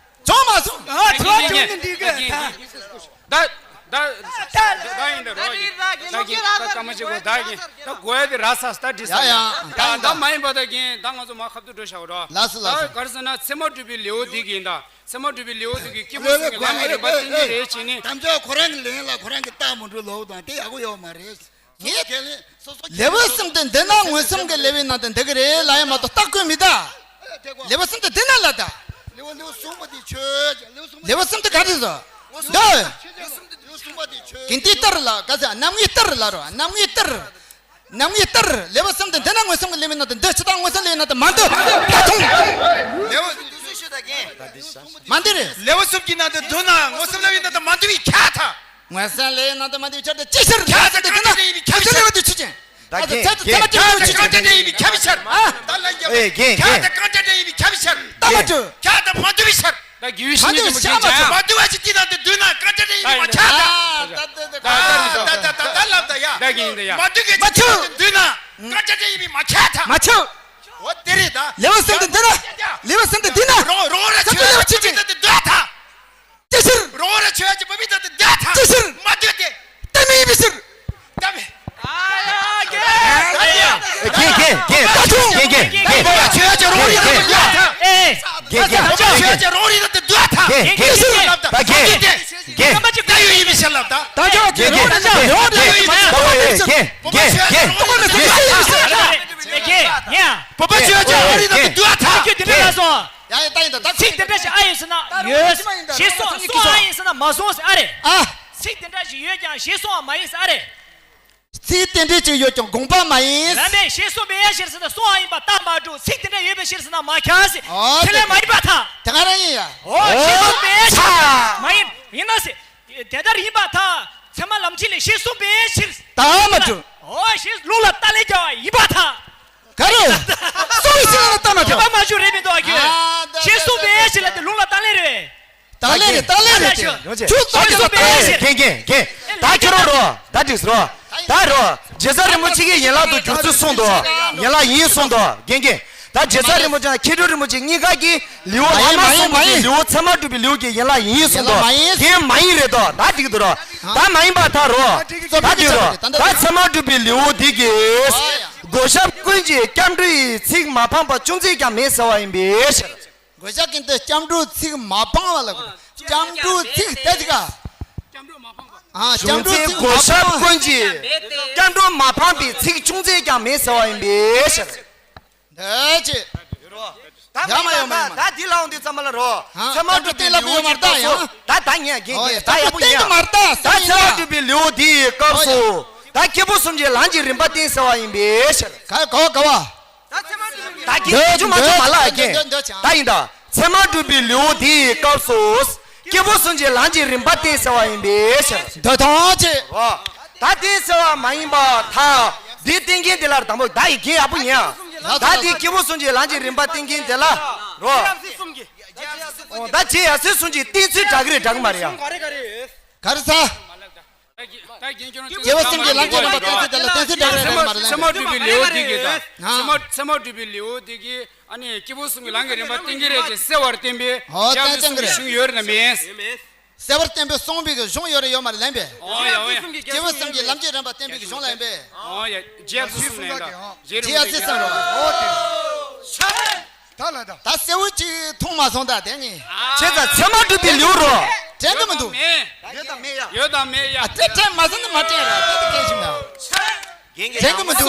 བྱུང་མ་སོང་། ཨ། ཚོར་བ་བྱུང་ནི་འདི་གི་ད། ད་ད་ད་ཡིན་ད་རོ། ད་ཡིན་ད་ད་ཀ་མ་ཅིག་གོ་ད་ཡིན། ད་གོ་ཡ་དེ་ར་ས་ས་ད་འདྲི་ས། ཡ་ཡ། ད་ད་མ་ཡིན་པ་ད་གིན་ད་ང་ཚོ་མ་ཁབ་ཏུ་འགྲོ་བྱ་བ་རོ། ལགས་སོ་ལགས་སོ། ད་ག་རེ་ཟེར་ན་ཚད་མ་གྲུབ་པའི་ལེའུ་འདི་གིན་ད། ཚད་མ་གྲུབ་པའི་ལེའུ་འདི་གི་སྐྱེས་བུ་གསུམ་གྱི་ལམ་གྱི་རིམ་པ་ཏིང་ཏིང་རེ་བྱས་ནས། དམ་བཅའ་ཁོ་རང་གི་ལེན་ལ་ཁོ་རང་གི་རྟགས་མ་གྲུབ་ལོག་དང་དེ་ཡག་པོ་ཡོད་མ་རེད། ངས་ལེའུ་གསུམ་དེ་འདི་ན་མངོན་སུམ་གྱི་ལེའུའི་ནང་དུ་འདི་གི་རེད་ལབ་ཡ་མ་གཏོགས་རྟགས་བཀོད་མི་གདའ། ལེའུ་གསུམ་དེ་འདི་ན་ལ་ད། ལེའུ་གསུམ་པ་དེ་ཆོས། ལེའུ་གསུམ་དེ་ག་རེ་ཟེར། འདི། ལེའུ་གསུམ་པ་དེ་ཆོས། གི་འདི་ལྟར་ལ་ག་ཟེར། རྣམ་ངེས་ལྟར་ལ་རོ། རྣམ་ངེས་ལྟར། རྣམ་ངེས་ལྟར་ལེའུ་གསུམ་དུ་འདུས་ན་མངོན་སུམ་གྱི་ལེའུ་ནང་དུ་འདུ། ཇི་ལྟར་མངོན་སུམ་ལེའུ་ནང་དུ་མ་འདུ་ད་མཐོང་། ལེའུ་མ་འདི་རེད། ལེའུ་གསུམ་གྱི་ནང་དུ་འདུས་ན་མངོན་སུམ་ལེའུ་ནང་དུ་མ་འདུ་བའི་ཁྱད་དང་། མངོན་སུམ་ལེའུ་ནང་དུ་མ་འདུ་བའི་ཁྱད་དང་ཅི་ཕྱིར། ཁྱད་དང་གང་འདྲ་འདྲ་ཡིན་པའི་ཁྱད་ཆོས་ཅན། ད་གན་གན་ཁྱད་དང་གང་འདྲ་འདྲ་ཡིན་པའི་ཁྱད་ཆོས་ཅན། ཨ། ད་ལན་རྒྱབ། ཨེ་གན་ཁྱད་དང་གང་འདྲ་འདྲ་ཡིན་པའི་ཁྱད་ཆོས་ཅན། ད་མ་འདུ། ཁྱད་དང་མ་འདུ་བའི་ཕྱིར། ད་དགེ་བའི་བཤེས་གཉེན་ཆེན་པོ་མཁྱེན་ཅག་མ་འདུ་བ་ཅིག་དེ་དང་དེ་འདུས་ན་གང་འདྲ་འདྲ་ཡིན་པའི་ཁྱད་དང་། ད་ད་ད་ལབ་ད་ཡ། ད་གན་ཡིན་ད་ཡ། མ་འདུ་གི་ཅི་ཕྱིར། འདུས་ན་གང་འདྲ་འདྲ་ཡིན་པའི་མ་ཁྱད་དང་། མ་ཁྱད། འོ་དེ་རེད་ད། ལེའུ་གསུམ་དུ་འདུས་ན། ལེའུ་གསུམ་དུ་འདུས་ན། རོ་རོ་ར་ཆོས་ཅན་པོ་མི་ད་དེ་འདུས་དང་། ཅི་ཕྱིར། རོ་ར་ཆོས་ཅན་པོ་མི་ད་དེ་འདུས་དང་། ཅི་ཕྱིར། མ་འདུས་ཏེ། ད་མི་ཡིན་པའི་ཕྱིར། ད་མི། གན་གན་གན་གན་ད་ཆོས་ཅན་རོ་རི་ད་དེ་འདུས་དང་། གན་གན་ད་ཆོས་ཅན་རོ་རི་ད་དེ་འདུས་དང་། གན་གན་ཅི་ཕྱིར་ལབ་ད། གན་གན་ད་ཡོད་ཡིན་མི་ཤར་ལབ་ད། ད་ཆོས་ཅན་རོ་རི་ད་དེ་འདུས་དང་། གན་གན་གན་གན་ད་ཡོད་ཡིན་མི་ཤར་ལབ་ད། གན་གན་ཡ། བུ་པ་ཆོས་ཅན་རོ་རི་ད་དེ་འདུས་དང་། ཁྱོད་དེ་འདྲ་ལ་སོང་། ཡ་ཡ་ད་ཡིན་ད་ད། ཚིག་དེ་འདྲ་ཞིག་ཨ་ཡིན་ཟེར་ན་ཡོད། ཞེས་སོང་སོང་ཨ་ཡིན་ཟེར་ན་མ་སོང་ཟེར་ཨ་རེད། ཨ། ཚིག་དེ་འདྲ་ཞིག་ཡོད་ཀྱང་ཞེས་སོང་བ་མ་ཡིན་ཟེར་ཨ་རེད། ཚིག་དེ་འདྲ་ཅིག་ཡོད་ཀྱང་དགོངས་པ་མ་ཡིན། ལམ་པས་ཞེས་སོང་བའི་ཕྱིར་ཟེར་ན་སོང་ཨ་ཡིན་པ་རྟགས་མ་གྲུབ། ཚིག་དེ་འདྲ་ཡོད་པའི་ཕྱིར་ཟེར་ན་མ་ཁྱབ་ཟེར། ཨོ་ཁས་ལེན་མ་ཡིན་པར་ཐལ། དེ་ག་རང་ཡིན་ཡ། ཨོ་ཞེས་སོང་བའི་ཕྱིར་མ་ཡིན། ཡིན་ན་ཟེར། དེ་ལྟར་ཡིན་པར་ཐལ། ཚད་མ་ལམ་ཁྱེར་ལས་ཞེས་སོང་བའི་ཕྱིར། རྟགས་མ་གྲུབ། ཨོ་ཞེས་ལུང་ལ་རྟགས་ལན་རྒྱག་པ་ཡིན་པར་ཐལ། ག་རེ། སོང་བའི་ཕྱིར་ལ་རྟགས་མ་གྲུབ། ཁྱད་པར་མ་བྱུང་རེད་མི་འདུག་ཨ་ཁྱོད། ཞེས་སོང་བའི་ཕྱིར་ལ་དེ་ལུང་ལ་རྟགས་ལན་རེད། རྟགས་ལན་རེད། རྟགས་ལན་རེད་དེ། ཡོང་ཆེ། ཁྱོད་སོང་བའི་ཕྱིར། གན་གན་གན། ད་ཁྱོད་རོ་རོ། ད་འགྲིག་རོ། ད་རོ། རྗེ་བཙུན་རིན་པོ་ཆེ་གི་ཡན་ལག་ཏུ་གྱུར་ཚུལ་གསུངས་འདུག་ཡན་ལག་ཡིན་གསུངས་འདུག་གན་གན། ད་རྗེ་བཙུན་རིན་པོ་ཆེ་མཁས་གྲུབ་རིན་པོ་ཆེ་གཉིས་ཀ་གི་ལེའུ་ལྷག་མ་གསུངས་པ་དེ་ལེའུ་ཚད་མ་གྲུབ་པའི་ལེའུ་གི་ཡན་ལག་ཡིན་གསུངས་འདུག་དེ་མ་ཡིན་རེད་དོ། ད་འགྲིག་འདུག་རོ། ད་མ་ཡིན་པར་ཐལ་རོ། ད་འགྲིག་རོ། ད་ཚད་མ་གྲུབ་པའི་ལེའུ་འདི་གིས། གོ་ཤཱཀ་ཀུན་གྱིས་སྐྱབས་འགྲོའི་ཚིག་མ་འཕངས་པ་ཅུང་ཟད་ཀྱང་མེད་ཟེར་བ་ཡིན་པའི་ཕྱིར། གོ་ཤཱཀ་ཀུན་གྱིས་སྐྱབས་འགྲོའི་ཚིག་མ་འཕངས་པ་ལ། སྐྱབས་འགྲོའི་ཚིག་དེ་ཚིག་ག་ཨ། སྐྱབས་འགྲོའི་ཚིག་གོ་ཤཱཀ་ཀུན་གྱིས་སྐྱབས་འགྲོ་མ་འཕངས་པའི་ཚིག་ཅུང་ཟད་ཀྱང་མེད་ཟེར་བ་ཡིན་པའི་ཕྱིར། འདོད་ཅེས། ཡ་མ་ཡ་མ་ཡ་མ། ད་འདི་ལའང་འདི་ཙམ་མ་ལ་རོ། ཨ། ཚད་མ་གྲུབ་པའི་ལེའུ་གི་སྐབས་སུ། ད་ད་ཉན་གན་གན། ད་ཡ་ད་ཉན། ད་ཚད་མ་གྲུབ་པའི་ལེའུ་འདིའི་སྐབས་སུ། ད་སྐྱེས་བུ་གསུམ་གྱི་ལམ་གྱི་རིམ་པ་བསྟན་ཟེར་བ་ཡིན་པའི་ཕྱིར། ག་ག་བ་ག་བ། ད་གི་ད་ཅུང་མ་ཅུང་མ་ལ་གན། ད་ཡིན་ད། ཚད་མ་གྲུབ་པའི་ལེའུ་འདིའི་སྐབས་སུ། སྐྱེས་བུ་གསུམ་གྱི་ལམ་གྱི་རིམ་པ་བསྟན་ཟེར་བ་ཡིན་པའི་ཕྱིར། འདོད་དང་ཅེས། ད་བསྟན་ཟེར་བ་མ་ཡིན་པར་ཐལ། འདི་བསྟན་མཁན་དེ་ལ་དང་པོ་ད་ཡི་གེ་ཡག་པོ་ཉན། ད་འདི་སྐྱེས་བུ་གསུམ་གྱི་ལམ་གྱི་རིམ་པ་བསྟན་མཁན་དེ་ལ། རོ། ད་རྗེ་ཡབ་སྲས་གསུམ་གྱི་བསྟན་ཚུལ་འདྲ་གི་རེད་འདྲ་གི་མ་རེད་ཡ། ག་རེ་ཟ། སྐྱེས་བུ་གསུམ་གྱི་ལམ་གྱི་རིམ་པ་བསྟན་ཚུལ་དེ་ལ་བསྟན་ཚུལ་འདྲ་གི་རེད་འདྲ་གི་མ་རེད། ཚད་མ་གྲུབ་པའི་ལེའུ་འདི་གི་ད། ཚད་མ་ཚད་མ་གྲུབ་པའི་ལེའུ་འདི་གི་ཨ་ནི་སྐྱེས་བུ་གསུམ་གྱི་ལམ་གྱི་རིམ་པ་བསྟན་གྱི་རེད་ཅེས་གསལ་བར་བསྟན་པའི། ཨོ་བསྟན་བསྟན་གྱི་རེད། གཞུང་ཡོད་རེད་ན་མེད། གསལ་བར་བསྟན་པའི་གསུངས་པའི་གི་གཞུང་ཡོད་རེད་ཡོད་མ་རེད་ལན་པས། ཨོ་ཡ་ཨོ་ཡ། སྐྱེས་བུ་གསུམ་གྱི་ལམ་གྱི་རིམ་པ་བསྟན་པའི་གི་གཞུང་ལན་པས། ཨོ་ཡ། རྗེ་ཡབ་སྲས་གསུམ་ལན་ད། རྗེ་ཡབ་སྲས་གསུམ་རེད། ཨོ་དེ། ད་ལ་ད། ད་གསལ་བོ་ཅིག་མཐོང་མ་སོང་ད་དེ་ནི། བྱས་ཙང་ཚད་མ་གྲུབ་པའི་ལེའུ་རོ། དྲན་གི་མི་འདུག་ཡོད་དང་མེད་ཡ། ཡོད་དང་མེད་ཡ། ཨ་དེ་དྲན་མ་སོང་ན་མ་དྲན་ར་དེ་དེ་སྐད་ཞིག་ན། དྲན་གི་མི་འདུག་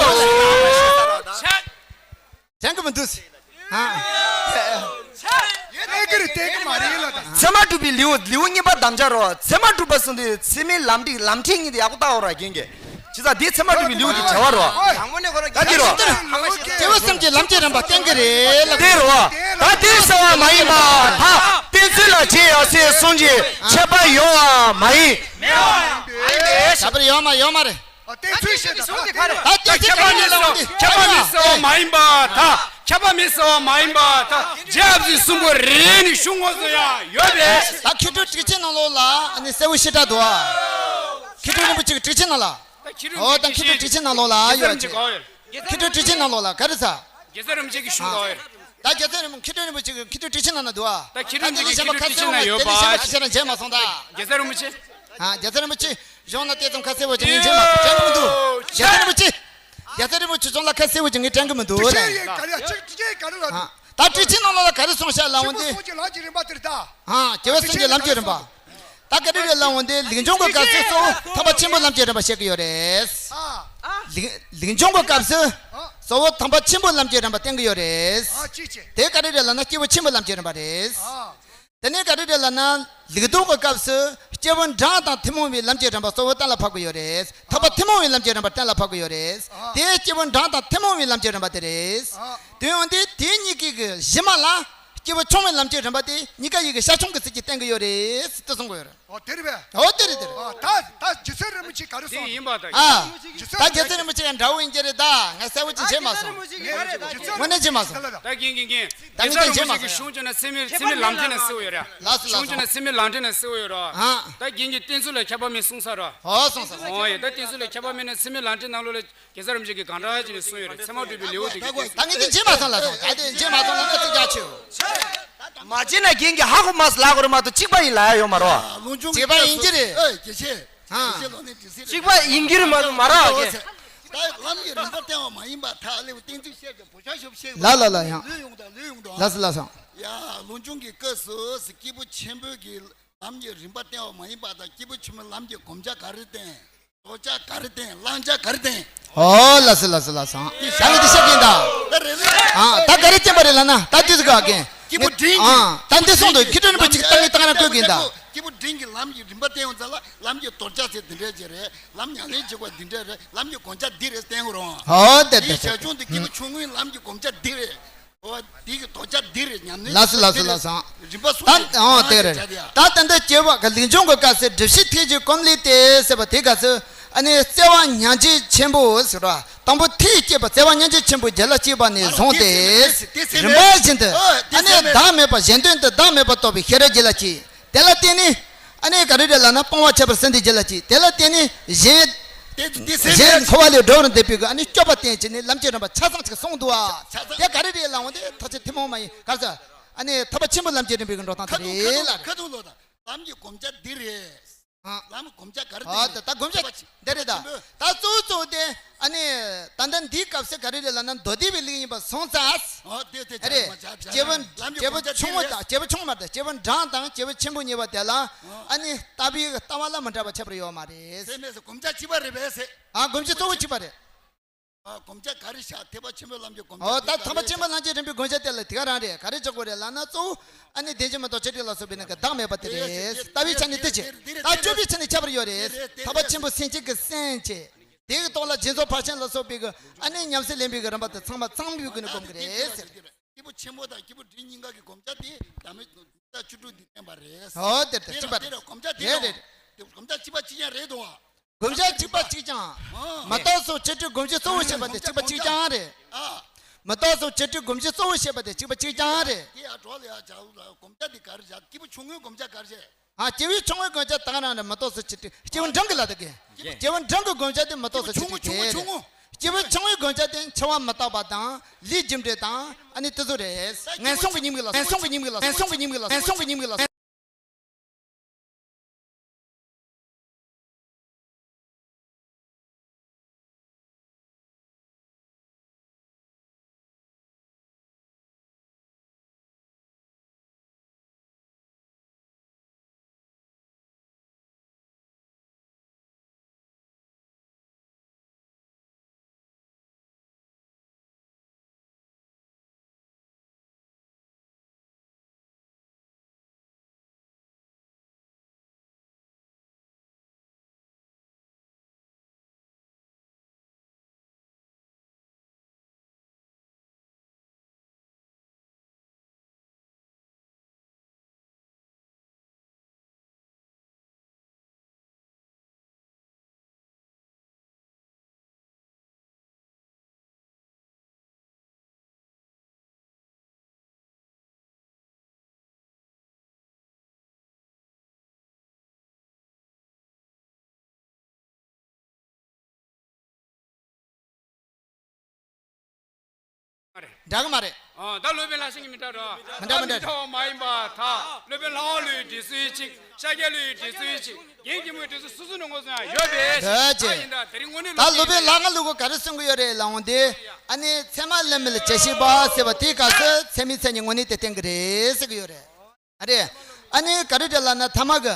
དྲན་གི་མི་འདུག་ཨ། ཡོད་དེ་གི་རེད་དེ་གི་མ་རེད་ལ་ད། ཚད་མ་གྲུབ་པའི་ལེའུ་ལེའུ་གཉིས་པ་དམ་བཅའ་རོ། ཚད་མ་གྲུབ་པ་གསུམ་དེ་ཚད་མའི་ལམ་འགྲིག་ལམ་ཁྲིད་གཉིས་དེ་ཡག་པོ་ལྟ་འོ་ར་རྒན་གྱི། ཇི་ལྟར་འདི་ཚད་མ་གྲུབ་པའི་ལེའུ་གི་བྱ་བ་རོ། ད་འདི་རོ། སྐྱེས་བུ་གསུམ་གྱི་ལམ་གྱི་རིམ་པ་བསྟན་གྱི་རེད་ལབ། དེ་རོ། ད་དེ་ཟེར་བ་མ་ཡིན་པ་ད། བསྟན་ཚུལ་ལ་རྗེ་ཡབ་སྲས་གསུམ་གྱི་ཁྱད་པར་ཡོད་པ་མ་ཡིན། ད་པར་ཡོད་མ་ཡོད་མ་རེད། བསྟན་ཚུལ་ཞེས་པ་ད་རེད། ད་ཁྱད་པར་མེད་ཟེར་བ་ཁྱད་པར་མེད་ཟེར་བ་མ་ཡིན་པ་ད། ཁྱད་པར་མེད་ཟེར་བ་མ་ཡིན་པ་ད། རྗེ་ཡབ་སྲས་གསུམ་པོ་རེ་རེ་ནས་གཞུང་ངོ་སོ་ཡང་ཡོད་པས། ད་མཁས་གྲུབ་ཊཱིཀ་ཆེན་ནང་ལོགས་ལ་ཨ་ནི་གསལ་བོ་ཞེ་དྲག་འདུག་ཨ། མཁས་གྲུབ་རིན་པོ་ཆེ་གི་ཊཱིཀ་ཆེན་ནང་ལ། ད་མཁས་གྲུབ་ཨོ་ད་མཁས་གྲུབ་ཊཱིཀ་ཆེན་ནང་ལོགས་ལ་ཡོད་ཅེས། མཁས་གྲུབ་ཊཱིཀ་ཆེན་ནང་ལོགས་ལ་ག་རེ་ཟ། རྗེ་བཙུན་རིན་པོ་ཆེ་གི་གཞུང་ལ་ཡོད། ད་རྗེ་བཙུན་རིན་པོ་མཁས་གྲུབ་རིན་པོ་ཆེ་གི་མཁས་གྲུབ་ཊཱིཀ་ཆེན་ནང་ན་འདུག་ཨ། ད་མཁས་གྲུབ་རིན་པོ་ཆེ་གི་མཁས་གྲུབ་ཊཱིཀ་ཆེན་ནང་ཡོད་པ། ད་དེ་ལས་གཞན་པ་ཁ་གསལ་བོ་དེ་ལས་གཞན་པ་ཁ་གསལ་བོ་ཅིག་མཇལ་མ་སོང་ད། རྗེ་བཙུན་རིན་པོ་ཆེ། ཨ། རྗེ་བཙུན་རིན་པོ་ཆེ། གཞུང་ན་དེ་ཙམ་ཁ་གསལ་བོ་ཅིག་ངས་མཇལ་མ་སོང་། དྲན་གི་མི་འདུག་རྗེ་བཙུན་རིན་པོ་ཆེ། རྗེ་བཙུན་རིན་པོ་ཆེ་གཞུང་ལ་ཁ་གསལ་བོ་ཅིག་ངས་དྲན་གི་མི་འདུག་ལ། ཨ། ད་ཊཱིཀ་ཆེན་ནང་ལོགས་ལ་ག་རེ་གསུངས་ཤག་ལབ་འོང་དེ། སྐྱེས་བུ་གསུམ་གྱི་ལམ་གྱི་རིམ་པ་དེ་རེད་ད། ཨ། སྐྱེས་བུ་གསུམ་གྱི་ལམ་གྱི་རིམ་པ། ད་ག་རེ་རེད་ལབ་འོང་དེ་ལེགས་སྦྱོང་གི་སྐབས་སུ་གཙོ་བོ་ཐེག་པ་ཆེན་པོའི་ལམ་གྱི་རིམ་པ་བཤད་ཀྱི་ཡོད་རེད། ཨ། ལེགས་ལེགས་སྦྱོང་གི་སྐབས་སུ་གཙོ་བོ་ཐེག་པ་ཆེན་པོའི་ལམ་གྱི་རིམ་པ་བསྟན་གྱི་ཡོད་རེད། ཨ། ཅིག་ཅིག་དེ་ག་རེ་རེད་ལབ་ན་སྐྱེས་བུ་ཆེན་པོའི་ལམ་གྱི་རིམ་པ་རེད། ཨ། དེ་ནས་ག་རེ་རེད་ལབ་ན་ལེགས་ལྡོག་གི་སྐབས་སུ་ སྐྱེས་བུ་འབྲིང་དང་ཐུན་མོང་བའི་ལམ་གྱི་རིམ་པ་གཙོ་བོ་གཏན་ལ་ཕབ་ཀྱི་ཡོད་རེད། ཐར་པ་ཐུན་མོང་བའི་ལམ་གྱི་རིམ་པ་གཏན་ལ་ཕབ་ཀྱི་ཡོད་རེད། ཨ། དེ་སྐྱེས་བུ་འབྲིང་དང་ཐུན་མོང་བའི་ལམ་གྱི་རིམ་པ་དེ་རེད། ཨ། དེ་ཡང་དེ་དེ་གཉིས་ཀའི་གི་གཞི་མ་ལ་སྐྱེས་བུ་ཆུང་བའི་ལམ་གྱི་རིམ་པ་དེ་གཉིས་ཀ་ཡི་གེ་ཞལ་ཆུང་གི་ཚིག་གིས་བསྟན་གྱི་ཡོད་རེད་ཟེར་གསུང་གི་ཡོད་རེད། ཨོ་དེ་རེད་པས། ཨོ་དེ་རེད་དེ་རེད། ཨ་ད་ད་རྗེ་བཙུན་རིན་པོ་ཆེ་ག་རེ་དེ་གསུངས་ཡིན་པ་དང་། ཨ། རྗེ་ད་བཙུན་རྗེ་བཙུན་རིན་པོ་ཆེ་ཡང་འདྲ་བོ་ཡིན་གྱི་རེད་ད། ང་གསལ་བོ་ཅིག་བྱས་མ་སོང་། དངོས་གནས་བྱས་མ་སོང་། ད་རྒན་རྒན་རྒན། ད་རྒན་རྒན་རྒན་རྗེ་བཙུན་རིན་པོ་ཆེ་གི་གཞུང་བྱས་ན་སེམས་མེད་སེམས་མེད་ལམ་འབྲས་ན་གསལ་བོ་ཡོད་རེད། ལགས་སོ་ལགས་སོ། གཞུང་བྱས་ན་སེམས་མེད་ལམ་འབྲས་ན་གསལ་བོ་ཡོད་རེད། ཨ། ད་རྒན་གྱིས་བསྟན་ཚུལ་ལ་ཁྱབ་པ་མེད་གསུངས་ས་རེད། ཨོ་གསུངས་ས་རེད། ཨོ་ཡ། ད་བསྟན་ཚུལ་ལ་ཁྱབ་པ་མེད་ན་སེམས་མེད་ལམ་འབྲས་ནང་ལོགས་ལ་རྗེ་བཙུན་རིན་པོ་ཆེ་གིས་གང་འདྲ་བྱས་ནས་གསུངས་ཡོད་རེད། ཚད་མ་གྲུབ་པའི་ལེའུ་དེ་གི་ད་ངས་དེ་བྱས་མ་སོང་ལབ་ན་ཚིག་རྒྱག་ཆེའོ། མ་བྱས་ན་རྒན་གྱིས་ཧ་གོ་མ་སོང་ལབ་དགོས་རེད་མ་གཏོགས་གཅིག་པ་ཡིན་ལབ་ཡ་ཡོད་མ་རེད། ལུང་ཆུང་གཅིག་པ་ཡིན་གྱི་རེད། ཨེ་དགེ་ཆེ། ཨ། དགེ་ཆེ་ལོ་ནི་དྲི་སི་རེད། གཅིག་པ་ཡིན་གྱི་རེད་མ་གཏོགས་མ་རེད་ག། ད་ལམ་གྱི་རིམ་པ་བསྟན་པ་མ་ཡིན་པ་ཐག་ལེའུ་བསྟན་ཚུལ་བཤད་ཀྱི་བུ་ཆ་ཤོབ་བཤད། ལ་ལ་ལ་ཡང་ལོས་ཡོང་དང་ལོས་ཡོང་དང་། ལ་སི་ལ་སང་། ཡ་ལུང་ཆུང་གི་སྐབས་སུ་སྐྱེས་བུ་ཆེན་པོའི་གི་ལམ་གྱི་རིམ་པ་བསྟན་པ་མ་ཡིན་པ་དང་སྐྱེས་བུ་ཆེན་པོའི་ལམ་གྱི་གོམས་ཆ་ག་རེ་བསྟན། དོར་བྱ་ག་རེ་བསྟན། བླང་བྱ་ག་རེ་བསྟན། ཨོ་ལ་སི་ལ་སི་ལ་སང་། ད་ངས་འདི་བཤད་ཀྱིན་ད། ད་རེད་རེད། ཨ་ད་ག་རེ་བསྟན་པ་རེད་ལབ་ན་ད་དུས་ཀ་གན། སྐྱེས་བུ་འབྲིང་གི། ཨ་ད་འདི་གསུངས་འདུག་ཁྱི་སྤྲོ་ནི་པོ་ཅིག་ད་ངས་ད་ག་རང་བཀོད་ཀྱིན་ད། སྐྱེས་བུ་འབྲིང་གི་ལམ་གྱི་རིམ་པ་བསྟན་ཡོང་ཙང་ལ་ལམ་གྱི་དོར་བྱ་ཚེ་འདི་འདྲས་ཅིག་རེད། ལམ་ཉམས་ལེན་བྱེད་དགོས་འདི་འདྲས་རེད། ལམ་གྱི་གོམས་ཆ་འདི་རེད་བསྟན་དགོས་རུང་། ཨོ་དེ་དེ་དེ། ཞལ་ཆུང་དེ་སྐྱེས་བུ་ཆུང་ངུའི་ལམ་གྱི་གོམས་ཆ་འདི་རེད། ཨོ་དེ་གི་དོར་བྱ་འདི་རེད། ཉམས་ལེན་ལ་སི་ལ་སི་ལ་སང་། རིམ་པ་སོ་ད་ཨོ་དེ་རེད། ད་ད་ལྟ་སྐྱེ་བ་གི་ལིང་ཆུང་གི་སྐབས་སུ་སྒྲུབ་བྱེད་ཐེག་གི་གོམས་ལས་ཏེ་ཟེར་བ་དེ་སྐབས་སུ། ཨ་ནི་བརྩེ་བ་མཉམ་བརྗེ་ཆེན་པོ་ཟེར་བ་དང་པོ་ཐེག་བསྐྱེད་པ་བརྩེ་བ་མཉམ་བརྗེ་ཆེན་པོ་རྒྱུད་ལ་སྐྱེས་པ་ནས་བཟུང་སྟེ། རིམ་པ་བཞིན་དུ་ཨ་ནི་བདག་མེད་པ་གཞན་དོན་དུ་བདག་མེད་པ་རྟོགས་པའི་ཤེས་རབ་རྒྱུད་ལ་སྐྱེས། དེ་ལ་བརྟེན་ནས་ཨ་ནི་ག་རེ་རེད་ལབ་ན་སྤོང་བ་ཁྱད་པར་སེམས་དེ་རྒྱུད་ལ་སྐྱེས། དེ་ལ་བརྟེན་ནས་གཞན། གཞན་འཁོར་བ་ལས་སྒྲོལ་བར་འདོད་པའི་གི་ཨ་ནི་སྐྱོབ་པ་བསྟེན་བྱས་ནས་ལམ་གྱི་རིམ་པ་ཆ་ཚང་ཅིག་གསུངས་འདུག་ཨ། དེ་ག་རེ་རེད་ལབ་འོང་དེ་ཐག་ཆོད་ཐུན་མོང་མ་ཡིན་ག་ཚོད། ཨ་ནི་ཐར་པ་ཆེན་པོའི་ལམ་གྱི་རིམ་པའི་གི་འགྲོ་སྟངས་དེ་རེད་ལ། ལམ་གྱི་གོམས་ཆ་འདི་རེད། ཨ། ལམ་གོམས་ཆ་ག་རེ། ཨ་ད་ད་གོམས་ཆ་འདི་རེད་ད། ད་གཙོ་བོ་གཙོ་བོ་དེ་ཨ་ནི་ད་ལྟ་འདིའི་སྐབས་སུ་ག་རེ་རེད་ལབ་ན་མདོ་སྡེ་པའི་ལུགས་ཡིན་པ་སོང་ཙང་། ཨ་དེ་དེ་རེད། སྐྱེས་བུ་སྐྱེས་བུ་ཆུང་བ་དང་སྐྱེས་བུ་ཆུང་བ་དང་སྐྱེས་བུ་འབྲིང་དང་སྐྱེས་བུ་ཆེན་པོ་གཉིས་པ་དེ་ལ་ཨ་ནི་ལྟ་བའི་ལྟ་བ་ལ་མི་འདྲ་བ་ཁྱད་པར་ཡོད་མ་རེད། སེམས་མེད་སེ་གོམས་ཆ་གཅིག་པ་རེད་པས་སེ། ཨ་གོམས་ཆ་གཙོ་བོ་གཅིག་པ་རེད། ཨ་གོམས་ཆ་ག་རེ་བཞག་ཐེག་པ་ཆེན་པོའི་ལམ་གྱི་གོམས་ཆ། ཨོ་ད་ཐེག་པ་ཆེན་པོའི་ལམ་གྱི་རིམ་པའི་གོམས་ཆ་དེ་ལ་དེ་ག་རང་རེད། ག་རེ་འཇོག་དགོས་རེད་ལབ་ན་གཙོ་བོ་ཨ་ནི་བདེན་བཞི་མ་རྟོགས་ཆོས་དྲུག་ལ་སོགས་པའི་ནི་གི་བདག་མེད་པ་དེ་རེད། ལྟ་བའི་ཆ་ནས་དེ་བྱེད། ད་སྤྱོད་པའི་ཆ་ནས་ཁྱད་པར་ཡོད་རེད། ཐེག་པ་ཆེན་པོ་སེམས་བསྐྱེད་ཀྱི་སེམས་བྱེད། དེ་གི་ཐོག་ལ་སྦྱིན་སོགས་ཕར་ཕྱིན་ལ་སོགས་པའི་གི་ཨ་ནི་ཉམས་སུ་ལེན་པའི་གི་རིམ་པ་དེ་ཚང་མ་ཚང་མའི་གི་ནི་སྒོམ་གི་རེད་ཟེར། སྐྱེས་བུ་ཆེན་པོ་དང་སྐྱེས་བུ་འབྲིང་གཉིས་ཀ་གི་གོམས་ཆ་དེ་བདག་མེད་ད་བཅུ་དྲུག་འདི་བསྟན་པ་རེད། ཨོ་དེ་རེད། གཅིག་པ་རེད། གོམས་ཆ་དེ་རེད། གོམས་ཆ་གཅིག་པ་གཅིག་རྐྱང་རེད་དོ། གོམས་ཆ་གཅིག་པ་གཅིག་རྐྱང་། མ་རྟོགས་སོགས་ཆོས་དྲུག་སྒོམ་གཞི་གཙོ་བོ་བཤད་པ་དེ་གཅིག་པ་གཅིག་རྐྱང་རེད། མ་རྟོགས་སོགས་ཆོས་དྲུག་སྒོམ་གཞི་གཙོ་བོ་བཤད་པ་དེ་གཅིག་པ་གཅིག་རྐྱང་རེད། དེ་ཡང་གྲོགས་ལ་ཡང་བྱ་བ་ལ་གོམས་ཆ་དེ་ག་རེ་བྱ། སྐྱེས་བུ་ཆུང་ངུའི་གོམས་ཆ་ག་རེ་བྱས། ཨ་སྐྱེས་བུ་ཆུང་ངུའི་གོམས་ཆ་དང་རང་རེད། མ་རྟོགས་སོགས་ཆོས་དྲུག་སྐྱེས་བུ་འབྲིང་གི་ལ་དགེ། སྐྱེས་བུ་འབྲིང་གི་གོམས་ཆ་དེ་མ་རྟོགས་སོགས་ཆོས་དྲུག་དེ་རེད། སྐྱེས་བུ་ཆུང་ངུའི་གོམས་ཆ་དེ་འཆི་བ་མི་རྟག་པ་དང་ལས་རྒྱུ་འབྲས་དང་ཨ་ནི་དེ་ཚོ་རེད། ངན་སོང་གི་ཉིན་མོ་ལ་ངན་སོང་གི་ཉིན་མོ་ལ་ངན་སོང་གི་ཉིན་མོ་ལ་ངན་སོང་གི་ཉིན་མོ་ལ། འདྲ་གི་མ་རེད། ཨ་ད་སློབ་དཔོན་ལྷ་ཆེན་གྱི་མི་འདྲ་རོ། མི་འདྲ་མི་འདྲ། ད་མི་འདྲ་བ་མ་ཡིན་པར་ཐལ། སློབ་དཔོན་ལྷ་དབང་ལུགས་ཀྱི་འགྲེལ་ཚུལ་གཅིག་ཤཱཀྱ་ལུགས་ཀྱི་འགྲེལ་ཚུལ་གཅིག་རྒན་གྱི་མོའི་འགྲེལ་ཚུལ་སོ་སོ་ནས་ངོས་བཟུང་ཡང་ཡོད་པས། ད་ཡིན་ད་དེ་རིང་དངོས་གནས་ད་སློབ་དཔོན་ལྷ་དབང་ལུགས་ཀྱིས་ག་རེ་གསུང་གི་ཡོད་རེད་ལབ་འོང་དུས། ཨ་ནི་ཚད་མ་ལས་མེད་ལ་བྱ་ཤེས་པ་ཟེར་བ་དེའི་སྐབས་སུ་ཚད་མའི་མཚན་ཉིད་དངོས་གནས་དེ་བསྟན་གྱི་རེད་ཟེར་གྱི་ཡོད་རེད། ཨ་རེད། ཨ་ནི་ག་རེ་རེད་ལབ་ན་ཐ་མ་གི།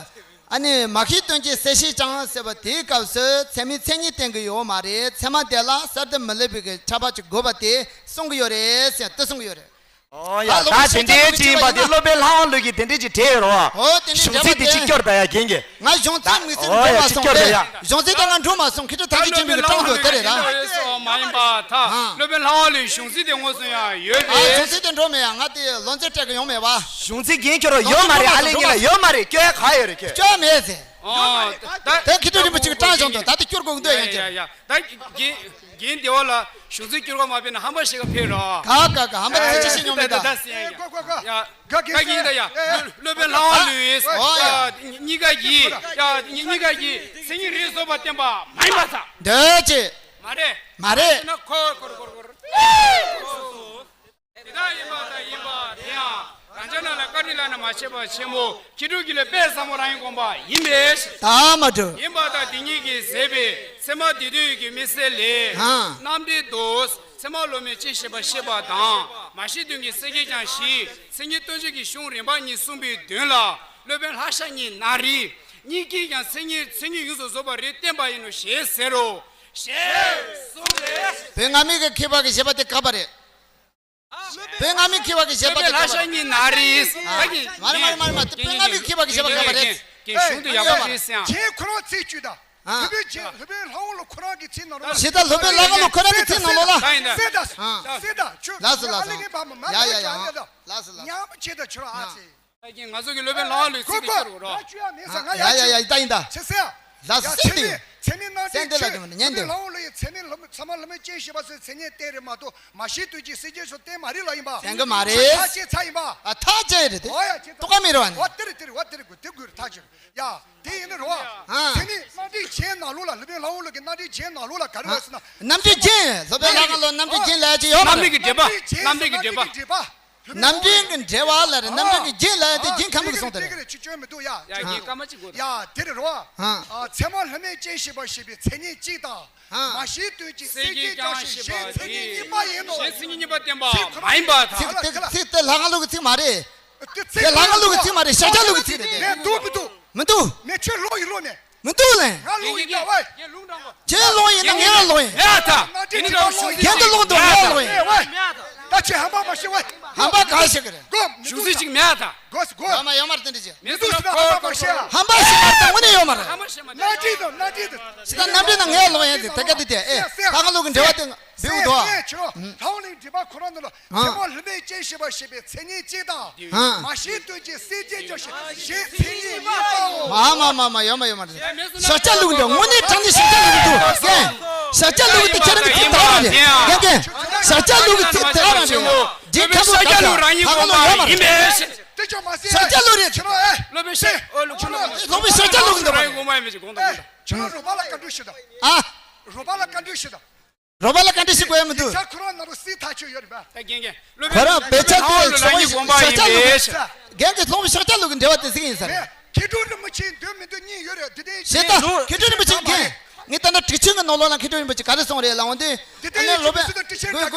ཨ་ནི་མ་ཤེས་དོན་གྱི་གསལ་བྱེད་ཀྱང་ཟེར་བ་དེའི་སྐབས་སུ་ཚད་མའི་མཚན་ཉིད་བསྟན་གྱི་ཡོད་མ་རེད། ཚད་མ་དེ་ལ་གསར་དུ་མི་སླེབས་པའི་གི་ཁྱབ་པ་ཅིག་དགོས་པ་དེ་གསུང་གི་ཡོད་རེད་ཟེར་དེ་གསུང་གི་ཡོད་རེད། ཨོ་ཡ། ད་ད་སློབ་དཔོན་དེ་འདྲའི་ཅིག་ཡིན་པ་དེ་སློབ་དཔོན་ལྷ་དབང་ལུགས་ཀྱི་དེ་འདྲའི་ཅིག་བྲིས་ཡོད་རེད་བ། ཨོ་དེ་འདྲའི་གཞུང་ཚིག་དེ་ཅིག་སྐྱོར་ད་ཡ་རྒན་གྱིས། ང་གཞུང་ཚིག་དམིགས་བསལ་ཨོ་འགྲོ་ཡ་མ་ཅིག་སོང་སྐྱོར་ད་ཡ། གཞུང་ཚིག་དེ་ང་འགྲོ་མ་སོང་། ཁྱེད་ཚོ་ཐམས་ཅད་མཁྱེན་པའི་གི་གྲངས་སུ་དེ་རེད་ར། ཨོ་ཡ་སོ་མ་ཡིན་པ་ད་ཨ། སློབ་དཔོན་ལྷ་དབང་ལུགས་གཞུང་ཚིག་དེ་དངོས་སུ་ཡང་ཡོད་ཨ། རེད། གཞུང་ཚིག་དེ་འགྲོ་མེད་ཡ། ང་དེ་ལོ་ཚད་སྤྲད་གི་ཡོང་མེད་བ། གཞུང་ཚིག་རྒན་ཁྱོད་རང་ཡོད་མ་རེད། ཨ་ལེ་ངེད་ལ་ཡོད་མ་རེད། སྐྱོ་ཡ་ག་ཡོད་རེད་ཁྱོད། སྐྱོ་མེད་ཟེར། ཨོ་ད་ད་ད་ཁྱེད་ཚོ་རིན་པོ་ཆེ་གི་གྲངས་བྱུང་དོ། ད་དེ་སྐྱོར་དགོས་འདོད་ཡོད་ཡ་ཡ་ཀྱང་། ཡ་ད་རྒན་རྒན་སྡེ་བ་ལ་གཞུང་ཚིག་སྐྱོར་བ་མ་ཕེབས་ན་ཧམ་པ་ཞིག་ག་ཕེབས་རོགས། ག་ག་ག་ཧམ་པ་ཨེ་ཚིག་ཅི་ཞིག་ཉོ་མེད་ད། ད་སེ་ཡ་ཡ་ཡ་ད་ག་གིན་ད་ཡ། སློབ་དཔོན་ལྷ་དབང་ལུས་ཡིན། ཡ་གཉིས་ཀ་གིས་ཡ་གཉིས་ཀ་གིས་མཚན་ཉིད་རེ་བཟོ་བ་བསྟན་པ་མ་ཡིན་པ་ད། འདོད་ཅེས། མ་རེད། མ་རེད། ན་ཁོ་ཁོར་ཁོར་ཁོར། དེ་དག་ཡིན་པ་དང་ཡིན་པ་དེ་ཡང་རང་ཅག་རྣམས་ལ་བཀའ་དྲིན་བླ་ན་མ་མཆིས་པ་ཆེན་པོ་མཁས་གྲུབ་ཀྱི་ལུས་དཔལ་བཟང་པོ་རང་གི་དགོངས་པ་ཡིན་པས། ད་མ་གྲུབ། ཡིན་པ་དང་དེ་ཉིད་ཀྱིས་ཟད་པའི་ཚད་མ་སྡེ་བདུན་ཡི་གེ་མི་གསལ་ལས། ཧང་། རྣམ་འགྲེལ་དུ། ཚད་མ་སློབ་མའི་སྤྱན་ཤེས་པ་ཞེས་པ་དང་། མ་གཞི་དོན་གྱི་གསལ་བྱེད་ཀྱང་གཞི་མཚན་ཉིད་སྟོང་ཆད་ཀྱི་གཞུང་རིམ་པ་གཉིས་གསུངས་པའི་དོན་ལ་སློབ་དཔོན་ལྷ་ཤ་གཉིས་ན་རེ། གཉིས་ཀྱིས་ཀྱང་མཚན་ཉིད་མཚན་ཉིད་ཡོངས་སུ་རྫོགས་པ་རེ་བསྟན་པ་ཡིན་ནོ་ཞེས་ཟེར་རོ། ཞེས་གསུངས་ཏེ། བོད་སྔ་མའི་གི་མཁས་པ་གི་བཞེད་པ་དེ་ག་པ་རེད། བོད་སྔ་མའི་མཁས་པ་གི་བཞེད་པ་དེ་ག་པ་རེད། ལྷ་ཤ་གཉིས་ན་རེ། ཨ། མ་རེད་མ་རེད་མ་རེད་མ་རེད། བོད་སྔ་མའི་མཁས་པ་གི་བཞེད་པ་ག་པ་རེད། གཞུང་དུ་ཡག་པོ་རེད་ཟེར་ཡང་། ཁྱེད་ཁོ་རང་ཚིག་བཅུ་དང་། ཨ། སློབ་དཔོན་ཁྱེད་སློབ་དཔོན་ལྷ་དབང་ལུགས་ཁོ་རང་གི་ཚིག་ནང་ལོགས་ལ། ཞེ་ད་སློབ་དཔོན་ལྷ་དབང་ལུགས་ཁོ་རང་གི་ཚིག་ནང་ལོགས་ལ། སེ་ད་སེ་ད་ཁྱོད་ལགས་སོ་ལགས་སོ། ཨ་ལེ་ངའི་བ་མ་མ་ཡ་ཡ་ཡ། ལགས་སོ་ལགས་སོ། ཉམས་ཆེ་ད་ཁྱོད་ཨ་ཙི། ང་ཚོ་གི་སློབ་དཔོན་ལྷ་དབང་ལུགས་ཚིག་དེ་ཁྱེར་རོགས། ང་ཡ་ཡ་ཡ་ཡིན་ད་ཡིན་ད། ལགས་སོ་སེམས་དེ། ཚད་མའི་རྣམ་འགྲེལ་ཁྱེད་སློབ་དཔོན་ལྷ་དབང་ལུགས་ཡི་ཚད་མའི་ཚད་མ་སློབ་དཔོན་སྤྱན་ཤེས་པ་སོགས་མཚན་ཉིད་བསྟན་རེད་མ་གཏོགས་མ་ཤེས་དོན་གྱི་སེལ་བྱེད་སོགས་བསྟན་མ་རེད་ལ་ཡིན་པ། བསྟན་གི་མ་རེད། ཐག་བཅད་ཚར་ཡིན་པ། ཨ་ཐག་བཅད་རེད་དེ། ཨོ་ཡ་ཁྱེད་ད། ལྟོ་ག་མི་རེད་བ་ནི། ཨོ་དེ་རེད་དེ་རེད་ཨོ་དེ་རེད་དགོས་དེ་དགོས་རེད་ཐག་བཅད་རེད་ཡ། དེ་ཡིན་ན་རོ། ཨ། ཚད་མའི་རྣམ་འགྲེལ་རྒྱན་ནང་ལོགས་ལ་སློབ་དཔོན་ལྷ་དབང་ལུགས་ཀྱི་རྣམ་འགྲེལ་རྒྱན་ནང་ལོགས་ལ་ག་རེ་ཡོད་ཟེར་ན། རྣམ་འགྲེལ་རྒྱན། སློབ་དཔོན་ལྷ་དབང་ལུགས་རྣམ་འགྲེལ་རྒྱན་ལབ་ཡ་ཅིག་ཡོད་མ་རེད། རྣམ་འགྲེལ་གྱི་འགྲེལ་པ། རྣམ་འགྲེལ་གྱི་འགྲེལ་པ། རྣམ་འགྲེལ་གྱི་འགྲེལ་པ། རྣམ་འགྲེལ་གྱི་འགྲེལ་པ་ལ་རེད། རྣམ་འགྲེལ་གྱི་རྒྱན་ལབ་ཡ་དེ་རྒྱན་ཁ་མིག་གི་གསུང་དེ་རེད། ཅི་བཅོས་མི་འདུག་ཡ། ཡ་རྒྱན་སྐར་མ་གཅིག་དགོས་ད། ཡ་དེ་རེད་རོ། ཨ། ཚད་མ་སློབ་མའི་སྤྱན་ཤེས་པ་ཞེས་པའི་མཚན་ཉིད་གཅིག་དང་། མ་ཤེས་དོན་གྱི་སེལ་བྱེད་ཀྱང་ཞེས་པ་ཞེས་མཚན་ཉིད་གཉིས་པ་ཡིན་ནོ། ཞེས་མཚན་ཉིད་གཉིས་པ་བསྟན་པ་མ་ཡིན་པར་ཐལ། ཚིག་དེ་ཚིག་དེ་ལྷ་དབང་ལུགས་ཀྱི་ཚིག་མ་རེད། དེ་ཚིག་དེ་ལྷ་དབང་ལུགས་ཀྱི་ཚིག་མ་རེད། ཤཱཀྱ་ལུགས་ཀྱི་ཚིག་རེད་དེ། ནས་འདུག་མི་འདུག་མི་འདུག་མི་ཁྱོད་ལོག་ཡིན་ལོག་ནས། མི་འདུག་ལན། ང་ལོག་ཡིན་ད་ཝེ། ཁྱེད་ལོག་ཡིན་ན་ངས་ལོག་ཡིན། ཡ་ད། ཡིན་ད་ལོག་ཡིན། ཁྱེད་ཀྱི་ལོག་འདུག་ངས་ལོག་ཡིན། ཝེ། ད་ཁྱེད་ཧམ་པ་མ་བྱེད་ཝེ། ཧམ་པ་ག་བྱེད་ཀྱི་རེད། གོ་མི་གཞུང་འདུག་ཚིག་ཅིག་མེད་ད། གོ་གོ་ཡོད་མ་ཡོད་མ་རེད་དེ་འདྲ་བྱེད། མི་འདུག་ཟེར་ན་ཧམ་པ་མ་བྱེད། ཧམ་པ་ཞིག་མ་རེད་ད་དངོས་གནས་ཡོད་མ་རེད། ཧམ་པ་ཞིག་མ་རེད། ན་འདྲི་དང་ན་འདྲི་དང་། ཞེ་ད་ནམ་རྒྱུན་ན་ངས་ལོག་ཡིན་ཟེར་དེ་ག་དེ་དེ་ཨེ། ད་ང་ལོག་གི་འབྲེལ་བ་དེ་འབེའུ་དོ། ཨེ་ཁྱོད་ལྷ་དབང་ལུགས་འགྲེལ་པ་ཁོ་རང་ནང་ལ་ཚད་མ་སློབ་མའི་སྤྱན་ཤེས་པ་ཞེས་པའི་མཚན་ཉིད་གཅིག་དང་། ཨ། མ་ཤེས་དོན་གྱི་སེལ་བྱེད་ཀྱང་ཞེས་མཚན་ཉིད་གཉིས་པའོ། མ་མ་མ་མ་ཡོད་མ་ཡོད་མ་རེད། ཤཱཀྱ་ལུགས་འདི་དངོས་གནས་དྲང་གནས་ཤཱཀྱ་ལུགས་འདུག་རྒན། ཤཱཀྱ་ལུགས་འདི་ཁྱེད་རང་གི་ཚིག་དག་རང་རེད། རྒན་རྒན། ཤཱཀྱ་ལུགས་ཀྱི་ཚིག་དག་རང་རེད། རྒན་ཁ་ལོ་ཤཱཀྱ་ལུགས་རང་ཡིན་དགོངས་པ་ཡིན་པས། དེ་ཅང་མ་ཟེར། ཤཱཀྱ་ལུགས་རེད། ཁྱེད་རང་ཨེ། སློབ་དཔོན་ཤཱཀྱ་ཨོ་ལུགས་ཁྱེད་རང་། སློབ་དཔོན་ཤཱཀྱ་ལུགས་འདུག་རང་ཡིན་དགོངས་པ་ཡིན་པས་དགོངས་དགོངས། ཁྱེད་རང་རོགས་པ་ལ་བཀའ་འདྲི་ཞུ་དང་། ཨ། རོགས་པ་ལ་བཀའ་འདྲི་ཞུ་དང་། རོགས་པ་ལ་བཀའ་འདྲི་ཞུ་དགོས་ཡ་མི་འདུག་ཡིག་ཆ་ཁོ་རང་ནང་ལ་གཟིགས་ཐག་ཆོད་ཡོད་རེད་པ། ད་རྒན་རྒན། སློབ་ཁོ་རང་དཔེ་ཆ་དེ་ཚོ་ཤཱཀྱ་ལུགས་ཀྱི་རྒན་གྱི་སློབ་དཔོན་ཤཱཀྱ་ལུགས་ཀྱི་འགྲེལ་པ་དེ་གཟིགས་ཡིན་ས་རེད། མཁས་གྲུབ་རིན་པོ་ཆེ་འདོད་མི་འདོད་གཉིས་ཡོད་རེད། འདི་དེ་ཞེས་ད་མཁས་གྲུབ་རིན་པོ་ཆེ་རྒན། ངས་ད་ལྟ་གྲུབ་ཆེན་གྱི་ནང་ལོགས་ལ་མཁས་གྲུབ་རིན་པོ་ཆེ་ག་རེ་གསུངས་རེད་ལབ་འོང་དུས། འདི་དེ་ཨ་ནི་སློབ་དཔོན་སྐུ་ཅི་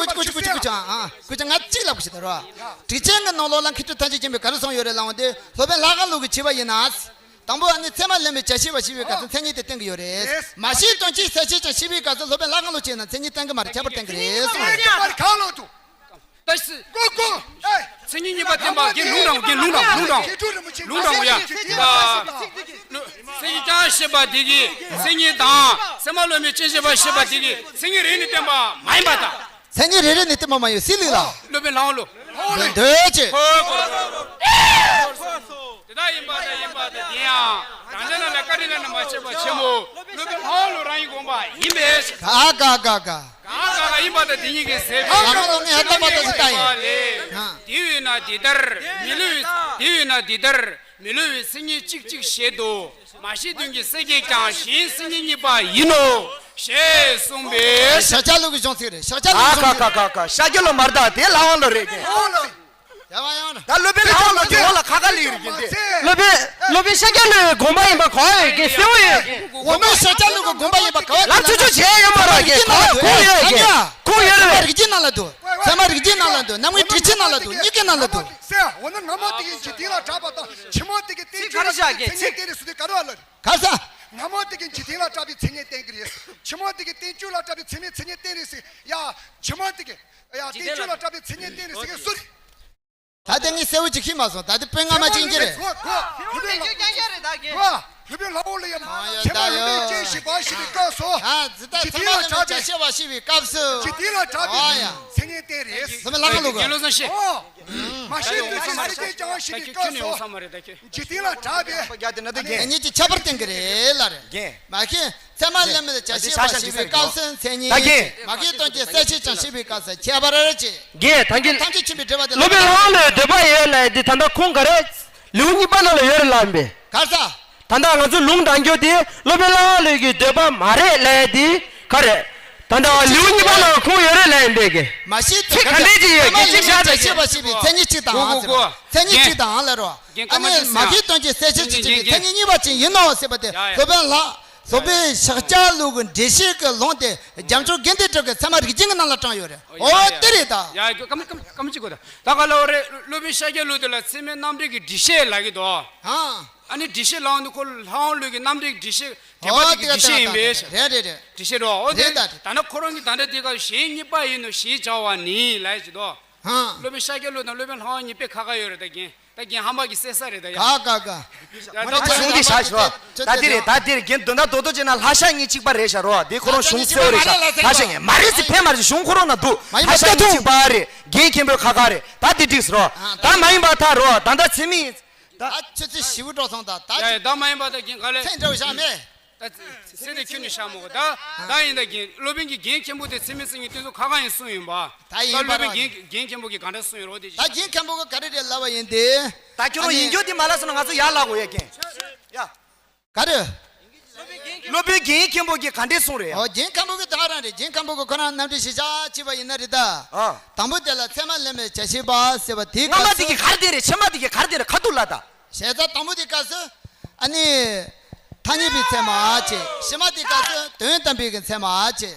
སྐུ་ཅི་སྐུ་ཅི་ཨ་སྐུ་ཅི་ང་གཅིག་ལབ་དགོས་ཤེས་ད་རོ། གྲུབ་ཆེན་གྱི་ནང་ལོགས་ལ་མཁས་གྲུབ་ཐམས་ཅད་མཁྱེན་པས་ག་རེ་གསུངས་ཡོད་རེད་ལབ་འོང་དུས་སློབ་དཔོན་ལྷ་དབང་ལུགས་ཀྱི་བྱས་པ་ཡིན་ན། དང་པོ་ཨ་ནི་ཚད་མ་ལེན་པའི་བྱ་བྱེད་པ་ཞེས་པའི་སྐབས་སུ་མཚན་ཉིད་དེ་བསྟན་གྱི་ཡོད་རེད། རེད། མ་ཤེས་དོན་གྱི་གསལ་བྱེད་ཀྱང་ཞེས་པའི་སྐབས་སུ་སློབ་དཔོན་ལྷ་དབང་ལུགས་བྱས་ན་མཚན་ཉིད་བསྟན་གྱི་མ་རེད། ཁྱད་པར་བསྟན་གྱི་རེད་གསུངས་རེད། ད་སི། གོ་གོ། ཨེ། མཚན་ཉིད་གཉིས་པ་བསྟན་པ་རྒན་ལུང་དྲང་རྒན་ལུང་དྲང་ལུང་དྲང་། ལུང་དྲང་ཡ། སེམས་ཀྱི་ཀྱང་ཞེས་པ་དེ་གི་མཚན་ཉིད་དང་། ཚད་མ་སློབ་མའི་སྤྱན་ཞེས་པ་ཞེས་པ་དེ་གི་མཚན་ཉིད་རེ་ནི་བསྟན་པ་མ་ཡིན་པ་དང་། མཚན་ཉིད་རེ་རེ་ནི་བསྟན་པ་མ་ཡིན་སྲིད་ལུགས་ལ། སློབ་དཔོན་ལྷ་དབང་ལུགས། འདོད་ཅེས། དེ་དག་ཡིན་པ་དང་ཡིན་པ་དང་དེ་ཡང་རང་ཅག་རྣམས་ལ་བཀའ་དྲིན་བླ་ན་མ་མཆིས་པ་ཆེན་པོ་སློབ་དཔོན་ལྷ་དབང་ལུགས་རང་ཡིན་དགོངས་པ་ཡིན་པས། ག་ག་ག་ག་ག་ག་ག་ཡིན་པ་དང་དེ་ཉིད་ཀྱི་ཟད་པའི་ལྷ་དབང་ལུགས་ངས་ཧ་ལྟ་མ་ལྟ་ཞིག་ལྟ་ཡིན། དེ་ཡོད་ན་དེ་ལྟར་མི་སླུ་བའི་དེ་ཡོད་ན་དེ་ལྟར་མི་སླུ་བའི་མཚན་ཉིད་གཅིག་གཅིག་བཞིན་དུ། མ་ཤེས་དོན་གྱི་སེལ་བྱེད་ཀྱང་གཞན་མཚན་ཉིད་གཉིས་པ་ཡིན་ནོ། ཞེས་གསུངས་པས། ཤཱཀྱ་ལུགས་ཀྱི་གཞུང་ཚིག་རེད། ཤཱཀྱ་ལུགས་ཀྱི་གཞུང་ཚིག་རེད། ཤཱཀྱ་ལུགས་མ་རེད་ད། དེ་ལྷ་དབང་ལུགས་རེད་ཀྱི། ཡ་བ་ཡང་ན། ད་སློབ་དཔོན་ལྷ་དབང་ལུགས་ཀྱི་འོག་ལ་ཁ་ཁ་ལིག་རེད་ཀྱི་འདི། སློབ་དཔོན་སློབ་དཔོན་ཤཱཀྱ་ལུགས་ཀྱི་དགོངས་པ་ཡིན་པ་ག་བ་ཡོད་ཀྱི་གསལ་བོ་ཡོད་ཀྱི། འོ་མའི་ཤཱཀྱ་ལུགས་ཀྱི་དགོངས་པ་ཡིན་པ་ག་བ་ལབ་ཆོག་ཆོག་བྱས་ཡོད་མ་རེད་ཀྱི། ག་བ་ཁུངས་ཡོད་ཀྱི། ཁུངས་ཡོད་རེད། རིགས་རྒྱུད་ནང་ལ་འདུག་ཚད་མ་རིགས་རྒྱུད་ནང་ལ་འདུག་རྣམ་ངེས་དྲུག་ཅུའི་ནང་ལ་འདུག་གཉིས་ཀའི་ནང་ལ་འདུག་ཟེར། འོ་ན་སྔ་མ་དེ་གི་འཇིག་རྟེན་ལ་གྲགས་པ་དང་ཕྱི་མ་དེ་གི་བསྟན་བཅོས་ལ་གྲགས་པའི་མཚན་ཉིད་བསྟན་རེད་ཟེར་དུས་ག་རེ་བ་ལ་རེད། ག་ས། སྔ་མ་དེ་གི་འཇིག་རྟེན་ལ་གྲགས་པའི་མཚན་ཉིད་བསྟན་གྱི་རེད། ཕྱི་མ་དེ་གི་བསྟན་བཅོས་ལ་གྲགས་པའི་མཚན་མའི་མཚན་ཉིད་བསྟན་རེད་ཟེར། ཡ། ཕྱི་མ་དེ་གི། ཡ་བསྟན་བཅོས་ལ་གྲགས་པའི་མཚན་ཉིད་བསྟན་རེད་ཟེར་གི་སུ་རེད། ད་ལྟ་ངས་གསལ་བོ་ཅིག་ཤེས་མ་སོང་། ད་ལྟ་དཔེ་སྔ་མ་ཅིག་ཡིན་གྱི་རེད། གོ་གོ། བོད་པའི་ལ་རྒྱུ་རྐྱང་རྐྱང་རེད་ད་རྒན། གོ། བོད་པའི་ལ་འོག་ལ་ཡ། ཨ་ཡ། ཚད་མ་ད་ལུགས་ཡ། འདི་ཅན་ཞིག་པ་ཞིག་རེད་སྐབས་སོ། ཨ་ཙི་ད་ཚད་མ་ལུགས་འདི་ཅན་ཞིག་པ་ཞིག་པའི་སྐབས་སུ། འཇིག་རྟེན་ལ་གྲགས་པའི། ཨ་ཡ། མཚན་ཉིད་བསྟན་རེད། ཨ་ཡ། ཚད་མ་ལྷག་ལུགས། རྒན་བློ་བཟང་ཤེས། ཨོ། མ་ཤེས་ད་ཡོད་ས་མ་རེད་ད། ཁྱོད་ཁྱོད་ནས་ཡོང་ས་མ་རེད་ད་ཁྱོད། འཇིག་རྟེན་ལ་གྲགས་པའི། རྒྱ་དེ་ན་ད་རྒན། ངེད་ཀྱིས་ཁྱད་པར་བསྟན་གྱི་རེད་ལ་རེད། རྒན། མ་གི། ཚད་མ་ལྷད་མེད་ལ་བྱ་ཤེས་པ་ཞེས་པའི་སྐབས་སུ་མཚན་ཉིད། ད་རྒན། མ་གི་དོན་གྱི་གསལ་བྱེད་ཀྱང་ཞེས་པའི་སྐབས་སུ་ཁྱད་པར་ཅན། རྒན་ད་གིན། ཐམས་ཅད་མཁྱེན་པའི་འགྲེལ་པ་དེ་ལ། སློབ་དཔོན་ལྷ་དབང་བློའི་འདོད་པ་ཡོད་ལབ་ཡ་དེ་ད་ལྟ་ཁོང་ག་རེ། ལེའུ་གཉིས་པ་ནང་ལ་ཡོད་རེད་ལབ་ཡིན་པས། ག་རེ་ཟ། ད་ལྟ་ང་ཚོ་ལུང་དྲངས་རྒྱུ་དེ་སློབ་དཔོན་ལྷ་དབང་བློའི་གི་འདོད་པ་མ་རེད་ལབ་ཡ་དེ་ག་རེ། ད་ལྟ་ལེའུ་གཉིས་པ་ནང་ཁོང་ཡོད་རེད་ལབ་ཡིན་པས་གི། མ་གཞི་ཚིག་ག་འདྲས་ཅིག་ཡོད་གི་ཚིག་ཤ་ཚ་ཤེས་པ་ཞེས་པའི་མཚན་ཉིད་གཅིག་དང་ཨང་ཟེར་བ། མཚན་ཉིད་གཅིག་དང་ཨང་ལབ་རོ། ཨ་ནི་མ་གི་དོན་གྱི་གསལ་བྱེད་ཀྱི་ཕྱིར་གྱི་མཚན་ཉིད་གཉིས་པ་ཅན་ཡིན་ནོ་ཟེར་བ་དེ་ཡ་ཡ། སློབ་དཔོན་ལྷ། སློབ་དཔོན་ཤཱཀྱ་ལུགས་ཀྱི་འགྲེལ་བཤད་ཀྱི་ལུང་དེ་རྒྱ་མཚོ་དགེ་ལྡན་གྲགས་ཀྱི་ཚད་མ་རིགས་རྒྱན་གྱི་ནང་ལ་དྲངས་ཡོད་རེད། ཨོ་ཡ་ཡ། དེ་རེད་ད། ཡ་ཡ་སྐམ་སྐམ་སྐམ་གཅིག་གོ་ད། ད་ག་ལ་འོ་རེད། སློབ་དཔོན་ཤཱཀྱ་ལུགས་དེ་ལ་ཚད་མའི་རྣམ་འགྲེལ་གྱི་འགྲེལ་བཤད་ལབ་ཀྱི་འདུག་ཨ། ཨ་ནི་འགྲེལ་བཤད་ལབ་འདུག་ཁོ་ལྷ་དབང་བློའི་གི་རྣམ་འགྲེལ་འགྲེལ་བཤད་འགྲེལ་པ་ཨོ་དེ་གི་དེ་འགྲེལ་བཤད་ཡིན་པས། རེད་རེད་རེད། འགྲེལ་བཤད་རོ། འོ་དེ་རེད་ད། ད་ནི་ཁོ་རང་གི་ད་ལྟ་དེ་ག་གཞན་གཉིས་པ་ཡིན་ནོ་ཞེས་བྱ་བ་ནི་ལབ་ཀྱི་འདུག་ཧང་། སློབ་དཔོན་ཤཱཀྱ་ལུགས་དང་སློབ་དཔོན་ལྷ་དབང་གཉིས་དཔེ་ཁ་ཁ་ཡོད་རེད་ད་རྒན། ད་རྒན་ཧམ་པ་གི་གསལ་ས་རེད་ད་ཡ། ག་ག་ག་ད་ད་ད་གཞུང་འདི་བཞག་ཤོག་ད་འདི་རེད་ད་འདི་རེད། རྒན་དོན་དག་རྡོག་རྡོག་བྱས་ན་ལྷ་ཤཱཀྱ་གཉིས་གཅིག་པ་རེད་ཤག་རོ། འདི་ཁོ་རང་གཞུང་གསལ་བོ་རེད་ཤག་ལྷ་ཤཱཀྱ་གཉིས་མ་རེད་ཟེར་ཕན་མ་རེད། གཞུང་ཁོ་རང་ན་འདུག་ལྷ་ཤཱཀྱ་གཉིས་གཅིག་པ་རེད། རྒན་མཁན་པོའི་ཁ་ཁ་རེད། ད་འདི་འགྲིགས་སོ་རོ། ད་མ་ཡིན་པ་ད་རོ། ད་ད་ཚད་མིན། ད་ཆུ་ཚོད་བཞི་བོ་འགྲོ་སོང་ད། ད་ཡ་ཡ་ད་མ་ཡིན་པ་ད་རྒན་ག་ལེ། ཚད་འདྲ་བོ་བཞག་མེད། ད་ཚེ་འདི་ཁྱོད་ནས་བཞག་མོ་གོ་ད། ད་ཡིན་ད་རྒན། སློབ་དཔོན་གྱི་རྒན་མཁན་པོ་དེ་ཚད་མིན་ཚད་ཉིད་དེ་ཚོ་ཁ་ཁ་ཡིན་གསུངས་ཡིན་པ། ད་ཡིན་པ་སློབ་དཔོན་རེད། རྒན་རྒན་མཁན་པོ་གིས་ག་འདྲ་གསུངས་ཡོད་རོགས་དེ་ད་རྒན་མཁན་པོ་གིས་ག་རེ་རེད་ལབ་པ་ཡིན་ཏེ། ད་ཁྱོད་རང་ཡིན་རྒྱུ་དེ་མ་ལབ་སོང་ན་ང་ཚོ་ཡར་ལབ་དགོས་ཡ་རྒན། ཡ། ག་རེ། སློབ་དཔོན་རྒན་མཁན་པོ་གིས་ག་འདྲས་གསུངས་རེད་ཡ། ཨོ་རྒན་མཁན་པོ་གིས་ད་རང་རེད། རྒན་མཁན་པོ་གིས་ཁོ་རང་རྣམ་འགྲེལ་ཞིབ་ཆ་བྱས་པ་ཡིན་ན་རེད་ད། ཨ། དང་པོ་དེ་ལ་ཚད་མ་ལྷད་མེད་བྱ་ཤེས་པ་ཟེར་བ་དེའི་སྔ་མ་སྐབས་དེ་སུ། གིས་ག་རེ་དེ་རེད། ཕྱི་མ་དེ་གིས་ག་རེ་དེ་རེད། ཁ་ཐུག་ལབ་ད། ཞེས་ད་དང་པོ་དེ་སྐབས་སུ། ཨ་ནི། ཐ་སྙད་པའི་ཚད་མ་བྱས། ཕྱི་མ་དེ་སྐབས་སུ་དོན་དམ་པའི་གི་ཚད་མ་བྱས།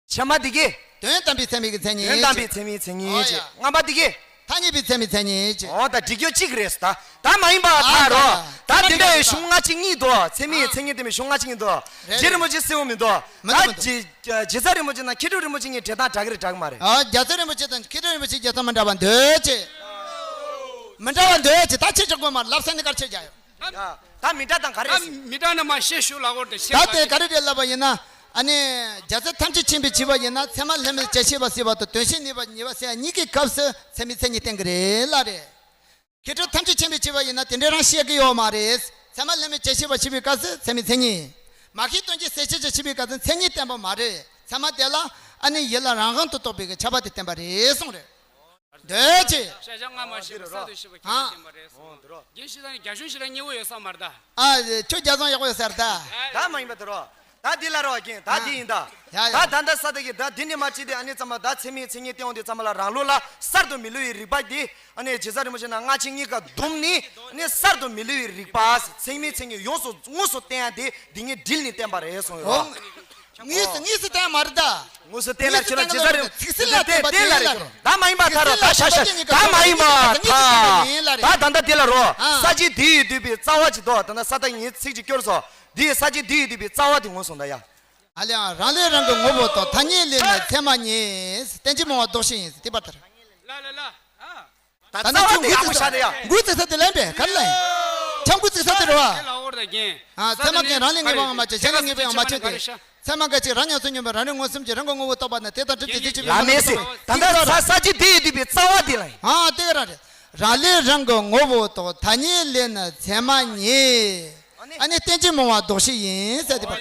ཕྱི་མ་དེ་གིས། དོན་དམ་པའི་ཚད་མའི་གི་མཚན་ཉིད་དོན་དམ་པའི་བྱས། ཚད་མའི་མཚན་ཉིད་ཨོ་བྱས། ཡ། སྔ་མ་དེ་གིས། ཐ་སྙད་པའི་ཚད་མའི་མཚན་ཉིད་བྱས། ཨོ་ད་འགྲིག་རྒྱུ་གཅིག་རེད་ད། ད་མ་ཡིན་པ་ཨ་ཐལ་རོ། ད་ད་ད་དེ་འདྲ་ཡི་གཞུང་སྔ་ཕྱི་གཉིས་འདུག་ཚད་མའི་ཨ་མཚན་ཉིད་དེ་མིན་གཞུང་སྔ་ཕྱི་གཉིས་འདུག་རེད་རྗེ་རིན་པོ་ཆེ་གསལ་བོ་མི་འདུག་མི་འདུག་ད་མི་འདུག་རྗེ་རྗེ་རྩ་རིན་པོ་ཆེ་དང་མཁས་གྲུབ་རིན་པོ་ཆེ་གཉིས་འགྲེལ་སྟངས་འདྲ་གི་རེད་འདྲ་གི་མ་རེད། ཨ་རྒྱལ་སྲས་རིན་པོ་ཆེ་དང་མཁས་གྲུབ་རིན་པོ་ཆེ་རྒྱལ་སྟངས་མི་འདྲ་བ་འདོད་ཅེས། མི་འདྲ་བ་འདོད་ཅེས་ད་ཆེ་ཆོག་གོ་མ་ལབ་ས་ནི་གར་ཆེ་རྒྱ་ཡོད། ད་མི་འདྲ་དང་ག་རེ། ད་མི་འདྲ་ན་མ་ཤེས་ཞུ་ལ་འོར་དེ་ཤེས་ད་དེ་ག་རེ་རེད་ལབ་པ་ཡིན་ན། ཨ་ནི། རྒྱལ་སྲས་ཐམས་ཅད་མཁྱེན་པས་བྱས་པ་ཡིན་ན་ཚད་མ་ལྷད་མེད་བྱ་ཤེས་པ་ཟེར་བ་དང་དོན་ཤེས་ནུས་པ་ཉེས་པ་ཟེར་ཡ་གཉིས་ཀྱི་སྐབས་སུ་ཚད་མའི་མཚན་ཉིད་བསྟན་གྱི་རེད་ལ་རེད། མཁས་གྲུབ་ཐམས་ཅད་མཁྱེན་པས་བྱས་པ་ཡིན་ན་དེ་འདྲ་རང་བཤད་ཀྱི་ཡོད་མ་རེད། ཚད་མ་ལྷད་མེད་བྱ་ཤེས་པ་ཞེས་པའི་སྐབས་སུ་ཚད་མའི་མཚན་ཉིད། མ་མཁས་དོན་གྱི་གསལ་བྱེད་ཅེས་བྱས་པའི་སྐབས་སུ་མཚན་ཉིད་བསྟན་པ་མ་རེད། ཚད་མ་དེ་ལ་ཨ་ནི་ཡིད་ལ་རང་དབང་དུ་རྟོགས་པའི་གི་ཁྱབ་པ་དེ་བསྟན་པ་རེད་གསུངས་རེད། འདོད་ཅེས། ཤ་ཤ་སྔ་མ་ཤེས་པ་གསར་དུ་ཤེས་པ་ཁྱད་པར་བསྟན་པ་རེད་གསུངས། རྒན་ཤེས་ད་ནི་རྒྱ་གཞུང་ཞིག་ལ་སྙན་བོ་ཡོད་ས་མ་རེད་ད། ཨ་ཁྱོད་རྒྱ་ཚང་ཡག་པོ་ཡོད་ས་རེད་ད། ད་མ་ཡིན་པ་དེ་རོ། ད་འདི་ལ་རོ་རྒན་ད་འདི་ཡིན་ད། ཡ་ཡ། ད་ད་ད་ས་ད་གི་ད་འདི་ནས་མ་བྱེད་དེ་ཨ་ནི་ཚང་མ་ད་ཚད་མའི་མཚན་ཉིད་བསྟན་འོང་དེ་ཚང་མ་ལ་རང་ལུགས་ལ་གསར་དུ་མི་བསླུ་བའི་རིགས་པ་འདི་ཨ་ནི་རྗེ་རྩ་རིན་པོ་ཆེ་ན་སྔ་ཕྱི་གཉིས་ཀ་བསྡོམས་ནི་ཨ་ནི་གསར་དུ་མི་བསླུ་བའི་རིགས་པ་ཚད་མའི་མཚན་ཉིད་ཡོངས་སུ་དངོས་སུ་བསྟན་ཡ་དེ་འདི་ངས་དྲིལ་ནས་བསྟན་པ་རེད་གསུངས་ཡོད། དངོས་སུ་དངོས་སུ་བསྟན་མ་རེད་ད། དངོས་སུ་བསྟན་ལ་ཁྱོད་ལ་རྗེ་རྩ་རིན་པོ་ཆེ་ཚིག་གསལ་ལ་བསྟན་པ་དེ་ལ་རེད། ད་མ་ཡིན་པ་ཐལ་རོ། ད་ཤ་ཤ་ཤ་ད་མ་ཡིན་པ་ཐལ། ད་ད་ལྟ་དེ་ལ་རོ། ས་བཅད་འདི་ཡིས་བསྡུས་པའི་རྩ་བ་ཅིག་འདུག་ད་ལྟ་ས་ད་ངས་ཚིག་ཅིག་སྐྱོར་སོ། འདི་ཡིས་ས་བཅད་འདི་ཡིས་བསྡུས་པའི་རྩ་བ་དེ་ངོས་བཟུང་ད་ཡ། ཨ་ལས་ཨང་རང་ལས་རང་གི་ངོ་བོ་རྟོགས། ཐ་སྙད་ལས་ནི་ཚད་མ་ཉིད། རྟེན་ཅིང་མང་བ་ལྡོག་ཤེས་ཡིན། དེ་པར་ཐལ། ལ་ལ་ལ། ད་ད་ནི་རྩ་བ་དེ་ཡག་པོ་བཞག་དེ་ཡ། འགོ་ཚུགས་ས་དེ་ལན་པས་ག་རེ་ལ་ཡིན། ཆང་འགོ་ཚུགས་ས་དེ་རེད་བ། ཨ་ཚད་མ་ཀུན་རང་ལས་ངེས་པའང་མ་བྱས། གཞན་ལས་ངེས་པའང་མ་བྱས་ཏེ། ཚད་མ་འགལ་ཕྱིར་རང་ཉམས་སུ་མྱོང་བའི་རང་རིག་མངོན་སུམ་གྱིས་རང་གི་ངོ་བོ་རྟོགས་པ་ན་དེ་དང་བསྒྲུབ་བྱའི་རྗེས་སུ་ཡོད་མ་ལ་མེད་ཟེར། ད་ལྟ་ས་ས་བཅད་འདི་ཡིས་བསྡུས་པའི་རྩ་བ་དེ་ལ་ཡིན། ཨ་དེ་ག་རང་རེད། རང་ལས་རང་གི་ངོ་བོ་རྟོགས། ཐ་སྙད་ལས་ནི་ཚད་མ་ཉིད། ཨ་ནི་རྟེན་ཅིང་མང་བ་ལྡོག་ཤེས་ཡིན་ཟེར་དེ་པར།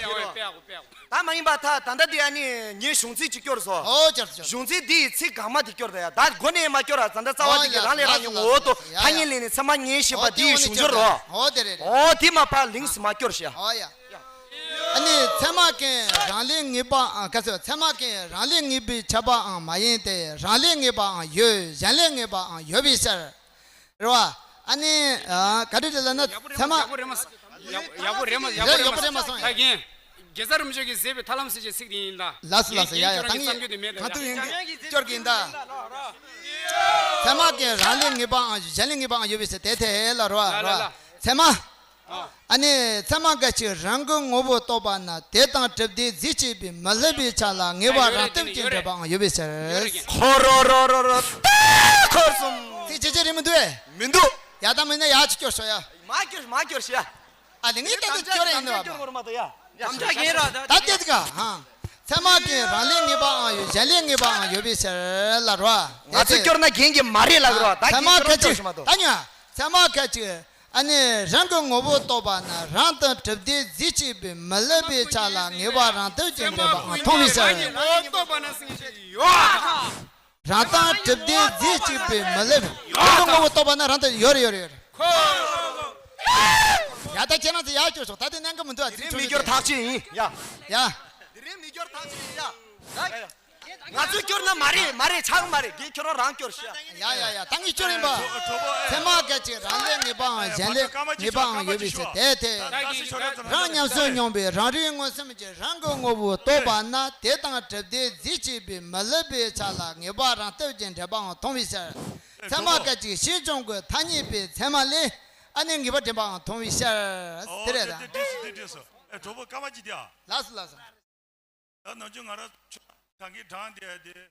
ད་མ་ཡིན་པ་ཐལ། ད་ལྟ་འདི་ཨ་ནི་ངས་གཞུང་ཚིག་ཅིག་སྐྱོར་སོ། ཨོ་སྐྱོར་སོ། གཞུང་ཚིག་འདི་ཡི་ཚིག་གང་མ་དེ་སྐྱོར་ད་ཡ། ད་མགོ་ནས་མ་སྐྱོར་ར། ད་ལྟ་རྩ་བ་འདི་གི་རང་ལས་རང་གི་ངོ་བོ་རྟོགས། ཐ་སྙད་ལས་ནི་ཚད་མ་ཉིད་ཞེས་པ་འདི་ཡི་གཞུང་སྦྱོར་རོ། ཨོ་དེ་རེད་རེད། ཨོ་དེ་མ་ཕར་ལིངས་སུ་མ་སྐྱོར་ཤག་ཨོ་ཡ། ཨ་ནི་ཚད་མ་ཀུན་རང་ལས་ངེས་པའང་ག་ཚོད་ཚད་མ་ཀུན་རང་ལས་ངེས་པའི་ཁྱབ་པའང་མ་ཡིན་ཏེ། རང་ལས་ངེས་པའང་ཡོད། གཞན་ལས་ངེས་པའང་ཡོད་པའི་ཕྱིར། རེད་བ། ཨ་ནི་ཨ་ག་རེ་རེད་ལབ་ན་ཚད་མ། ཡག་པོ་རེད་མ་སོང་། ཡག་པོ་རེད་མ་སོང་། ཡག་པོ་རེད་མ་སོང་། ད་རྒན། རྗེ་རྩ་རིན་པོ་ཆེ་གིས་མཛད་པའི་ཐར་ལམ་ཟེར་བྱའི་ཚིག་དེ་ཡིན་ད། ལགས་སོ་ལགས་སོ། ཡ་ཡ་ད་ངས་གང་ཐུབ་ཡོང་གི་སྐྱོར་གི་ཡིན་ད། ཚད་མ་ཀུན་རང་ལས་ངེས་པའང་གཞན་ལས་ངེས་པའང་ཡོད་པའི་ཕྱིར། དེ་དེ་ལ་རེད་བ། ལ་ལ་རེད་བ། ལ། ཚད་མ། ཨ་ནི་ཚད་མ་འགལ་ཕྱིར་རང་གི་ངོ་བོ་རྟོགས་པ་ན་དེ་དང་བསྒྲུབ་བྱའི་རྫས་བཅས་པའི་མི་སླུ་བའི་ཆ་ལ་ངེས་པ་རང་སྟོབས་ཀྱིས་འགྲུབ་པའང་ཡོད་པའི་ཕྱིར། ཁོ་རོ་རོ་རོ་རོ་ཏེ་ཁོར་གསུམ། ཅི་ཅི་རེད་མི་འདུག་ཨེ། མི་འདུག་ཡ་ད་མིན་ན་ཡ་ཅི་སྐྱོར་ཤོག་ཡ། མ་སྐྱོར་མ་སྐྱོར་ཤི་ཡ། ཨ་ལེ་ངས་ད་ད་སྐྱོར་ཡ་འདུག་ཨ། དམ་བཅའ་གན་ར་ད་ད་དེ་དག་ཧང་། ཚད་མ་གན་རང་ལས་ངེས་པའང་ཡོད། གཞན་ལས་ངེས་པའང་ཡོད་པའི་ཕྱིར་ལ་རོ། ང་ཚོས་སྐྱོར་ན་གན་གི་མ་རེད་ལ་རོ། ད་ཚད་མ་གན་སྐྱོར་ཁ་ཅིག་ཤོག་མ་གཏོགས། ད་ཉོན། ཚད་མ་གན་ཅིག་ཨ་ནི་རང་གི་ངོ་བོ་རྟོགས་པ་ན་རང་དང་གྲུབ་བདེ་རྫས་གཅིག་པའི་མི་སླུ་བའི་ཆ་ལ་ངེས་པ་རང་སྟོབས་ཀྱིས་འདྲེན་པའང་མཐོང་བའི་ཕྱིར། རང་དང་གྲུབ་བདེ་རྫས་གཅིག་པའི་མི་སླུ་བའི་རང་གི་ངོ་བོ་རྟོགས་པ་ན་རང་དང་ཡོད་རེད་ཡོད་རེད་ཡོད་རེད། ཡ་ད་ཁྱེད་རང་ཚོ་ཡར་སྐྱོར་ཤོག་ད་དེ་གནད་འགག་མི་འདུག་ཨ། དེ་རིང་མི་སྐྱོར་ཐག་ཆོད་ཡིན་ཡ། ཡ། དེ་རིང་མི་སྐྱོར་ཐག་ཆོད་ཡིན་ཡ། ང་ཚོས་སྐྱོར་ན་མ་རེད་མ་རེད་ཆག་མ་རེད་གིས་ཁྱོད་རང་རང་སྐྱོར་ཤག་ཡ་ཡ་ཡ་ད་ངས་སྐྱོར་ཡིན་པ། ཚད་མ་གལ་ཆེ་རང་ལས་ངེས་པའང་གཞན་ལས་ངེས་པའང་ཡོད་པའི་ཕྱིར་དེ་དེ། རང་ཉམས་སུ་མྱོང་བའི་རང་རིག་མངོན་སུམ་གྱིས་རང་གི་ངོ་བོ་རྟོགས་པ་ན་དེ་དང་གྲུབ་བདེ་རྫས་གཅིག་པའི་མི་སླུ་བའི་ཆ་ལ་ངེས་པ་རང་སྟོབས་ཀྱིས་འདྲེན་པའང་མཐོང་བའི་ཕྱིར། ཚད་མ་གལ་ཆེ་ཕྱིས་འབྱུང་གི་ཐ་སྙད་པའི་ཚད་མ་ལས་ཨ་ནི་ངེས་པ་འདྲེན་པའང་མཐོང་བའི་ཕྱིར། དེ་རེད་ད། དེ་འགྲིག་སོ་དེ་འགྲིག་སོ། ཨེ་གྲོགས་པོ་སྐར་མ་གཅིག་དེ་ཨ། ལགས་སོ་ལགས་སོ། ད་ནམ་རྒྱུན་ང་རང་ཆུང་ད་གིན་དྲང་བསྡད་དེ།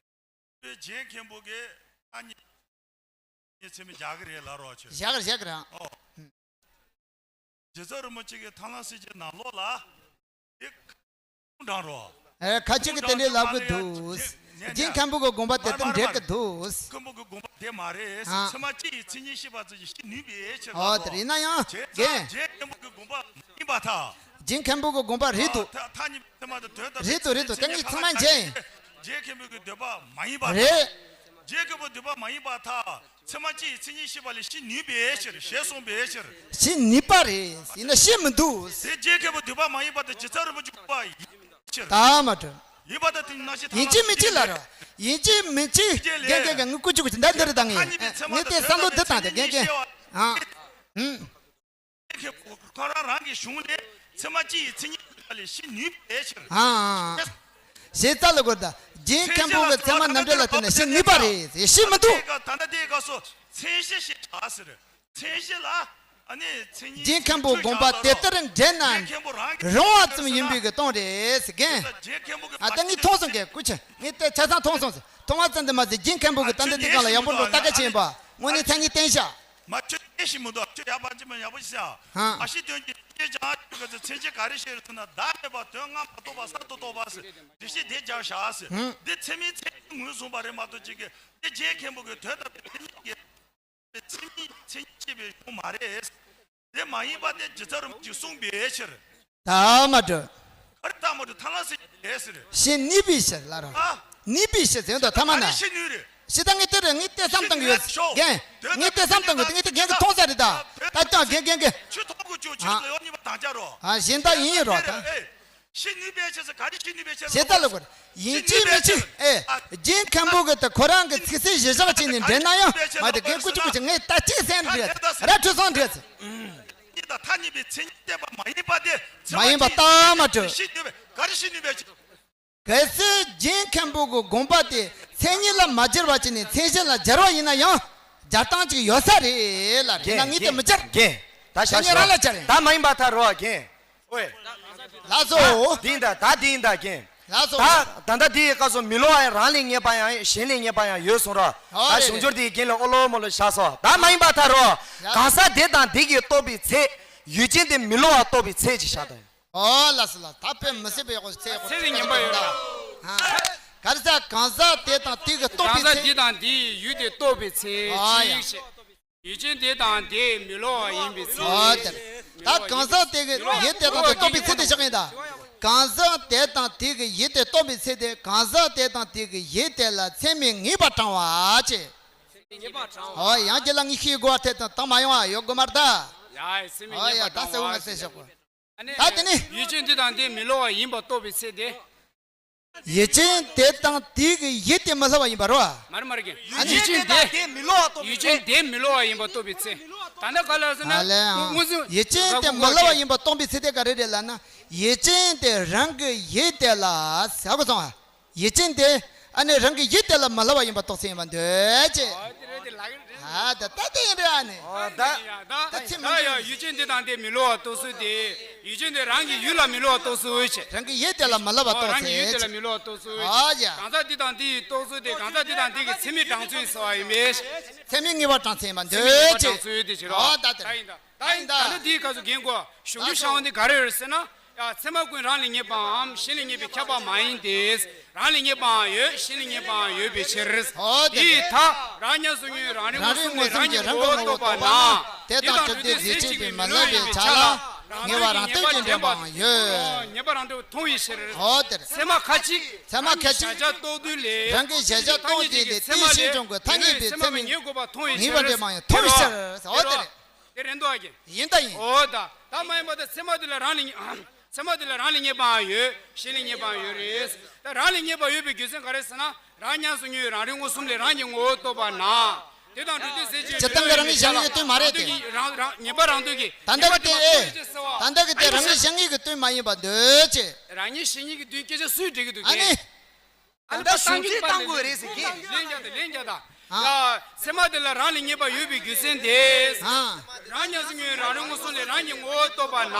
དཔེ་རྗེ་མཁན་པོ་གིས་ཨ་ནི་ཚད་མ་བཞག་གི་རེད་ལབ་རོགས་བྱོས། བཞག་གི་རེད་བཞག་གི་རེད་ཨ། ཨོ། རྗེ་ཙོང་རིན་པོ་ཆེ་གིས་ཐར་ལམ་གསལ་བྱེད་ནང་ལོགས་ལ་དེ་དྲང་རོགས། ཨེ་ཁ་ཅིག་གིས་དེ་འདྲའི་ལབ་གི་འདུག་རྗེ་མཁན་པོ་གི་དགོངས་པ་དེ་ལྟར་འགྲིག་གི་འདུག་མཁན་པོ་གི་དགོངས་པ་དེ་མ་རེད། ཨ། ཚད་མ་སྤྱི་ཡི་མཚན་ཉིད་ཤེས་པ་ཙམ་གྱིས་ཤེས་ནུས་པའི་ཕྱིར་ཨོ་ལབ་དེ་རེད་ན་ཡང་རྗེ་རྒན། རྗེ་མཁན་པོ་གི་དགོངས་པ་མ་ཡིན་པར་ཐལ། རྗེ་མཁན་པོ་གི་དགོངས་པ་རེད་འདུག་ཐ་སྙད་པའི་ཚད་མ་དང་དོན་དམ་པའི་རེད་འདུག་རེད་འདུག་ད་ངས་ཚང་མ་མཇལ་ཡིན། རྗེ་མཁན་པོ་གི་འདོད་པ་མ་ཡིན་པར་ཐལ། རེད། རྗེ་མཁན་པོའི་འདོད་པ་མ་ཡིན་པར་ཐལ། ཚད་མ་སྤྱི་ཡི་མཚན་ཉིད་ཤེས་པ་ལས་ཤེས་ནུས་པའི་ཕྱིར་ཞེས་གསུངས་པའི་ཕྱིར། ཤེས་ནུས་པ་རེད་ཡིན་ན་ཤེས་མི་འདུག་དེ་རྗེ་མཁན་པོའི་འདོད་པ་མ་ཡིན་པར་ཐལ། རྗེ་ཙོང་རིན་པོ་ཆེའི་དགོངས་པ་ཡིན་ཕྱིར། ད་མ་གྲོལ། ཡིན་པར་ཐལ། དེ་ནང་བཞིན་ཡིན་གཅིག་མིན་གཅིག་ལ་རོ། ཡིན་གཅིག་མིན་གཅིག་རྒན་རྒན་རྒན་ངའི་ཀུ་ཅི་ཀུ་ཅི་འདའ་འདི་རེད་ད་ངས། ངས་དེ་བསམ་བློ་འདི་བཏང་སྟེ་རྒན་རྒན། ཨ། ཨུམ། ཁོ་རང་རང་གི་གཞུང་ལས་ཚད་མ་སྤྱི་ཡི་མཚན་ཉིད་ལ་ཤེས་ནུས་པའི་ཕྱིར། ཨང་། ཞེས་རྩ་ལ་གོ་ད། རྗེ་མཁན་པོ་གི་ཚད་མ་རྣམ་འགྲེལ་ལ་བརྟེན་ནས་ཤེས་ནུས་པ་རེད་ཟེར་ཤེས་མི་འདུག་ད་ལྟ་དེའི་སྐབས་སུ་མཚན་གཞི་ཞེས་བྱ་ཟེར། མཚན་གཞི་ལ་ཨ་ནི་མཚན་ཉིད་རྗེ་མཁན་པོ་དགོངས་པ་དེ་ལྟར་འདྲེན་ན་རུང་བ་ཙམ་ཡིན་པའི་གི་སྟོང་རེད་ཟེར་རྒན། ཨ་ད་ངས་མཐོང་སོང་གི་ཀུ་ཅི་ངས་དེ་ཆ་ཚང་མཐོང་སོང་ཟེར་མཐོང་བ་ཙམ་དུ་མ་ཟད་རྗེ་མཁན་པོ་གི་ད་ལྟ་འདི་གང་ལ་ཡག་པོ་འགྲོ་ལྟ་ག་བྱེད་པ་དངོས་གནས་མཚན་ཉིད་བསྟན་ཤག་མ་ཁྱོད་དེ་ཞིག་མི་འདུག་ཁྱོད་ཡག་པ་ཅི་མ་ཡག་པོ་ཞིག་ཟེར། ཧང་། ཨ་ཤི་དོན་གྱི་ཤེས་བྱ་ཅི་ག་ཚེ་མཚན་གཞི་ག་རེ་ཤེས་རེད་ཟེར་ན་བདག་མེད་པ་དོན་ལྔ་མ་རྟོགས་པ་གསར་དུ་རྟོགས་པ་ཟེར་འགྲེལ་བཤད་དེ་སྦྱར་བཞག་ཟེར། ཧུང་། འདི་ཚད་མའི་མཚན་ཉིད་ངོས་བཟུང་བ་རེད་མ་གཏོགས་ཅིག་གི་དེ་རྗེ་མཁན་པོ་གི་དོན་དམ་པའི་མཚན་ཉིད་ཀྱི་མཚན་ཉིད་མཚན་ཉིད་ཅེས་པའི་གཞུང་མ་རེད། དེ་མ་ཡིན་པ་དེ་རྗེ་ཙོང་རིན་པོ་ཆེས་གསུངས་པའི་ཕྱིར། ད་མ་གྲོལ། ཨ་རི་ད་མ་གྲོལ་ཐ་ལ་སི་ལས་ཟེར། ཤེས་ནུས་པའི་ཕྱིར་ལ་རོ། ཨ། ནུས་པའི་ཕྱིར་ཟེར་དོ་ཐ་མ་ན། ཤེས་ནུས་རེད། ཤེས་ད་ངས་དེ་རེད་ངས་ལྟོས་བསམ་བཏང་གི་ཡོད། རྒན། ངས་ལྟོས་བསམ་བཏང་གི་ཡོད་དེ་ངས་དེ་རྒན་གྱིས་མཐོང་ས་རེད་ད། ད་ལྟ་རྒན་རྒན་རྒན། ཆུ་ཐོག་གི་ཆུ་ཆུ་ཨ། ལ་ཡོད་ཉི་མ་དང་ཅག་རོ། ཨ་གཞན་དག་ཡིན་ཡིན་རོ་ད། ཤེས་ནུས་པའི་ཕྱིར་ཟེར་ག་རེ་ཤེས་ནུས་པའི་ཕྱིར་ཞེས་ལ་གོ། ཡིན་གཅིག་མིན་གཅིག་ཨེ། རྗེ་མཁན་པོ་གི་ད་ཁོ་རང་གི་ཚིག་གསལ་གཞིར་བཞག་བྱས་ནས་འདྲེན་ན་ཡང་མ་དེ་རྒན་ཀུ་ཅི་ཀུ་ཅི་ངས་ད་གཅིག་གསན་རེད་ར་ཁྲུ་སོང་རེད། ཉིད་དང་ཐ་སྙད་པའི་མཚན་ཉིད་བསྟན་པ་མ་ཡིན་པ་དེ་མ་ཡིན་པ་ལྟ་མ་གྲོལ། ཤེས་ནུས་པའི་ག་རེ་ཤེས་ནུས་པའི་ཕྱིར། གལ་སྲིད་རྗེ་མཁན་པོ་གི་དགོངས་པ་དེ་མཚན་ཉིད་ལ་མ་སྦྱར་བ་བྱས་ནས་མཚན་གཞི་ལ་སྦྱར་བ་ཡིན་ན་ཡང་སྦྱར་སྟངས་ཅིག་ཡོད་ས་རེད་ལ་རེད་ན་ངས་དེ་མི་སྦྱར། རྒན། ད་ཤ་ཤ་རང་ལ་སྦྱར་ཡིན། ད་མ་ཡིན་པ་ད་རོ་རྒན། ཨོའི། ལགས་སོ། ད་འདི་ཡིན་ད་ད་འདི་ཡིན་ད་རྒན། ལགས་སོ། ད་ད་ལྟ་འདི་ཡི་སྐབས་སུ་མི་སླུ་བ་ཡང་རང་ལས་ངེས་པ་ཡང་གཞན་ལས་ངེས་པ་ཡང་ཡོད་གསུངས་རོ། ཨོ་ད་རེད་གཞུང་སྦྱོར་འདི་ཡི་རྒན་ལ་ཨོ་ལོ་མོ་ལོ་བཞག་སོ། ད་མ་ཡིན་པ་ད་རོ། ཡ། གང་ཟག་དེ་དང་དེ་གིས་རྟོགས་པའི་ཚེ། ཡུལ་ཅན་དེ་མི་སླུ་བ་རྟོགས་པའི་ཚེ་ཅིག་བཞག་ད། ཨོ་ལགས་སོ་ལགས། ད་དཔེ་མི་སྲིད་པའི་ཡག་པོ་ཚེ་ཡག་པོ་ཚེ་ཚེ་ངན་པ་ཡོད་ར། ཧ། ག་རེ་ཟེར་གང་ཟག་དེ་དང་དེ་གིས་རྟོགས་པའི་ཚེ། གང་ཟག་དེ་དང་དེའི་ཡུལ་དེ་རྟོགས་པའི་ཚེ་ཨོ་ཡ། ཅིག་ཡུལ་ཅན་དེ་དང་དེ་མི་སླུ་བ་ཡིན་པའི་ཚེ། ཨོ་དེ། ད་གང་ཟག་དེ་གི་ཡུལ་དེ་དང་དེ་རྟོགས་པའི་ཚེ་དེ་བཞག་ཡིན་ད། གང་ཟག་དེ་དང་དེ་གི་ཡུལ་དེ་རྟོགས་པའི་ཚེ་དེ་གང་ཟག་དེ་དང་དེ་གི་ཡུལ་དེ་ལ་ཚད་མས་ངེས་པ་དྲང་བ་ཅེས། ངེས་པ་དྲང་བ། ཨོ་ཡང་རྒྱུད་ལ་ངེས་ཤེས་དགོས་པ་ཐད་དང་དང་མ་ཡོང་བ་ཡོད་དགོས་མ་རེད་ད། ཡ་ཚད་མས་ཨོ་ངེས་ཡ་པ་ད་དྲང་བ་ཟེར་བ་ཟེར་ཞོག་གོ། ད་དེ་ནི། ཡུལ་ཅན་དེ་དང་དེ་མི་སླུ་བ་ཡིན་པ་རྟོགས་པའི་ཚེ་དེ། ཡུལ་ཅན་དེ་དང་དེ་གི་ཡུལ་དེ་མི་སླུ་བ་ཡིན་པ་རོ། མ་རེད་མ་རེད་རྒན། ཨ་ནི། ཡུལ་ཅན་དེ་དང་དེ་མི་སླུ་བ་རྟོགས་པའི་ཡུལ་ཅན་ཚེ། དེ་མི་སླུ་བ་ཡིན་པ་རྟོགས་པའི་ཚེ། ད་ནི་ག་ལ་ཟེར་ན། ཨ་ལས་ཨང་། མངོན་སུམ། ཡུལ་ཅན་དེ་མི་སླུ་བ་ཡིན་པ་རྟོགས་པའི་ཚེ་དེ་ག་རེ་རེད་ལབ་ན། ཡུལ་ཅན་དེ་རང་གི་ཡུལ་དེ་ལ་ཟེར་གོ་སོང་ཨ། ཡུལ་ཅན་དེ་ཨ་ནི་རང་གི་ཡུལ་དེ་ལ་མི་སླུ་བ་ཡིན་པ་རྟོགས་ཚེ་ཡིན་པ་འདོད་ཅེས། ཨ་ད་ད་དེ་ཡིན་རེད་ཨ་ནི། ཨོ་ད། ད་ད་ཚིག་མི་ད་ཡ་འདུག་ཡུལ་ཅན་འདི་དང་དེ་མི་སླུ་བ་རྟོགས་ཚུལ་དེ། ཡུལ་ཅན་དེ་རང་གི་ཡུལ་ལ་མི་སླུ་བ་རྟོགས་ཚུལ་བྱས། རང་གི་ཡུལ་དེ་ལ་མ་སླུ་བ་ཨོ་རང་གི་ཡུལ་དེ་ལ་རྟོགས་ཚུལ་བྱས། མི་སླུ་བ་རྟོགས་ཚུལ་བྱས། ཨོ་ཡ། གང་ཟག་འདི་དང་འདི་ཡི་རྟོགས་ཚུལ་དེ་གང་ཟག་འདི་དང་འདི་གི་ཚད་མའི་གྲངས་ཚུལ་ཟེར་བ་ཡིན་པས། ཚད་མའི་ངེས་པ་གྲངས་ཚུལ་ཡིན་པ་འདོད་ཅེས། ཚད་མའི་ངེས་པ་གྲངས་ཚུལ་དེ་བྱེད་རོགས། ཨོ་ད་དེ་ད་རེད། ཡིན་ད། ད་ཡིན་ད། ད་ནི་དེའི་སྐབས་སུ་རྒན་གོ་གཞུང་རྒྱུ་བཤད་དབང་འདི་ག་རེ་ཡོད་ཟེར་ན། ཡ། ཚད་མ་ཀུན་རང་ལས་ངེས་པའམ་གཞན་ལས་ངེས་པའི་ཁྱབ་པ་མ་ཡིན་ཏེ། རང་ལས་ངེས་པའང་ཡོད། གཞན་ལས་ངེས་པའང་ཡོད་པའི་ཕྱིར། ཨོ་དེ་དེའི་མཐའ་རང་ཉམས་སུ་མྱོང་བའི་རང་རིག་མངོན་སུམ་ལས་རང་གི་ངོ་བོ་རྟོགས་པ་ན། དེ་དང་སྒྲུབ་བདེ་ཟད་བཅད་པའི་མི་སླུ་བའི་ཆ་ལ་ངེས་པ་རང་སྟོབས་ཀྱིས་འདྲེན་པའང་ཡོད། ངེས་པ་རང་སྟོབས་མཐོང་བའི་ཕྱིར། ཨོ་དེ་རེད། ཚད་མ་ཁ་ཅིག་ཚད་མ་ཁ་ཅིག་གཞལ་བྱ་རྟོགས་དུས་ལས། རང་གི་གཞལ་བྱ་རྟོགས་དུས་ལས་དེ་བཞིན་འབྱུང་གི་ཐ་སྙད་པའི་ཚད་མ་ངེས་དགོས་པ་མཐོང་བའི་ཕྱིར། ངེས་པ་འདྲེན་པའང་མཐོང་བའི་ཕྱིར། ཨོ་དེ་རེད། དེ་རེད་འདུག་ཨ་ཀྱེ། ཡིན་ད་ཡིན། ཨོ་ད། ད་མ་ཡིན་པ་ད་ཚད་མ་དེ་ལ་རང་ལས་ངེས། ཚད་མ་དེ་ལ་རང་ལས་ངེས་པའང་ཡོད། གཞན་ལས་ངེས་པའང་ཡོད་རེད། ད་རང་ལས་ངེས་པ་ཡོད་པའི་རྒྱུ་མཚན་ག་རེ་ཟེར་ན། རང་ཉམས་སུ་མྱོང་བའི་རང་རིག་མངོན་སུམ་ལས་རང་གི་ངོ་བོ་རྟོགས་པ་ན། དེ་དང་སྒྲུབ་བདེ་ཟད་བཅད་པའི་མི་སླུ་བའི་ཕྱིར། སྤྱིར་བཏང་གི་རང་ངེས་གཞན་ངེས་ཀྱི་དོན་མ་རེད་དེ། རང་རང་ངེས་པ་རང་སྟོབས་ཀྱིས། ད་ལྟ་གི་དེ་ཨེ། ད་ལྟ་གི་དེ་རང་ངེས་གཞན་ངེས་ཀྱི་དོན་མ་ཡིན་པ་འདོད་ཅེས། རང་ངེས་གཞན་ངེས་ཀྱི་དོན་སྐད་ཆ་སུས་འགྲིག་གི་འདུག་ཨ་ནི། ད་ལྟ་གཞུང་འཛིན་བཏང་དགོས་རེད་ཟེར་གི། ལན་རྒྱག་དང་ལན་རྒྱག་དང་། ཨ། ཡ། ཚད་མ་དེ་ལ་རང་ལས་ངེས་པ་ཡོད་པའི་རྒྱུ་མཚན་དེ། ཨ། རང་ཉམས་སུ་མྱོང་བའི་རང་རིག་མངོན་སུམ་ལས་རང་གི་ངོ་བོ་རྟོགས་པ་ན།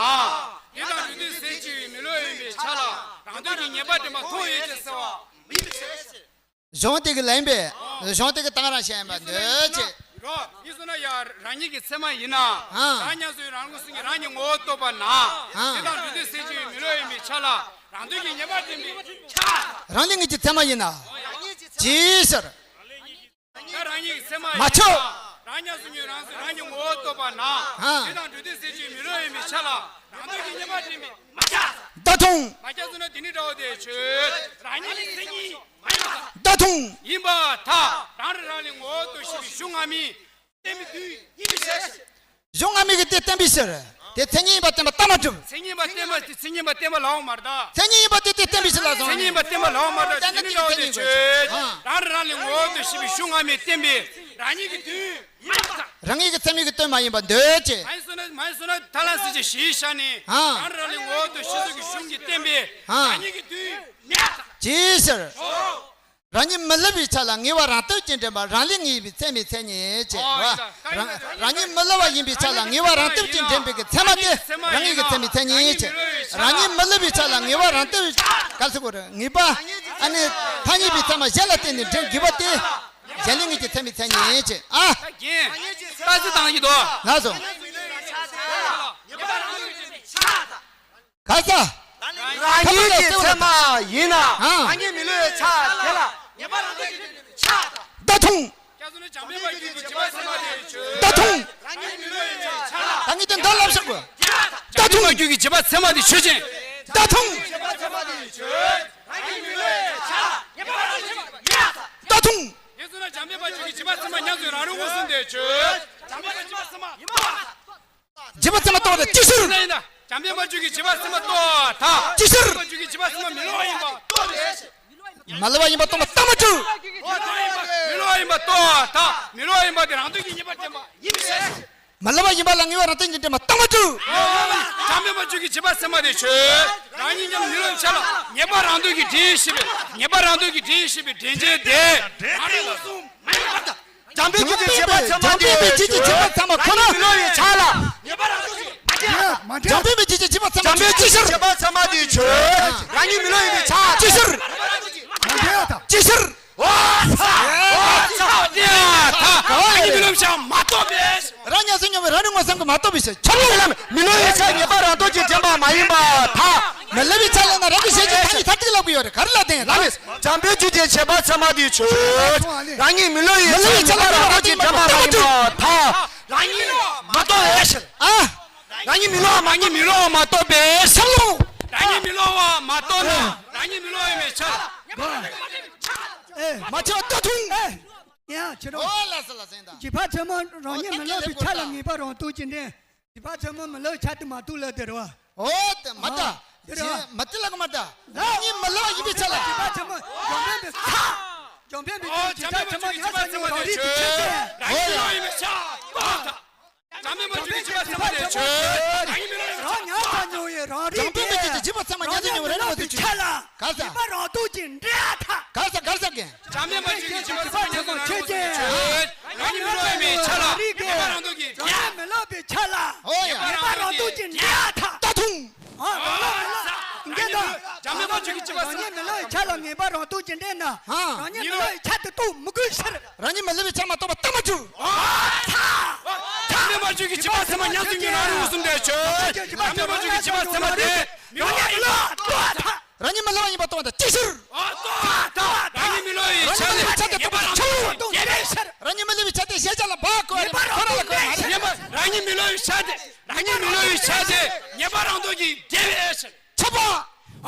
དེ་དང་སྒྲུབ་བདེ་ཟད་བཅད་པའི་མི་སླུ་ཡིན་པའི་ཆ་ལ་རང་སྟོབས་ཀྱིས་ངེས་པ་འདྲེན་པ་མཐོང་ཡོད་ཅེས་ཟེར་བ། གཞུང་དེ་གི་ལན་པས། གཞུང་དེ་གི་གཏང་རག་བྱས་ཡིན་པ་འདོད་ཅེས། རོ། ཡིན་སོང་ན་ཡ་རང་ཉིད་ཀྱི་ཚད་མ་ཡིན་ན། ཨ། རང་ཉམས་སུ་རང་མངོན་སུམ་གྱིས་རང་གི་ངོ་བོ་རྟོགས་པ་ན། ཨ། དེ་དང་སྒྲུབ་བདེ་ཟད་བཅད་པའི་མི་སླུ་ཡིན་པའི་ཆ་ལ་རང་སྟོབས་ཀྱིས་ངེས་པ་འདྲེན་པའི་ཆ། རང་ལས་ངེས་ཀྱི་ཚད་མ་ཡིན་ན། ཅིའི་ཕྱིར། ད་རང་ཉིད་ཀྱི་ཚད་མ་ཡིན་ན། མ་ཁྱབ། རང་ཉམས་སུ་མྱོང་རང་སོ་རང་གི་ངོ་བོ་རྟོགས་པ་ན། ཨ། དེ་དང་སྒྲུབ་བདེ་ཟད་བཅད་པའི་མི་སླུ་ཡིན་པའི་ཆ་ལ་རང་སྟོབས་ཀྱིས་ངེས་པ་འདྲེན་པའི་མ་ཁྱབ། ད་ཐུང་། མ་ཁྱབ་སོང་ན་དེ་ནི་འདྲ་བོ་དེ་ཆོས་རང་ཉིད་ཀྱི་མཚན་ཉིད། ད་ཐུང་། ཡིན་པར་ཐལ། རང་རིག་རང་ལས་ངོ་བོ་རྟོགས་ཞེས་པའི་གཞུང་སྔ་མས་བསྟན་པའི་དོན་ཡིན་པའི་ཕྱིར། གཞུང་སྔ་མའི་གི་དེ་བསྟན་པའི་ཕྱིར། དེ་མཚན་ཉིད་ཡིན་པ་བསྟན་པ་ལྟ་མ་གྲུབ། མཚན་ཉིད་ཡིན་པ་བསྟན་པ་དེ་མཚན་ཉིད་ཡིན་པ་བསྟན་པ་ལའོ་མར་ད། མཚན་ཉིད་ཡིན་པ་དེ་དེ་བསྟན་པའི་ཕྱིར་ལ་སོང་། མཚན་ཉིད་ཡིན་པ་བསྟན་པ་ལའོ་མར་ད། དེ་ནི་འདྲ་བོ་དེ་ཆོས་རང་རིག་རང་ལས་ངོ་བོ་རྟོགས་ཞེས་པའི་གཞུང་སྔ་མས་བསྟན་པའི་རང་ཉིད་ཀྱི་དོན་ཡིན་པར་ཐལ། རང་ཉིད་ཀྱི་ཚད་མའི་གི་དོན་མ་ཡིན་པ་འདོད་ཅེས། མ་ཡིན་སོང་ན་མ་ཡིན་སོང་ན་ཐ་ལ་སྲིད་ཀྱི་གཞི་ཤ་ནི། ཨ། རང་རིག་རང་ལས་ངོ་བོ་རྟོགས་ཞེས་སོགས་ཀྱི་གཞུང་གིས་བསྟན་པའི། ཨ། རང་ཉིད་ཀྱི་དོན་མེད་ཐལ། ཅིའི་ཕྱིར། རང་ཉིད་མི་སླུ་བའི་ཆ་ལ་ངེས་པ་རང་སྟོབས་ཀྱིས་འདྲེན་པ་རང་ལས་ངེས་པའི་ཚད་མའི་མཚན་ཉིད་ཅེས། ཨོ་ཡིན་ད། རང་རང་ཉིད་མི་སླུ་བ་ཡིན་པའི་ཆ་ལ་ངེས་པ་རང་སྟོབས་ཀྱིས་འདྲེན་པའི་གི་ཚད་མ་དེ་རང་ངེས་ཀྱི་ཚད་མའི་མཚན་ཉིད་ཅེས། རང་ཉིད་མི་སླུ་བའི་ཆ་ལ་ངེས་པ་རང་སྟོབས་ག་རེ་ཟེར་དགོས་རེད། ངེས་པ་ཨ་ནི་ཐ་སྙད་པའི་ཚད་མ་གཞན་ལ་བརྟེན་ནས་འདྲེན་དགོས་པ་དེ་གཞན་ལས་ངེས་ཀྱི་ཚད་མའི་མཚན་ཉིད་ཅེས། ཨ། རྒན། ལྟ་ཚུལ་དང་ཡིན་དོ། ལགས་སོ། ག་ས། རང་ཉིད་ཀྱི་ཚད་མ་ཡིན་ན། ཨ། རང་ཉིད་མི་སླུ་བའི་ཆ་དེ་ལ། ད་ཐུང་། ད་ཐུང་། ད་ངས་དེ་འདི་ལབ་ཤག་གོ། ད་ཐུང་། རྒྱུད་ཀྱི་བྱེད་པ་ཚད་མ་དེ་ཆོས་ཅན། ད་ཐུང་། ད་ཐུང་། ཡིན་སོང་ན་བྱམས་པའི་བར་གྱུར་གྱི་བྱེད་པ་ཚད་མ་ཉམས་སུ་རང་རིག་མངོན་སུམ་དེ་ཆོས། བྱམས་པའི་བར་གྱུར་བྱེད་པ་ཚད་མ་ཡིན་པ། བྱེད་པ་ཚད་མ་རྟོགས་ཏེ་ཅི་ཕྱིར། ཡིན་ན་ཡིན་ན། བྱམས་པའི་བར་གྱུར་གྱི་བྱེད་པ་ཚད་མ་རྟོགས་ཐལ། ཅི་ཕྱིར། བར་གྱུར་གྱི་བྱེད་པ་ཚད་མ་མི་སླུ་བ་ཡིན་པ་རྟོགས་ཏེ། མི་སླུ་བ་ཡིན་པ་རྟོགས་པ་ལྟ་མ་གྲུབ། མི་སླུ་བ་ཡིན་པ་རྟོགས་ཐལ། མི་སླུ་བ་ཡིན་པ་དེ་རང་སྟོབས་ཀྱིས་ངེས་པར་བསྟན་པ་ཡིན་པས། མི་སླུ་བ་ཡིན་པ་ལ་ངེས་པ་རང་སྟོབས་ཀྱིས་འདྲེན་པ་ལྟ་མ་གྲུབ། བྱམས་པའི་བར་གྱུར་གྱི་བྱེད་པ་ཚད་མ་དེ་ཆོས། རང་ཉིད་ཀྱང་མི་སླུ་བའི་ཆ་ལ་ངེས་པ་རང་སྟོབས་ཀྱིས་འདྲེན་ཤེས་པའི་ངེས་པ་རང་སྟོབས་ཀྱིས་འདྲེན་ཤེས་པའི་འདྲེན་བྱེད་དེ་རང་རིག་མངོན་སུམ་མ་ཡིན་པར་ཐལ། བྱམས་པའི་རྒྱུད་ཀྱི་བྱེད་པ་ཚད་མ་དེ་བྱམས་པའི་རྒྱུད་ཀྱི་བྱེད་པ་ཚད་མ་ཁོ་ན། མི་སླུ་བའི་ཆ་ལ། ངེས་པ་རང་སྟོབས་ཀྱིས་མ་འདྲེན། བྱམས་པའི་རྒྱུད་ཀྱི་བྱེད་པ་ཚད་མ་དེ་ཅི་ཕྱིར། བྱམས་པའི་རྒྱུད་ཀྱི་བྱེད་པ་ཚད་མ་དེ་ཆོས། རང་ཉིད་མི་སླུ་ཡིན་པའི་ཆ། ཅི་ཕྱིར། མ་འདྲེན་ཐལ། ཅི་ཕྱིར། ཨོ་ཚ། ཨོ་ཚ། དེ་ཡ་ཐ། རང་ཉིད་མི་སླུ་བའི་ཆ་མ་རྟོགས་པས། རང་ཉམས་སུ་མྱོང་བའི་རང་རིག་མངོན་སུམ་གྱིས་མ་རྟོགས་པའི་ཕྱིར། ཁྱབ་ལ་ལམ་མི་སླུ་བའི་ཆ་ངེས་པ་རང་སྟོབས་ཀྱིས་འདྲེན་པ་མ་ཡིན་པར་ཐལ། མི་སླུ་བའི་ཆ་ལབ་ན་རང་གི་གཞན་གྱི་ཐ་སྙད་མཐར་ཐུག་ལབ་ཀྱི་ཡོད་རེད། ག་རེ་ལབ་དེ་ལབ་མེད། བྱམས་པའི་རྒྱུད་ཀྱི་བྱེད་པ་ཚད་མ་དེ་ཆོས། རང་ཉིད་མི་སླུ་བའི་ཆ་ངེས་པ་རང་སྟོབས་ཀྱིས་འདྲེན་པ་མ་ཡིན་པར་ཐལ། རང་ཉིད་མ་རྟོགས་པའི་ཕྱིར། ཨ། རང་ཉིད་མི་སླུ་བ་མ་ངེས་མི་སླུ་བ་མ་རྟོགས་པའི་ཕྱིར་རོ། རང་ཉིད་མི་སླུ་བ་མ་རྟོགས་ན་རང་ཉིད་མི་སླུ་བ་ཡིན་པའི་ཕྱིར། ཨེ། མ་ཁྱབ་ད་ཐུང་། ཨེ། ཡ་ཁྱེད་རང་། ཨོ་ལ་ས་ལ་ཟེར་ད། བྱེད་པ་ཚད་མ་རང་ཉིད་མི་སླུ་བའི་ཆ་ལ་ངེས་པ་རང་སྟོབས་ཀྱིས་འདྲེན། བྱེད་པ་ཚད་མ་མི་སླུ་བའི་ཆ་དེ་མ་རྟོགས་ལབ་དེ་རེད་བ། ཨོ་དེ་མ་ད། ཨ་དེ་རེད་བ། མ་དེ་ལ་ག་མ་ད། རང་ཉིད་མི་སླུ་བ་ཡིན་པའི་ཆ་ལ། བྱེད་པ་ཚད་མ་འཇོག་པའི་མི་ཚ། འཇོག་པའི་མི་ཚ། བྱེད་པ་ཚད་མ་ཡང་ས་ཉིད་རང་རིག་པའི་ཆོས་ཅན། རང་ཉིད་མི་སླུ་བ་ཡིན་པའི་ཆ་ད། བྱམས་པའི་བར་གྱུར་གྱི་བྱེད་པ་ཚད་མ་དེ་ཆོས། རང་ཉམས་སུ་མྱོང་བའི་རང་རིག་པའི། བྱམས་པའི་བར་གྱུར་གྱི་བྱེད་པ་ཚད་མ་ཉམས་སུ་མྱོང་བའི་རང་རིག་པ་དེ་ཆོས། ག་ས། ངེས་པ་རང་སྟོབས་ཀྱིས་འདྲེན་ཐལ། ག་ས་ག་ས་གན། བྱམས་པའི་བར་གྱུར་གྱི་བྱེད་པ་ཚད་མ་ཉམས་སུ་མྱོང་བའི་རང་རིག་པ་དེ་ཆོས། རང་ཉིད་མི་སློབ་ཡིན་པའི་ཆ་ལ་ངེས་པ་རང་སྟོབས་ཀྱིས། རང་ཉིད་མི་སློབ་པའི་ཆ་ལ། ཨོ་ཡ། ངེས་པ་རང་སྟོབས་ཀྱིས་འདྲེན་ཡ་ཐག་ད་ཐུང་། ཨ། རང་སློབ་མི་སློབ། འདི་དང་། འཇམ་དཔལ་དཔལ་འབྱོར་གྱི་བྱིས་པ་སེམས་མ། རང་ཉིད་མི་སློབ་པའི་ཆ་ལ་ངེས་པ་རང་སྟོབས་ཀྱིས་འདྲེན་ན། ཨ། རང་ཉིད་མི་སློབ་པའི་ཆ་དེ་རྟོགས་མི་དགོས་ཕྱིར། རང་ཉིད་མི་སློབ་པའི་ཆ་མ་གཏོགས་པ་རྟོགས་མ་བཅུག་ཨ། ཚ། འཇམ་དཔལ་དཔལ་འབྱོར་གྱི་བྱིས་པ་སེམས་མ་ཉམས་སུ་མྱོང་རང་རིག་གསུམ་ལྡན་ཆོས། འཇམ་དཔལ་དཔལ་འབྱོར་གྱི་བྱིས་པ་སེམས་མ་དེ་མི་སློབ་ཡིན་ལ་རྟོགས་ཐལ། རང་ཉིད་མི་སློབ་པ་ཡིན་པ་རྟོགས་ཐལ། ཅི་ཕྱིར། ཨ། རྟོགས་ཐལ། རང་ཉིད་མི་སློབ་པའི་ཆ་ནས་ཉེས་པ་རང་སྟོབས་ཀྱིས་འདྲེན་ཕྱིར། རང་ཉིད་མི་སློབ་པའི་ཆ་དེ་གཞལ་བྱ་ལ་འབབ་དགོས་པ་རེད། ཁོ་རང་ལ་དགོས་པ་མ་རེད། ཉེས་པ་རང་ཉིད་མི་སློབ་པའི་ཆ་དེ། རང་ཉིད་མི་སློབ་པའི་ཆ་དེ་ཉེས་པ་རང་སྟོབས་ཀྱིས་འདྲེན་ཕྱིར། ཆོག་པ། ཨ།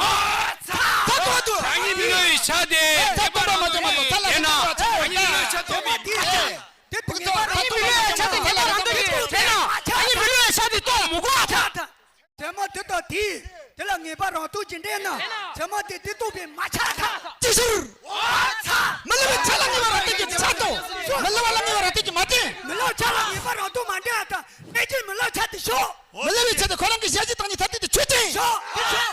ཚ། ད་ཐོག་ཏུ། རང་ཉིད་མི་སློབ་པའི་ཆ་དེ་ད་ཉེས་པ་རང་སྟོབས་ཀྱིས་འདྲེན་ན། རང་ཉིད་མི་སློབ་པའི་ཆ་སྟོབས་ཀྱིས་མ་ཆགས། དེ་ཐུག་ངེས་པ་རང་ཉིད་མི་སློབ་པའི་ཆ་དེ་ཐ་ལ་རང་སྟོབས་ཀྱིས་འདྲེན་ན། རང་ཉིད་མི་སློབ་པའི་ཆ་དེ་རྟོགས་མི་དགོས་པ་དང་། ཚད་མ་དེ་དང་དེས་དེ་ལ་ངེས་པ་རང་སྟོབས་ཀྱིས་འདྲེན་ན། ཚད་མ་དེ་དེ་རྟོགས་པས་མ་ཆགས་ཐལ། ཅི་ཕྱིར། ཨ། ཚ། མི་སློབ་པའི་ཆ་ལ་ངེས་པ་རང་སྟོབས་ཀྱིས་ཆགས་སོ། མི་སློབ་པ་ལ་ངེས་པ་རང་སྟོབས་ཀྱིས་མ་འདྲེན། མི་སློབ་ཆ་ལ་ངེས་པ་རང་སྟོབས་མ་འདྲེན་པ་དང་། གནས་ཀྱི་མི་སློབ་ཆ་དེ་ཞོག་མི་སློབ་པའི་ཆ་དེ་ཁོ་རང་གི་གཞལ་བྱའི་བདག་ཉིད་མཐར་ཐུག་དེ་ཆོས་ཅན། ཞོག་དེ་ཆོས།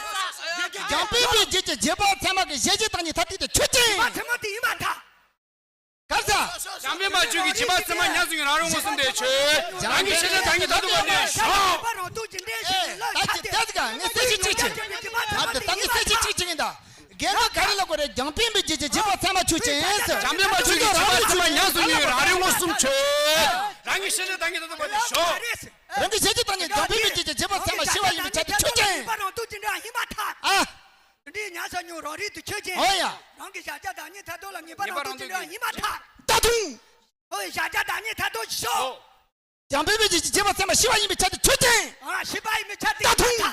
འཇམ་དཔལ་དཔལ་འབྱོར་གྱི་བྱིས་པ་ཚད་མ་གི་གཞལ་བྱའི་བདག་ཉིད་མཐར་ཐུག་དེ་ཆོས་ཅན། བྱིས་པ་ཚད་མ་དེ་ཡིན་པར་ཐལ། ག་རེ་ཟེར། འཇམ་དཔལ་དཔལ་འབྱོར་གྱི་བྱིས་པ་ཚད་མ་ཉམས་སུ་མྱོང་རང་རིག་མངོན་སུམ་དེ་ཆོས། རང་གི་ཤེས་བྱ་བདག་ཉིད་མཐར་ཐུག་པ་དེ་ཞོག་ངེས་པ་རང་སྟོབས་ཀྱིས་འདྲེན་ཞིང་ལ་ད་ཆ་ཅི་དེ། ད་ཅི་ད་ངས་གསལ་བཤད་ཅིག་བྱེད། ཨ་ད་ད་ངས་གསལ་བཤད་ཅིག་བྱེད་ཀྱིན་ད། རྒན་པ་ག་རེ་ལབ་དགོས་རེད། འཇམ་དཔལ་དཔལ་འབྱོར་གྱི་བྱིས་པ་ཚད་མ་ཆོས་ཅན་ཟེར། འཇམ་དཔལ་དཔལ་འབྱོར་གྱི་བྱིས་པ་ཚད་མ་ཉམས་སུ་མྱོང་རང་རིག་མངོན་སུམ་ཆོས། རང་གི་ཤེས་བྱ་བདག་ཉིད་མཐར་ཐུག་པ་དེ་ཞོག་རང་གི་ཤེས་བྱ་བདག་ཉིད་འཇམ་དཔལ་དཔལ་འབྱོར་གྱི་བྱིས་པ་ཚད་མ་ཤེས་པ་ཡིན་པའི་ཆ་དེ་ཆོས་ཅན། ཨ། དེ་འདྲའི་ཉམས་སུ་མྱོང་རང་རིག་དེ་ཆོས་ཅན། ཨོ་ཡ། རང་གི་གཞལ་བྱ་བདག་ཉིད་མཐར་ཐུག་ལ་ངེས་པ་རང་སྟོབས་ཀྱིས་འདྲེན་ཡིན་པར་ཐལ། ད་དུང་། ཨོ་ཡ། གཞལ་བྱ་བདག་ཉིད་མཐར་ཐུག་ཞོག་རྒྱང་འཕེན་པའི་རྗེས་ཀྱི་བྱེད་པ་ཚད་མ་ཤེས་པ་ཡིན་པའི་ཆ་དེ་ཆོས་ཅན། ཨ། ཤེས་པ་ཡིན་པའི་ཆ་དེ་ད་དུང་།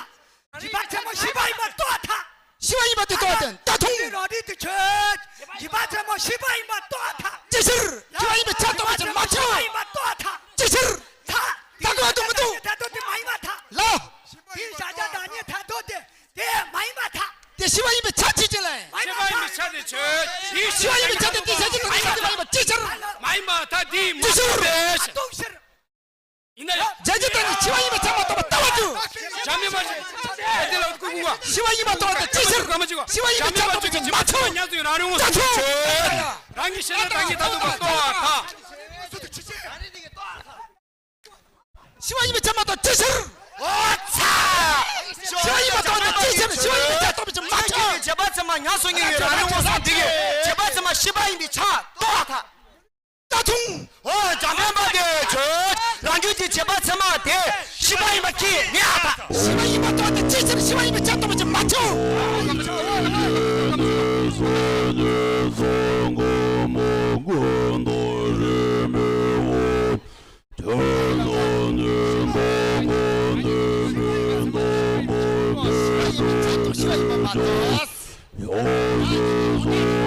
བྱེད་པ་ཚད་མ་ཤེས་པ་ཡིན་པ་རྟོགས་ཐལ། ཤེས་པ་ཡིན་པ་དེ་རྟོགས་ཏེ་ད་དུང་། རང་རིག་དེ་ཆོས། བྱེད་པ་ཚད་མ་ཤེས་པ་ཡིན་པ་རྟོགས་ཐལ། ཅི་ཕྱིར། ཤེས་པ་ཡིན་པའི་ཆ་རྟོགས་པ་ཅན་མ་ཆགས། ཤེས་པ་ཡིན་པ་རྟོགས་ཐལ། ཅི་ཕྱིར། ཐལ། ད་དུང་ཨ་དུ་མི་འདུག་ད་དུང་དེ་མ་ཡིན་པ་ཐལ། ལ། དེའི་གཞལ་བྱ་བདག་ཉིད་མཐར་ཐུག་དེ་དེ་མ་ཡིན་པ་ཐལ། དེ་ཤེས་པ་ཡིན་པའི་ཆ་ཆོས་ཅན་ལ། ཤེས་པ་ཡིན་པའི་ཆ་དེ་ཆོས། ཤེས་པ་ཡིན་པའི་ཆ་དེ་དེ་གཞལ་བྱའི་བདག་ཉིད་མ་ཡིན་པ་ཅི་ཕྱིར། མ་ཡིན་པ་ཐལ། དེ་མ་ཅི་ཕྱིར། ཡིན་ན་ཡང་། གཞལ་བྱའི་བདག་ཉིད་ཤེས་པ་ཡིན་པའི་ཆ་མ་གཏོགས་པ་ལྟ་བར་འགྱུར། བྱ་མིན་པ་ཞིག་དེ་ལ་ཀུན་ཀུན་པ། ཤེས་པ་ཡིན་པ་རྟོགས་ཏེ་ཅི་ཕྱིར། ཤེས་པ་ཡིན་པའི་ཆ་རྟོགས་པའི་ཕྱིར་མ་ཆོག་ཉམས་སུ་རང་རིག་མངོན་སུམ་ཆོས། རང་གི་ཤེས་བྱ་བདག་ཉིད་མཐར་ཐུག་པ་རྟོགས་པར་ཐལ། ཤེས་པ་ཡིན་པའི་ཆ་མ་གཏོགས་ཅི་ཕྱིར། ཨོ་ཚ། ཤེས་པ་ཡིན་པ་རྟོགས་ཏེ་ཅི་ཕྱིར། ཤེས་པ་ཡིན་པའི་ཆ་རྟོགས་པའི་ཕྱིར་མ་ཆོག་བྱེད་པ་ཚད་མ་ཉམས་སུ་མྱོང་བའི་རང་རིག་མངོན་སུམ་དེ་གིས་བྱེད་པ་ཚད་མ་ཤེས་པ་ཡིན་པའི་ཆ་རྟོགས་པར་ཐལ། ད་དུང་། འོ་འཇམ་དཔལ་དཔལ་འབྱོར་གྱི་བྱེད་པ་ཚད་མ་དེ་ཤེས་པ་ཡིན་པ་ཁས་ལེན་ཡང་དག་ཤེས་པ་ཡིན་པ་རྟོགས་ཏེ་ཅི་ཕྱིར། ཤེས་པ་ཡིན་པའི་ཆ་རྟོགས་པའི་ཕྱིར་མ་ཆོག་ཤེས་པ་ཡིན་པའི་ཆ་རྟོགས། ཤེས་པ་ཡིན་པ་མ་རྟོགས།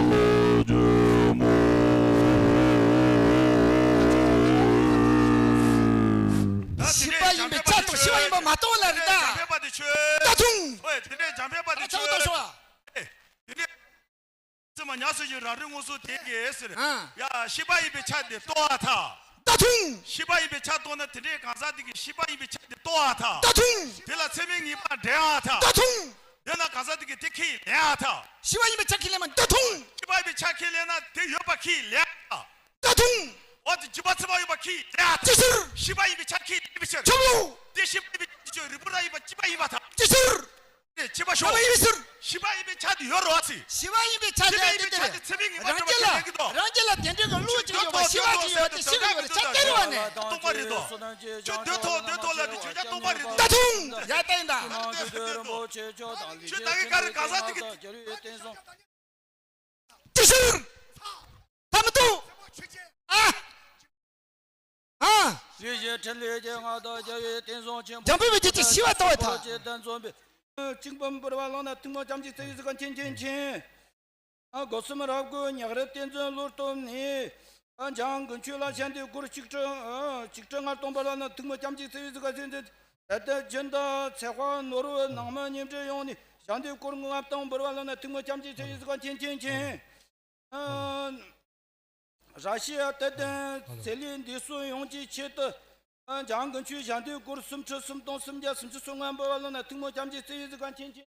ཤེས་པ་ཡིན་པའི་ཆ་རྟོགས། ཤེས་པ་ཡིན་པ་མ་རྟོགས་ལ་རེད་ད། འཇམ་དཔལ་དཔལ་འདི་ཆོས། ད་དུང་། ཨོ་དེ་འདྲའི་འཇམ་དཔལ་དཔལ་འདི་ཆོས། ཨེ་དེ་འདྲའི་ཚད་མ་ཉམས་སུ་མྱོང་རང་རིག་མངོན་སུམ་དེ་གིས་ཟེར། ཡ་ཤེས་པ་ཡིན་པའི་ཆ་དེ་རྟོགས་པར་ཐལ། ད་དུང་། ཤེས་པ་ཡིན་པའི་ཆ་རྟོགས་ན་དེ་འདྲའི་གང་ཟག་དེ་གིས་ཤེས་པ་ཡིན་པའི་ཆ་དེ་རྟོགས་པར་ཐལ། ད་དུང་། དེ་ལ་ཚད་མའི་ངེས་པ་འདྲེན་པར་ཐལ། ད་དུང་། དེས་ན་གང་ཟག་དེ་གིས་དེ་ཁས་ལེན་པར་ཐལ། ཤེས་པ་ཡིན་པའི་ཆ་ཁས་ལེན་པ་ད་དུང་། ཤེས་པ་ཡིན་པའི་ཆ་ཁས་ལེན་ན་དེ་ཡོད་པ་ཁས་ལེན་པར་ཐལ། ད་དུང་། འོ་དེ་བྱེད་པ་ཚད་མ་ཡོད་པ་ཁས་ལེན་པར་ཐལ། ཅི་ཕྱིར། ཤེས་པ་ཡིན་པའི་ཆ་ཁས་ལེན་པའི་ཕྱིར། ཆོས་ལུགས། དེ་ཤེས་པ་ཡིན་པའི་ཆ་དེ་ཆོས་རིག་པ་རང་ཡིན་པ་ཅི་པ་ཡིན་པར་ཐལ། ཅི་ཕྱིར། ཨེ་ཅི་པ་ཤོག་ཤེས་པ་ཡིན་པའི་ཕྱིར། ཤེས་པ་ཡིན་པའི་ཆ་དེ་ཡོད་རེད་པ་ཟེར། ཤེས་པ་ཡིན་པའི་ཆ་དེ་ཡོད་དེ་དེ་རེད། རང་རྒྱལ་ལ་རང་རྒྱལ་ལ་དེ་འདྲའི་གི་བློ་ཅིག་ཡོད་པ་ཤེས་པ་ཅིག་ཡོད་པ་ཤེས་པ་ཅིག་ཡོད་པ་དེ་ཤེས་དགོས་རེད་པ་ནས། སྟོང་པ་རེད་དོ། ཁྱོད་འདོད་ཐོག་འདོད་ཐོག་ལ་དེ་བརྗོད་བྱ་སྟོང་པ་རེད་དོ། ད་དུང་ཡ་ད་ཡིན་ད། ཁྱོད་ད་གི་ག་རེ་ག་ས་དེ་གི་ཅི་ཕྱིར། ད་མི་འདུག་ཨ། ཨ། རིགས་ཀྱི་ཕྲིན་ལས་ཀྱི་མངའ་བདག་རྒྱལ་བའི་བསྟན་སྲུང་ཆེན་པོ། འཇམ་དཔལ་དཔལ་འབྱོར་གྱི་ཤེས་པ་ལྟ་བ་དང་། ཅེས་བསྟན་སྩོལ་བའི། གཅིག་པུ་འབུལ་བ་ལག་ན་ཐུགས་མོས་ལྕམ་གཅིག་ཚེ་ཡི་གཟིགས་ཁ་མཁྱེན་མཁྱེན་མཁྱེན། སྒོ་གསུམ་རབ་དགོས་ཉག་རི་བསྟན་འཛིན་བློ་སྟོབས་ནས། འཇང་དགུན་ཆོས་ལ་ཞལ་འདེབས་སྐོར་གཅིག་ཁྲི། གཅིག་ཁྲི་ལྔ་སྟོང་འབུལ་བ་ལག་ན་ཐུགས་མོས་ལྕམ་གཅིག་ཚེ་ཡི་གཟིགས་ཁ་མཁྱེན་མཁྱེན། ད་ལྟ་སྦྱིན་བདག་ཚེ་དཔག་ནོར་བུ་ནང་མི་ཉེ་འབྲེལ་ཡོངས་ནས་ཞལ་འདེབས་སྐོར་ལྔ་སྟོང་འབུལ་བ་ལག་ན་ཐུགས་མོས་ལྕམ་གཅིག་ཚེ་ཡི་གཟིགས་ཁ་མཁྱེན་མཁྱེན་མཁྱེན། ར་ཤི་ཡ་དད་ལྡན་ཚེ་ལས་འདས་གསོན་ཡོངས་ཀྱི་ཆེད་དུ། འཇང་དགུན་ཆོས་ཞལ་འདེབས་སྐོར་སུམ་ཁྲི་སུམ་སྟོང་སུམ་བརྒྱ་སུམ་ཅུ་སོ་ལྔ་འབུལ་བ་ལག་ན་ཐུགས་མོས་ལྕམ་གཅིག་ཚེ་ཡི་གཟིགས་ཁ་མཁྱེན་མཁྱེན།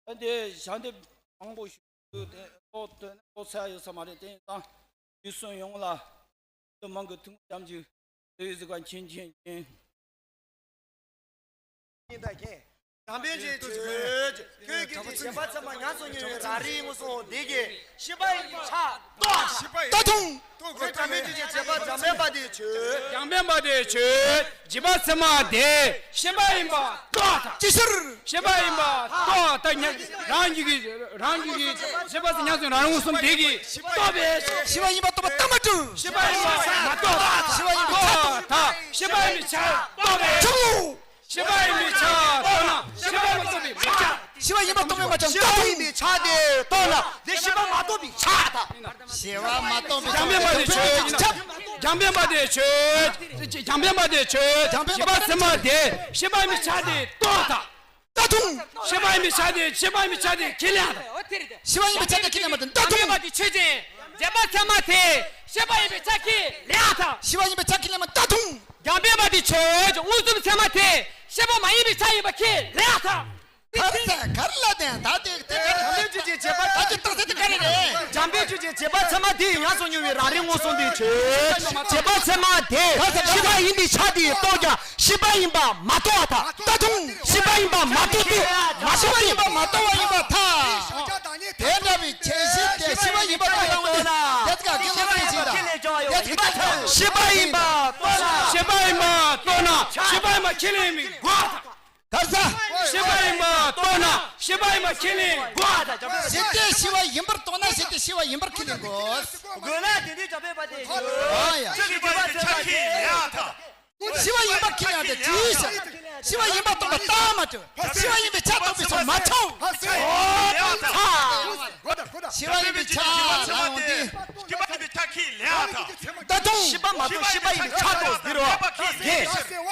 ཨ་འདི་ཞལ་འདེབས་མང་པོ་ཞུ་དེ་ཨོ་དེ་ཨོ་ཚ་ཡོད་ས་མ་རེད། དེ་ཡིན་ཙང་། དུས་གསུམ་ཡོངས་ལ། དུ་མང་གི་ཐུགས་བསམ་གྱིས། དུས་ཟིག་ག་མཁྱེན་མཁྱེན་མཁྱེན། ཡིན་ད་མཁྱེན། དམ་པའི་ཆོས་ཀྱི་ཁྱོད་ཀྱི་བྱེད་པ་ཚད་མ་ཉམས་སུ་མྱོང་བའི་རང་རིག་ངོ་སོ་འདི་གི་ཤེས་པ་ཡིན་པའི་ཕྱག་རྡོག་ད་ཐུང་། དམ་པའི་ཆོས་ཀྱི་བྱེད་པ་འཇམ་དཔལ་དཔའ་དེ་ཆོས། འཇམ་དཔལ་དཔའ་དེ་ཆོས། བྱེད་པ་ཚད་མ་དེ་ཤེས་པ་ཡིན་པ་རྟོགས་དང་། ཅི་ཕྱིར། ཤེས་པ་ཡིན་པ་རྟོགས་དང་། ཉ་རང་རྒྱུད་ཀྱི་རང་རྒྱུད་ཀྱི་བྱེད་པ་ཚད་ཉམས་སུ་རང་རིག་ངོ་སོ་འདི་གི་རྟོགས་པའི་ཤེས་པ་ཡིན་པ་རྟོགས་པ་ལྟ་མ་གྲུབ། ཤེས་པ་ཡིན་པ་མ་རྟོགས། ཤེས་པ་ཡིན་པའི་ཕྱག་རྟོགས་དང་། ཤེས་པ་ཡིན་པའི་ཕྱག་རྟོགས་པའི་ཆུ་བོ། ཤེས་པ་ཡིན་པའི་ཕྱག་རྟོགས་ན་ཤེས་པ་མ་རྟོགས་པའི་མ་ཆགས། ཤེས་པ་ཡིན་པ་རྟོགས་པའི་མ་ཆགས། ཤེས་པ་ཡིན་པའི་ཕྱག་དེ་རྟོགས་ན་དེ་ཤེས་པ་མ་རྟོགས་པའི་ཕྱག་དང་། ཤེས་པ་མ་རྟོགས་པའི་འཇམ་དཔལ་དཔའ་དེ་ཆོས། འཇམ་དཔལ་དཔའ་དེ་ཆོས། འཇམ་དཔལ་དཔའ་དེ་ཆོས། བྱེད་པ་ཚད་མ་དེ་ཤེས་པ་ཡིན་པའི་ཕྱག་དེ་རྟོགས་དང་། ད་ཐུང་། ཤེས་པ་ཡིན་པའི་ཕྱག་དེ་ཤེས་པ་ཡིན་པའི་ཕྱག་དེ་ཁས་ལེན་དང་། ཤེས་པ་ཡིན་པའི་ཕྱག་དེ་ཁས་ལེན་མ་དང་། ད་ཐུང་། འཇམ་དཔལ་དཔའ་དེ་ཆོས་ཅན། བྱེད་པ་ཚད་མ་དེ་ཤེས་པ་ཡིན་པའི་ཕྱག་ཁས་ལེན་དང་། ཤེས་པ་ཡིན་པའི་ཕྱག་ཁས་ལེན་མ་ད་ཐུང་། འཇམ་དཔལ་དཔའ་དེ་ཆོས་ཅན། མངོན་སུམ་ཚད་མ་དེ་ཤེས་པ་མ་ཡིན་པའི་ཕྱག་ཡིན་པ་ཁས་ལེན་དང་། གར་ས་གར་ལ་དེ་ད་དེ་དེ་གར་ལ་དེ་ཆོས་ཅན། བྱེད་པ་ད་ཅི་ཏོག་ས་དེ་ག་རེ་རེད། འཇམ་དཔལ་ཆོས་ཅན། བྱེད་པ་ཚད་མ་དེ་ཉམས་སུ་མྱོང་བའི་རང་རིག་ངོ་སོ་འདི་ཆོས། བྱེད་པ་ཚད་མ་དེ་ཤེས་པ་ཡིན་པའི་ཕྱག་དེ་རྟོགས་ཀྱང་ཤེས་པ་ཡིན་པ་མ་རྟོགས་པར་ཐལ། ད་ཐུང་། ཤེས་པ་ཡིན་པ་མ་རྟོགས་ཏེ། མ་ཤེས་པ་ཡིན་པ་མ་རྟོགས་པ་ཡིན་པར་ཐལ། དེ་འདྲ་བའི་ཁྱད་གཞི་དེ་ཤེས་པ་ཡིན་པ་རྟོགས་ལ་འོང་སྟེ། དེ་ཚིག་ག་དགེ་སློང་ཚིག་ཅིག་དང་། དེ་ཚིག་ག་ཤེས་པ་ཡིན་པ་རྟོགས་ན། ཤེས་པ་ཡིན་པ་རྟོགས་ན་ཤེས་པ་ཡིན་པ་ཁས་ལེན་མི་དགོས། གར་ས། ཤེས་པ་ཡིན་པ་རྟོགས་ན་ཤེས་པ་ཡིན་པ་ཁས་ལེན་དགོས། ཞེ་དེ་ཤེས་པ་ཡིན་པར་རྟོགས་ན་ཞེ་དེ་ཤེས་པ་ཡིན་པར་ཁས་ལེན་དགོས། དགོས་ན་དེ་དུས་འཇམ་དཔལ་དཔའ་དེ་ཆོས། ཨ་ཡ། ཆོས་ཀྱི་བྱེད་པ་ཚད་མ་དེ། ཤེས་པ་ཡིན་པར་ཁས་ལེན་ཏེ་ཅིའི་ཕྱིར། ཤེས་པ་ཡིན་པར་རྟོགས་པ་ལྟ་མ་གྲུབ། ཤེས་པ་ཡིན་པའི་ཕྱག་རྟོགས་པའི་ཕྱིར་མ་ཁྱབ། ཨོ་ཚ། ཤེས་པ་ཡིན་པའི་ཕྱག་ལ་འོང་སྟེ། ཤེས་པ་ཡིན་པའི་ཕྱག་ཁས་ལེན་དང་། ད་དུང་། ཤེས་པ་མ་རྟོགས་ཤེས་པ་ཡིན་པའི་ཕྱག་རྟོགས་འདི་རོ། དགེ།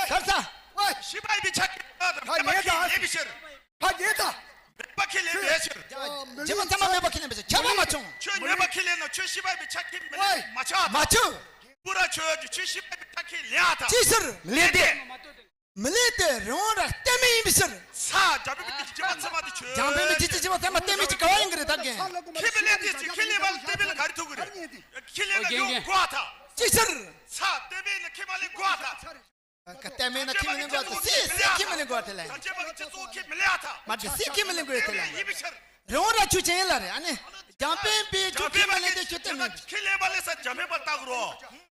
གར་ས། ཤེས་པ་ཡིན་པའི་ཕྱག་གིས་ལེན་དང་། མེད་པ་ཁས་ལེན་པའི་ཕྱིར། ཕ་རྒྱལ་དང་། མེད་པ་ཁས་ལེན་པའི་ཕྱིར། བྱེད་པ་ཚད་མ་མེད་པ་ཁས་ལེན་པའི་ཕྱིར། ཁྱབ་པ་མ་བྱུང་། ཁྱོད་མེད་པ་ཁས་ལེན་ན་ཁྱོད་ཤེས་པ་ཡིན་པའི་ཕྱག་གིས་མི་ལེན་མ་ཆགས་དང་། མ་ཆགས། པུ་ར་ཁྱོད་ཀྱིས་ཁྱོད་ཤེས་པ་ཡིན་པའི་ཕྱག་གིས་ལེན་དང་། ཅི་ཕྱིར། མི་ལེན་ཏེ། མི་ལེན་ཏེ་རང་རང་ར་གཏན་མེད་ཡིན་པའི་ཕྱིར། ས་འཇམ་དཔལ་དཔའི་བྱེད་པ་ཚད་མ་དེ་ཆོས། འཇམ་དཔལ་དཔའི་བྱེད་པ་ཚད་མ་གཏན་མེད་ཅིག་ག་བ་ཡིན་གྱི་རེད་ད་རྒན། ཁས་མི་ལེན་ཏེ་ཅིག་ཁས་ལེན་པ་ལ་གཏན་མེད་ལ་ག་རེ་ཐུག་གི་རེད། ཁས་ལེན་ན་ཡོང་དགོས་དང་། ཅི་ཕྱིར། ས་གཏན་མེད་ན་ཁས་མ་ལེན་དགོས་དང་། གཏན་མེད་ན་ཁས་མི་ལེན་དགོས་ཏེ། སྲིད་སྲིད་ཁས་མི་ལེན་དགོས་ཏེ་ལ། མ་གཏོགས་སྲིད་ཁས་མི་ལེན་དགོས་ཏེ་ལ། རི་བོང་རྭ་ཁྱོད་ཅན་ལ་རེད། ཨ་ནི་འཇམ་དཔལ་དཔའི་ཁྱོད་ཁས་མི་ལེན་ཏེ་ཁྱོད་གཏན་མེད། ཁས་ལེན་པ་ལས་ས་འཇམ་དཔལ་དཔའ་ལྟ་གི་རོ།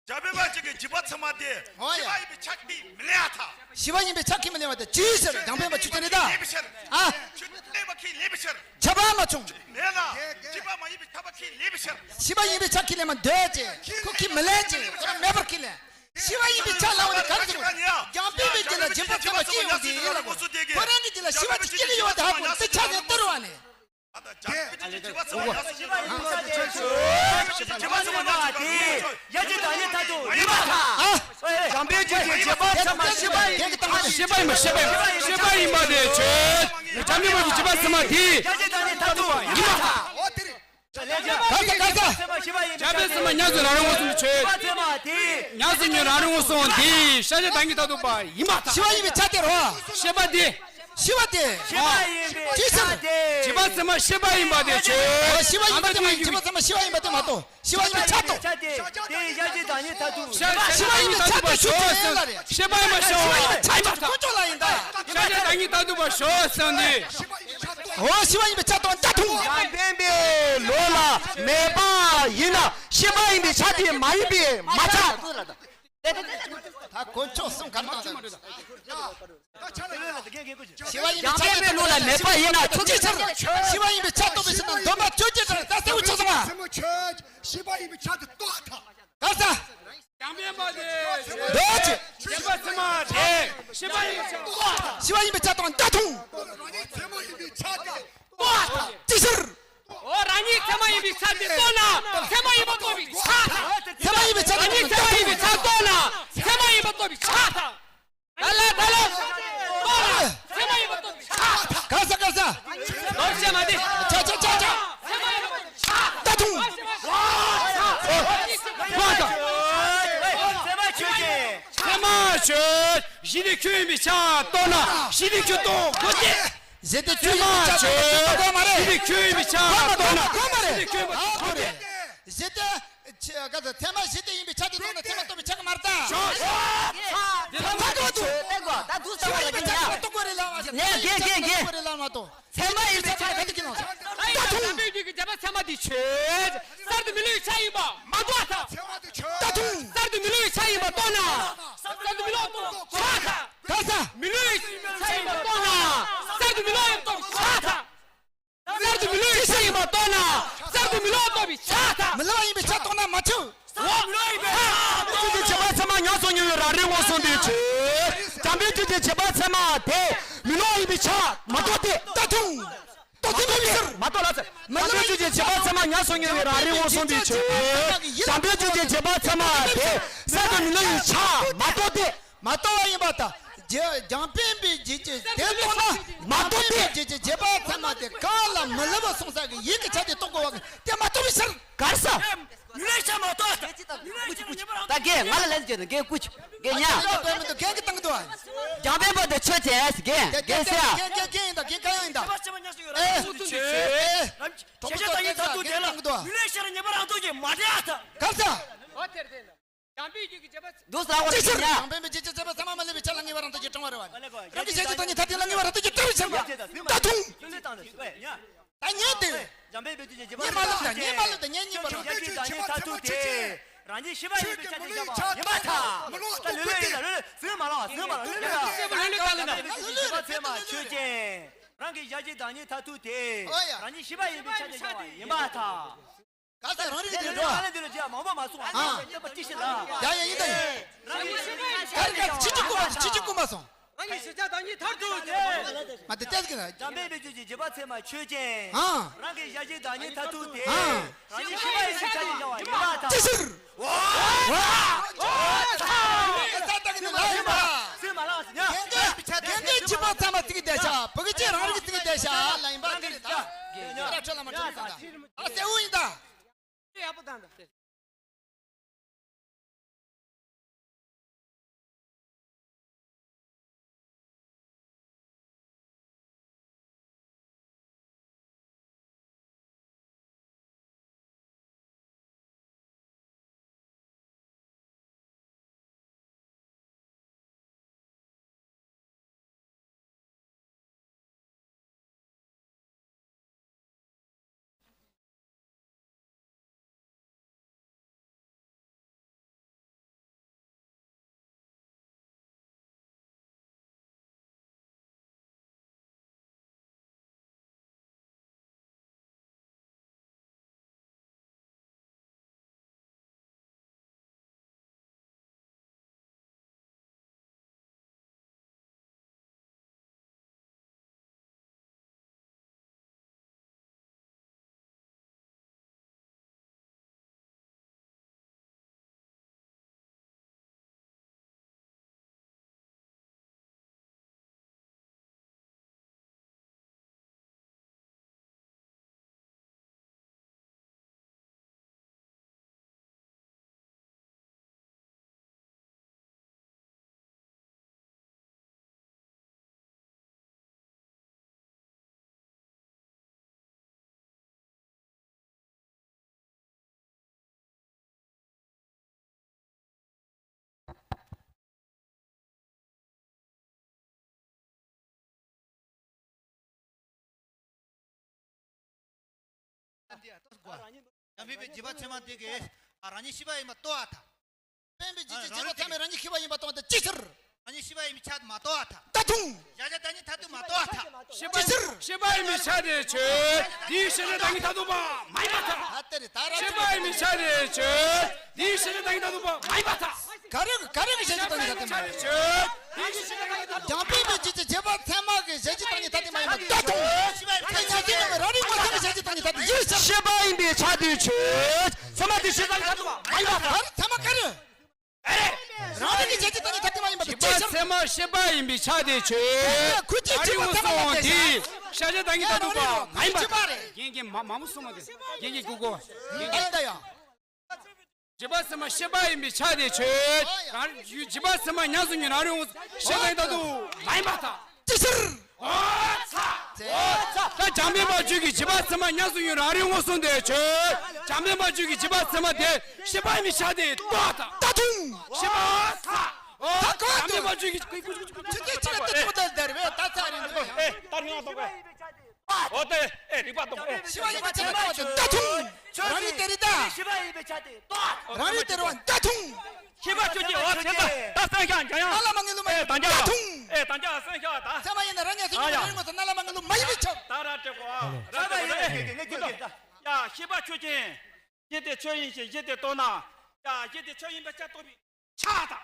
འཇམ་དཔལ་དཔའ་ཅིག་གི་བྱེད་པ་ཚད་མ་དེ་ཤེས་པ་ཡིན་པའི་ཕྱག་གིས་མི་ལེན་ཡ་ཐལ། ཤེས་པ་ཡིན་པའི་ཕྱག་གིས་མི་ལེན་པ་དེ་ཅིའི་ཕྱིར། འཇམ་དཔལ་དཔའ་ཁྱོད་ཅན་རེད་ད། ལེན་པའི་ཕྱིར། ཨ། ཁྱོད་ལེན་པ་ཁས་ལེན་པའི་ཕྱིར། ཁྱབ་པ་མ་བྱུང་། མེད་ལ། ཤེས་པ་མ་ཡིན་པའི་ཁྱབ་པ་ཁས་ལེན་པའི་ཕྱིར། ཤེས་པ་ཡིན་པའི་ཕྱག་གིས་ལེན་མ་འདོད་ཅེས། ཁོ་ཁས་མི་ལེན་ཅེས། ཁོ་རང་མེད་པར་ཁས་ལེན། ཤེས་པ་ཡིན་པའི་ཕྱག་ལ་འོང་ནས་ག་རེ་ཟེར་དགོས། འཇམ་དཔལ་དཔའི་རྒྱུད་ལ་སྦྱིན་པ་ཚད་མ་སྐྱེ་ཡོང་དུས་ཡིན་ལ་གོ། ཁོ་རང་གི་རྒྱུད་ལ་ཤེས་པ་ཅིག་སྐྱེ་གི་ཡོད་དེ་ཧ་གོ་འདི་ཆ་ནས་སྟེར་བ་ནས། འཇམ་དཔལ་དཔའི་རྒྱུད་ཀྱི་བྱེད་པ་ཚད་མ་ཉམས་སུ་མྱོང་བའི་རང་རིག་ངོ་སོ་དེ་ཆོས། བྱེད་པ་ཚད་མ་ཉམས་སུ་མྱོང་བའི་རང་རིག་ངོ་སོ་དེ་ཡ་གཅིག་དང་གཉིས་མཐར་ཐུག་ཡིན་པར་ཐལ། འཇམ་དཔལ་དཔའི་རྒྱུད་ཀྱི་བྱེད་པ་ཚད་མ་ཤེས་པ་ཡིན། ཤེས་པ་ཡིན་པ་ཤེས་པ་ཡིན། ཤེས་པ་ཡིན་པ་དེ་ཆོས། འཇམ་དཔལ་དཔའི་རྒྱུད་ཀྱི་བྱེད་པ་ཚད་མ་དེ་ཡ་གཅིག་དང་གཉིས་མཐར་ཐུག་ཡིན་པར་ཐལ། ག་ས་ག་ས། འཇམ་དཔལ་ཚད་མ་ཉམས་སུ་རང་རིག་ངོ་སོ་དེ་ཆོས། ཉམས་སུ་མྱོང་རང་རིག་ངོ་སོ་དེ་ཤེས་བྱ་དང་གཉིས་མཐར་ཐུག་པ་ཡིན་པར་ཐལ། ཤེས་པ་ཡིན་པའི་ཕྱག་དེ་རོ། ཤེས་པ་དེ། ཤེས་པ་དེ། ཅི་ཕྱིར། བྱེད་པ་ཚད་མ་ཤེས་པ་ཡིན་པ་དེ་ཆོས། ཤེས་པ་ཡིན་པ་དེ་མ་ཡིན། བྱེད་པ་ཚད་མ་ཤེས་པ་ཡིན་པ་དེ་མ་གཏོགས། ཤེས་པ་ཡིན་པའི་ཕྱག་ཏུ། དེ་ཡ་གཅིག་དང་གཉིས་མཐར་ཐུག་ཤེས་པ་ཡིན་པའི་ཕྱག་ཏུ་ཞུགས་ཏེ་ལ་རེ། ཤེས་པ་ཡིན་པ་ཤེས་པ་ཡིན་པའི་ཕྱག་ཏུ་ཀུན་སྤྱོད་ལ་ཡིན་ད། ཤེས་བྱ་དང་གཉིས་མཐར་ཐུག་པ་ཞོག་གསུངས་ཏེ། འོ་ཤེས་པ་ཡིན་པའི་ཕྱག་ཏུ་འདྲ་མཐོང་། ཡང་བསྟན་པའི་ལོ་ལ་མེད་པ་ཡིན་ན་ཤེས་པ་ཡིན་པའི་ཕྱག་དེ་མ་ཡིན་པས་མ་ཆགས། ད་དཀོན་མཆོག་གསུམ་གར་དང་། ཤེས་པ་ཡིན་པའི་ཕྱག་དེ་ལོ་ལ་མེད་པ་ཡིན་ན་ཚུལ་ཅི་ཕྱིར། ཤེས་པ་ཡིན་པའི་ཕྱག་རྟོགས་པའི་ཕྱིར་དུ་འདོན་པ་ཁྱོད་ཀྱིས་དྲངས་ད་གསལ་བོ་ཆགས་སོང་ང་། ཤེས་པ་ཡིན་པའི་ཕྱག་དེ་རྟོགས་ཐལ། ག་ས། འཇམ་དཔལ་དཔའ་དེ། འདོད་ཅི། བྱེད་པ་ཚད་མ་དེ། ཤེས་པ་ཡིན་པའི་ཕྱག་ཏུ། ཤེས་པ་ཡིན་པའི་ཕྱག་ཏུ་འདྲ་མཐོང་། རང་ཉིད་ཚད་མ་ཡིན་པའི་ཕྱག་དེ་རྟོགས་ན། ཅི་ཕྱིར། འོ་རང་ཉིད་ཚད་མ་ཡིན་པའི་ཕྱག་དེ་རྟོགས་ན་ཚད་མ་ཡིན་པ་རྟོགས་པའི་ཕྱག་དང་། ཚད་མ་ཡིན་པའི་ཕྱག་རང་ཉིད་ཚད་མ་ཡིན་པའི་ཕྱག་རྟོགས་ན་ཚད་མ་ཡིན་པ་རྟོགས་པའི་ཕྱག་དང་། ད་ལ་ད་ལ། ཚད་མ་ཡིན་པ་རྟོགས་པའི་ཕྱག་དང་། ག་ས་ག་ས། ལོག་བཤད་མ་དེ། ཆ་ཆ་ཆ་ཆ། ཚད་མ་ཡིན་པ་རྟོགས་པའི་ཕྱག་དང་། ད་དུང་། ཚད་མ་ཆོས་ཅན། ཚད་མ་ཆོས། གཞི་དེ་ཁྱོད་ཡིན་པའི་ཕྱག་རྟོགས་ན་གཞི་དེ་ཁྱོད་རྟོགས་དགོས་ཏེ། གཞི་དེ་ཁྱོད་ཡིན་པའི་ཕྱག་རྟོགས་ན་མ་རེད། གཞི་དེ་ཁྱོད་ཡིན་པའི་ཕྱག་རྟོགས་ན་གཞི་དེ་ཁྱོད་ཡིན་པ་རྟོགས་དགོས་ཏེ། བཞི་སྟེ། ཆ་ག་ཚ་ཚད་མ་བཞི་སྟེ་ཡིན་པའི་ཆ་དེ་དང་ན་ཚད་མ་རྟོགས་པའི་ཆ་ག་མ་རེད་ད། ཚད་མ་རྟོགས་པ་དུ། ད་དུ་ཚད་མ་ཡིན་པའི་ཆ་དེ་རྟོགས་དགོས་རེད་ལ་མ་ཟེར། ནས་དགེ་དགེ་དགེ། རྟོགས་དགོས་རེད་ལ་མ་གཏོགས། ཚད་མ་ཡིན་པའི་ཆ་ག་དེ་ཀྱི་ནང་ཚ། ད་དུང་། བྱས་པའི་རྒྱུད་ཀྱི་བྱས་པ་ཚད་མ་དེ་ཆོས་ཅན། གསར་དུ་མི་བསླུ་བའི་ཆ་ཡིན་པ་མ་རྟོགས་པར་ཐལ། ད་དུང་། གསར་དུ་མི་བསླུ་བའི་ཆ་ཡིན་པ་རྟོགས་ན། གསར་དུ་མི་བསླུ་བ་རྟོགས་པའི་ཆ་ཐལ། ག་ས། མི་བསླུ་བའི་ཆ་ཡིན་པ་རྟོགས་ན། གསར་དུ་མི་བསླུ་བ་རྟོགས་པའི་ཆ་ཐལ། གསར་དུ་མི་བསླུ་བའི་ཆ་ཡིན་པ་རྟོགས་ན། གསར་དུ་མི་བསླུ་བ་རྟོགས་པའི་ཆ་ཐལ། མི་བསླུ་བ་ཡིན་པའི་ཆ་རྟོགས་ན་མ་ཆོག། འོ། བྱས་པའི་རྒྱུད་ཀྱི་བྱས་པ་ཚད་མ་ཉམས་སུ་མྱོང་བའི་རང་རིག་མངོན་སུམ་དེ་ཆོས་ཅན། བྱས་པའི་རྒྱུད་ཀྱི་བྱས་པ་ཚད་མ་དེ་མི་བསླུ་བ་ཡིན་པའི་ཆ་མ་རྟོགས་ཏེ། ད་དུང་། རྟོགས་ཏེ་མེད་པའི་ཕྱིར། མ་རྟོགས་ལ་ཟེར། མི་བསླུ་བའི་ཕྱིར། བྱས་པའི་རྒྱུད་ཀྱི་བྱས་པ་ཚད་མ་ཉམས་སུ་མྱོང་བའི་རང་རིག་མངོན་སུམ་དེ་ཆོས་ཅན། བྱས་པའི་རྒྱུད་ཀྱི་བྱས་པ་ཚད་མ་དེ་གསར་དུ་མི་བསླུ་བའི་ཆ་མ་རྟོགས་ཏེ། མ་རྟོགས་པ་ཡིན་པར་ཐལ། རྒྱུ་རྒྱང་འཕེན་པའི་རྒྱུད་ཀྱི་དེ་རྟོགས་ན། མ་རྟོགས་པའི་རྒྱུད་ཀྱི་བྱས་པ་ཚད་མ་དེ་གང་ལ་མི་བསླུ་བར་གསུངས་ས་གི་ཡིད་ཀྱི་ཆ་དེ་རྟོགས་དགོས་པ་གི་དེ་མ་རྟོགས་པའི་ཕྱིར། ག་རེ་ཟེར། མི་བསླུ་བའི་ཆ་མ་རྟོགས་པར་ཐལ། ད་རྒན་ང་ལ་ལན་བརྒྱབ་ན་རྒན་སྐུ་མཁྱེན། རྒན་ཉ། རྒན་གི་བཏང་གི་འདུག་རྒྱང་འཕེན་པ་དེ་ཆོས་ཅན། རྒན་རྒན་ཟེར་ཡ། རྒན་རྒན་རྒན་ཡིན་ད་རྒན་གང་ཡང་ཡིན་ད། ཨེ། ཨེ། གཞལ་བྱ་བདག་ཉིད་མཐར་ཐུག་དེ་ལ་མི་བསླུ་བའི་ཕྱིར་ངེས་པ་རང་རྟོགས་ཀྱིས་མ་འདྲེས་པར་ཐལ། ག་རེ་ཟེར། འདུག་ཟེར་བ་ཅིག་ཡིན་ན། རྒྱང་འཕེན་པའི་རྒྱུད་ཀྱི་བྱས་པ་ཚད་མ་མི་བསླུ་བའི་ཆ་ལ་ངེས་པ་རང་རྟོགས་ཀྱིས་དྲངས་པ་རེད་བ། རང་གི་གཞལ་བྱ་བདག་ཉིད་མཐར་ཐུག་ལ་ངེས་པ་རང་རྟོགས་ཀྱིས་དྲངས་པའི་ཕྱིར། ད་དུང་། ད་ཉན་ཏེ། ཉན་མ་ལབ་ད་ཉན་མ་ལབ་ད་ཉན་གཉིས་པ་རང་གི་གཞལ་བྱ་བདག་ཉིད་མཐར་ཐུག་དེ་རང་བཞིན་ཤེས་པ་ཡིན་པའི་ཆ་དེ་བཞག་པ་ཡིན་པར་ཐལ། ད་ལོས་ལོས་ཡིན་ད་ལོས་ལོས་ཟེར་མ་ལབ་ཟེར་མ་ལབ་ལོས་ལོས་ལ། རང་གི་གཞལ་བྱ་བདག་ཉིད་མཐར་ཐུག་དེ་བྱས་པ་ཚད་མ་ཆོས་ཅན། རང་གི་གཞལ་བྱ་བདག་ཉིད་མཐར་ཐུག་དེ་རང་བཞིན་ཤེས་པ་ཡིན་པའི་ཆ་དེ་བཞག་པ་ཡིན་པར་ཐལ། ག་ས་རང་རིག་དེ་འགྲོ། ཨ་ལེ་འདི་ལ་རྗེས་མང་པོ་མ་གསུངས་པ། ཨ། སྟོན་པ་ཅི་ཞིག་ལ། ཡ་ཡ་ཡིན་ད་ཡིན། རང་གི་གཞལ་བྱ་ག་རེ་ག་རེ་ཕྱི་ཅི་ཀུ་མ་སོང་ཕྱི་ཅི་ཀུ་མ་སོང་། རང་གི་གཞལ་བྱ་བདག་ཉིད་མཐར་ཐུག་དེ། མ་དེ་ལྟས་ཀྱི་ན། རྒྱང་འཕེན་པའི་རྒྱུད་ཀྱི་བྱས་པ་ཚད་མ་ཆོས་ཅན། ཨ། རང་གི་གཞལ་བྱ་བདག་ཉིད་མཐར་ཐུག་དེ། ཨ། རང་བཞིན་ཤེས་པ་ཡིན་པའི་ཆ་དེ་བཞག་པ་ཡིན་པར་ཐལ། ཅི་ཟེར། ཨོ། ཨོ། ཨོ། ཚ། ཨེ་ས་ཏ་གི་ནི་ལ་ཡིན་པ། སེམས་མ་ལངས་སྙམ། རྒན་རྒན་རྒན་རྒན་ཕྱི་པ་ཚང་མ་ཚིག་བསྡད་ཤག་བུ་གུ་ཅན་རང་རིག་ཚིག་བསྡད་ཤག་ལ་ཡིན་པ་དེ་རེད་ད། རྒན་རྒན་ར་ཁྲ་ལ་མ་ཁྲ་ལ་ད། ཨ་སེ་འུ་ཡིན་ད། ཡག་པོ་དང་ད། རྒྱང་འཕེན་པའི་རྒྱས་པ་ཚད་མ་དེ་གིས་རང་ཉིད་ཤེས་པ་ཡིན་པ་རྟོགས་པར་ཐལ། འཕེན་པའི་རྒྱུད་ཀྱི་བྱས་པ་ཚད་མས་རང་ཉིད་ཤེས་པ་ཡིན་པ་རྟོགས་པ་དེ་ཅི་ཕྱིར། རང་ཉིད་ཤེས་པ་ཡིན་པའི་ཆ་དེ་མ་རྟོགས་པར་ཐལ། ད་དུང་། གཞལ་བྱ་བདག་ཉིད་མཐར་ཐུག་མ་རྟོགས་པར་ཐལ། ཅི་ཕྱིར། ཤེས་པ་ཡིན་པའི་ཆ་དེ་ཆོས་དེའི་གཞལ་བྱ་བདག་ཉིད་མཐར་ཐུག་པ་མ་ཡིན་པར་ཐལ། ཨ་ཏེ་རེད་ད་ར་ཤེས་པ་ཡིན་པའི་ཆ་དེ་ཆོས་དེའི་གཞལ་བྱ་བདག་ཉིད་མཐར་ཐུག་པ་མ་ཡིན་པར་ཐལ། ག་རེ་ག་རེ་གི་གཞལ་བྱ་བདག་ཉིད་མཐར་ཐུག་མ་ཡིན་པར་ཐལ། རྒྱང་འཕེན་པའི་རྒྱུད་ཀྱི་བྱས་པ་ཚད་མ་གི་གཞལ་བྱ་བདག་ཉིད་མཐར་ཐུག་མ་ཡིན་པ་ད་དུང་། ཤེས་པ་ཡིན་པའི་ཆ་དེ་ཆོས་ཤེས་པ་ཡིན་པའི་ཆ་དེ་ཆོས་ཚད་མ་དེ་གཞལ་བྱ་བདག་ཉིད་མཐར་ཐུག་པ་མ་ཡིན་པར་ཐལ། ག་རེ་ཚད་མ་ག་རེ། རང་རིག་གི་གཞལ་བྱ་བདག་ཉིད་མཐར་ཐུག་མ་ཡིན་པ་དེ་ཅི་ཕྱིར། ཚད་མ་ཤེས་པ་ཡིན་པའི་ཆ་དེ་ཆོས། ཁུ་ཅི་ཨ་རི་ངོ་སོང་དེ་གཞལ་བྱ་བདག་ཉིད་མཐར་ཐུག་པ་མ་ཡིན་པ། རྒན་རྒན་མ་མ་མོ་སོང་མ་དེ་རྒན་རྒན་གུ་གོ། རྒན་རྒན་ད་ཡ། བྱས་པ་ཚད་མ་ཤེས་པ་ཡིན་པའི་ཆ་དེ་ཆོས། གང་བྱས་པ་ཚད་མ་ཉམས་སུ་མྱོང་རང་རིག་ངོ་སོང་ཤེས་པ་ཡིན་མཐར་ཐུག་མ་ཡིན་པར་ཐལ། ཅི་ཕྱིར། ཨོ་ཚ། ད་འཇམ་དཔལ་དཔའ་བརྗོད་ཀྱི་བཞི་པ་ཚད་མ་ཉམས་སུ་མྱོང་རང་རིག་མངོན་སུམ་དེ་ཆོས། འཇམ་དཔལ་དཔའ་བརྗོད་ཀྱི་བཞི་པ་ཚད་མ་དེ་བཞི་པ་ཡིན་པའི་ཆ་དེ་རྟོགས་དང་། ད་ཐུང་། བཞི་པ་ཚ། ད་གོ་འཇམ་དཔལ་དཔའ་བརྗོད་ཀྱི་ཆུ་ཚོད་ཅི་ལ་ཏི་ཏོ་ད་དར་བས་ད་ཚ་རིང་དུ། ཨེ་ད་རིང་ལ་ཏོ་གོ། ཨོ་ཏེ་ཨེ་རིག་པ་ཏོ་གོ། བཞི་པ་ཡིན་པའི་ཆ་དེ་ད་ཐུང་། རང་རིག་དེ་རིག་ད། བཞི་པ་ཡིན་པའི་ཆ་དེ་རྟོགས། རང་རིག་དེ་རིག་ད་ཐུང་། ཤེས་པ་ཆོས་ཅན། འོ་བྱས་ཙང་ད་སེམས་ཤག་འཇམ་དབྱངས། ད་ལ་མ་ངེས་ལུགས་མ་ཡིན་པ་ད་ཐུང་། ཨེ་ད་འཇམ་སེམས་ཤག་ད། ཚད་མ་ཡིན་ན་རང་ཉིད་སེམས་ཤག་རང་ཉིད་ངོ་ཚ་ན་ལ་མ་ངེས་ལུགས་མ་ཡིན་པའི་ཆ། ད་ར་སྤྲད་གོ། ཨ་ཚད་མ་ཡིན་ན་ངེས་ངེས་ངེས་ངེས་ད། ཡ་ཤེས་པ་ཆོས་ཅན། གཞི་དེ་ཆོས་ཡིན་ཞེས་གཞི་དེ་རྟོགས་ན། ཡ་གཞི་དེ་ཆོས་ཡིན་པའི་ཆ་རྟོགས་པའི་ཆ་དང་།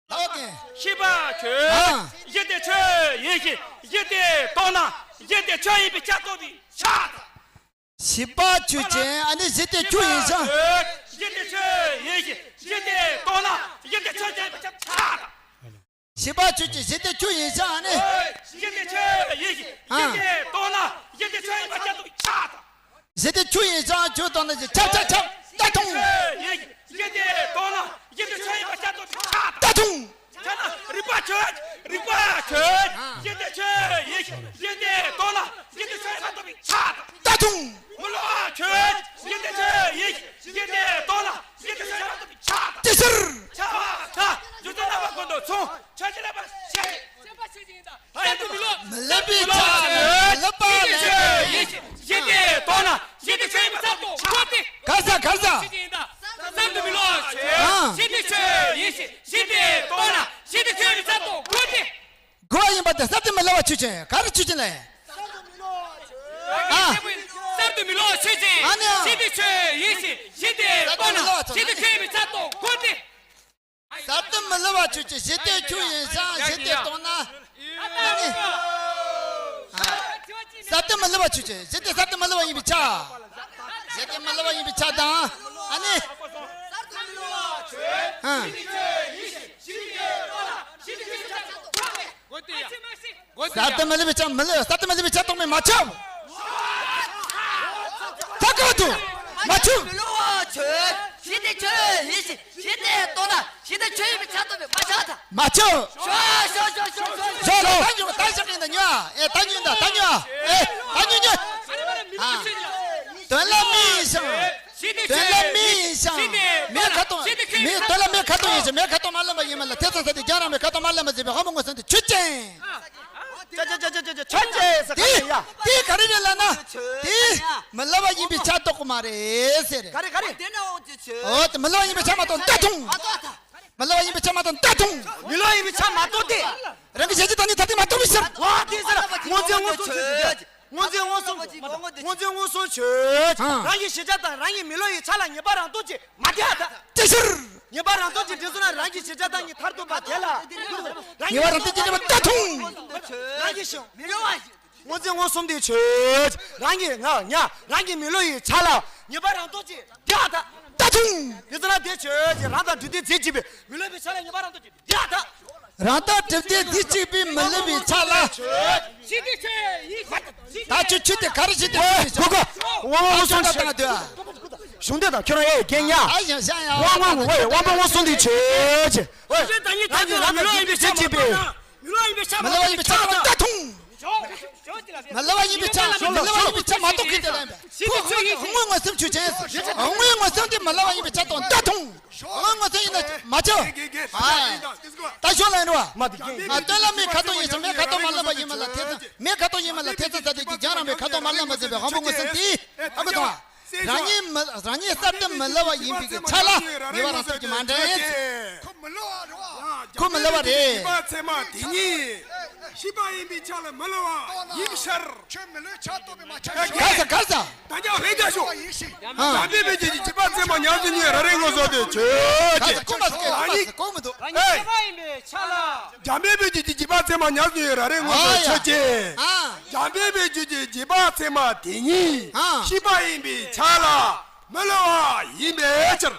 ལགས་ཀྱི། ཤེས་པ་ཆོས། ཨ། གཞི་དེ་ཆོས་ཡིན་ཞེས་གཞི་དེ་རྟོགས་ན་གཞི་དེ་ཆོས་ཡིན་པའི་ཆ་རྟོགས་པའི་ཆ་དང་། ཤེས་པ་ཆོས་ཅན། ཨ་ནི་གཞི་དེ་ཆོས་ཡིན་ཞིང་། གཞི་དེ་ཆོས་ཡིན་ཞེས་གཞི་དེ་རྟོགས་ན་གཞི་དེ་ཆོས་ཅན་པའི་ཆ་དང་། ཤེས་པ་ཆོས་ཅན། གཞི་དེ་ཆོས་ཡིན་ཞིང་། ཨ་ནི། གཞི་དེ་ཆོས་ཡིན་ཞེས་གཞི་དེ་རྟོགས་ན་གཞི་དེ་ཆོས་ཡིན་པའི་ཆ་དང་། གཞི་དེ་ཆོས་ཡིན་ཞིང་ཆོས་རྟོགས་ན་གཞི་ཆབ་ཆབ་ཆབ་ད་ཐུང་། གཞི་དེ་ཆོས་ཡིན་ཞེས་གཞི་དེ་རྟོགས་ན་གཞི་དེ་ཆོས་ཡིན་པའི་ཆ་དང་། ད་ཐུང་། ཆ་ན་རིག་པ་ཆོས། རིག་པ་ཆོས། གཞི་དེ་ཆོས་ཡིན་ཞེས་གཞི་དེ་རྟོགས་ན་གཞི་དེ་ཆོས་ཡིན་པ་རྟོགས་པའི་ཆ་དང་། ད་ཐུང་། མི་སླུ་བ་ཆོས། གཞི་དེ་ཆོས་ཡིན་ཞེས་གཞི་དེ་རྟོགས་ན་གཞི་དེ་ཆོས་ཡིན་པ་རྟོགས་པའི་ཆ་དང་། ཅི་ཕྱིར། ཆ་བ་ཆ། རྒྱུ་མཚན་རྣམ་པ་ཀུན་ཏུ་མཚུངས། ཆོས་ཅན་ལ་བ་ཞེས། སེམས་པ་ཆོས་ཅན་ཡིན་ད། སེམས་དུ་མི་སླུ། མི་སླུ་བའི་ཆ་ལ་མི་སླུ་བ་ལས། གཞི་དེ་ཆོས་ཡིན་ཞེས་གཞི་དེ་རྟོགས་ན་གཞི་དེ་ཆོས་ཡིན་པ་ཆ་རྟོགས་དགོས་ཏེ། ག་ས་ག་ས། ཆོས་ཅན་ཡིན་ད། སེམས་དུ་མི་སླུ་བ་ཆོས། ཨ། གཞི་དེ་ཆོས་ཡིན་ཞེས་གཞི་དེ་རྟོགས་ན་གཞི་དེ་ཆོས་ཡིན་པ་ཆ་རྟོགས་དགོས་ཏེ། དགོས་པ་ཡིན་པ་དེ་སེམས་དུ་མི་སླུ་བ་ཆོས་ཅན། ག་རེ་ཆོས་ཅན་ལ། ཨ། སེམས་དུ་མི་སླུ་བ་ཆོས་ཅན། ཨ་ནི། གཞི་དེ་ཆོས་ཡིན་ཞེས་གཞི་དེ་རྟོགས་ན་གཞི་དེ་ཆོས་ཡིན་པ་ཆ་རྟོགས་དགོས་ཏེ། སེམས་དུ་མི་སླུ་བ་ཆོས་ཅན། གཞི་དེ་ཆོས་ཡིན་ཞིང་གཞི་དེ་རྟོགས་ན། ཨ་ནི། ཨ། སེམས་དུ་མི་སླུ་བ་ཆོས་ཅན། གཞི་དེ་སེམས་དུ་མི་སླུ་བ་ཡིན་པའི་ཆ། གཞི་དེ་མི་སླུ་བ་ཡིན་པའི་ཆ་དང་། ཨ་ནི། ཨ། སེམས་དུ་མི་སླུ་བའི་ཆ་མི་སླུ། སེམས་དུ་མི་སླུ་བའི་ཆ་རྟོགས་མིན་མ་ཆོག་ད་ག་དུ་མ་ཆོག་མི་སླུ་བ་ཆོས། གཞི་དེ་ཆོས་ཡིན་ཞེས་གཞི་དེ་རྟོགས་ན་གཞི་དེ་ཆོས་ཡིན་པའི་ཆ་རྟོགས་པས་མ་ཆགས་ད། མ་ཆོག་ཞོ་ཞོ་ཞོ་ཞོ་ཞོ། ཞོ་ལོ། ད་ཉོ་ད་ཞག་ཡིན་ད་ཉོ་ཨ། ཨེ་ད་ཉོ་ད་ད་ཉོ་ཨ། ཨེ་ད་ཉོ་ཉོ། ཨ། དོན་ལ་མི་ཡིན་ཞིང་། དོན་ལ་མི་ཡིན་ཞིང་། མེད་ཁ་ཏོན། མེད་དོན་ལ་མེད་ཁ་ཏོན་ཡིན་ཞིང་། མེད་ཁ་ཏོན་མ་ལེན་པ་ཡིན་མ་ལ། དེ་ཙམ་ས་དེ་རྒྱང་རིང་བའི་ཁ་ཏོན་མ་ལེན་པ་ཟེར་བའི་དབང་པོ་མངོན་སུམ་དེ་ཆོས་ཅན། ཆོས་ཅན་ཟེར་ག་ཡ། དེ་ག་རེ་རེད་ལབ་ན། དེ་མི་སླུ་བ་ཡིན་པའི་ཆ་རྟོགས་ཀྱི་མ་རེད་ཟེར། ག་རེ་ག་རེ། འོ་དེ་མི་སླུ་བ་ཡིན་པའི་ཆ་མ་རྟོགས་ད་ཐུང་། མི་སླུ་བ་ཡིན་པའི་ཆ་མ་རྟོགས་ད་ཐུང་། མི་སླུ་བ་ཡིན་པའི་ཆ་མ་རྟོགས་ཏེ། རང་གི་གཞལ་བྱའི་བདག་ཉིད་མཐར་ཐུག་མ་རྟོགས་པའི་ཕྱིར། ཨོ་དེ་ཟེར། སྔོ་འཛིན་མངོན་སུམ་ཆོས་ཅན། སྔོ་འཛིན་མངོན་སུམ་ཆོས་ཅན། སྔོ་འཛིན་མངོན་སུམ་ཆོས་ཅན། ཨ། རང་གི་གཞལ་བྱ་དང་རང་གི་མི་སླུ་བའི་ཆ་ལ་ངེས་པ་རང་སྟོབས་ཀྱིས་མ་དེ་ཨ་ད། ཅི་ཕྱིར། ངེས་པ་རང་སྟོབས་ཀྱིས་འདྲེས་སོང་ན་རང་གི་གཞལ་བྱ་བདག་ཉིད་མཐར་ཐུག་པ་དེ་ལ། རང་གི་ངེས་པ་རང་སྟོབས་ཀྱིས་འདྲེས་པ་ད་ཐུང་། རང་གི་གཞི། མི་སླུ་བ། སྔོ་འཛིན་མངོན་སུམ་དེ་ཆོས་ཅན། རང་གི་ང་ཉ་རང་གི་མི་སླུ་བའི་ཆ་ལ་ངེས་པ་རང་སྟོབས་ཀྱིས་དེ་ཨ་ད། ད་ཐུང་། དེ་ཚོ་ན་དེ་ཆོས་ཅན། རང་དང་གྲུབ་མཐའི་རྫས་གཅིག་པའི་མི་སླུ་བའི་ཆ་ལ་ངེས་པ་རང་སྟོབས་ཀྱིས་དེ་ཨ་ད། རང་དང་གྲུབ་མཐའི་རྫས་གཅིག་པའི་མི་སླུ་བའི་ཆ་ལ། ཆོས་ཅན། ད་ཆོས་ཆོས་དེ་ག་རེ་བྱེད་དེ་ཆོས་ཅན། གོ་གོ། དབང་མངོན་སུམ་ཆོས་ཅན། གཞུང་དེ་དང་ཁྱོད་རང་ཨེ་རྒན་ཡ། ཨ་ཡ་ཡ་ཡ། དབང་མངོན་ཨེ་དབང་མངོན་སུམ་དེ་ཆོས་ཅན། ཨེ། ད་ཉིད་ད་ཉིད་རང་དང་གྲུབ་མཐའི་རྫས་གཅིག་པའི། མི་སླུ་བ་ཡིན་པའི་ཆ་མ་རྟོགས་ད་ཐུང་། མི་སླུ་བ་ཡིན་པའི་ཆ་མི་སླུ་བ་ཡིན་པའི་ཆ་མ་རྟོགས་མཁན་དེ་ལ་ཡིན་པས། ཁོ་ཁོ་ནི་དབང་མངོན་མངོན་སུམ་ཆོས་ཅན། དབང་མངོན་མངོན་སུམ་དེ་མི་སླུ་བ་ཡིན་པའི་ཆ་རྟོགས་ད་ཐུང་། དབང་མངོན་མངོན་སུམ་ཡིན་ན་མ་ཆོག་ཨ། ད་ཞོར་ལ་ཡིན་རོ། མ་དེ་དགེ་ཨ། དོན་ལ་མེད་ཁ་ཏོན་ཡིན་ཞིང་མེད་ཁ་ཏོན་མ་ལེན་པ་ཡིན་མ་ལ་དེ་ཙམ་མེད་ཁ་ཏོན་ཡིན་མ་ལ་དེ་ཙམ་ས་དེ་གི་རྒྱང་རིང་བའི་ཁ་ཏོན་མ་ལེན་པ་ཟེར་བའི་དབང་པོ་མངོན་སུམ་དེ་ཨ་ཁོ་དང་། རང་ཉིད་མི་རང་ཉིད་སེམས་དུ་མི་སླུ་བ་ཡིན་པའི་གི་ཆ་ལ་ངེས་པ་རང་སྟོབས་ཀྱིས་མ་འདྲེན། ཁོ་མི་སླུ་བ་རེད་བ། ཁོ་མི་སླུ་བ་རེད། བཞི་པ་ཚད་མ་དེ་ཉིད་བཞི་པ་ཡིན་པའི་ཆ་ལ་མི་སླུ་བ་ཡིན་ཕྱིར། ཁྱོད་མི་སླུ་བའི་ཆ་རྟོགས་པས་མ་ཆགས་ཤིང་། ག་ས་ག་ས། ད་ཀྱང་ལྷན་སྐྱེས་ཤོག་ཨ། འཇམ་དཔལ་དཔེ་བརྗོད་ཀྱི་བཞི་པ་ཚད་མ་ཉམས་སུ་མྱོང་བའི་རང་རིག་མངོན་སུམ་དེ་ཆོས་ཅན། ག་ས་ཀུན་པ་ཟེར་གི་ཀུན་པ་ཟེར་གོ་མི་འདུག་ཨེ། བཞི་པ་ཡིན་པའི་ཆ་ལ། འཇམ་དཔལ་དཔེ་བརྗོད་ཀྱི་བཞི་པ་ཚད་མ་ཉམས་སུ་མྱོང་བའི་རང་རིག་མངོན་སུམ་ཆོས་ཅན། འཇམ་དཔལ་དཔེ་བརྗོད་ཀྱི་བཞི་པ་ཚད་མ་དེ་ཉིད་བཞི་པ་ཡིན་པའི་ཆ་ལ་མི་སླུ་བ་ཡིན་པའི་ཕྱིར།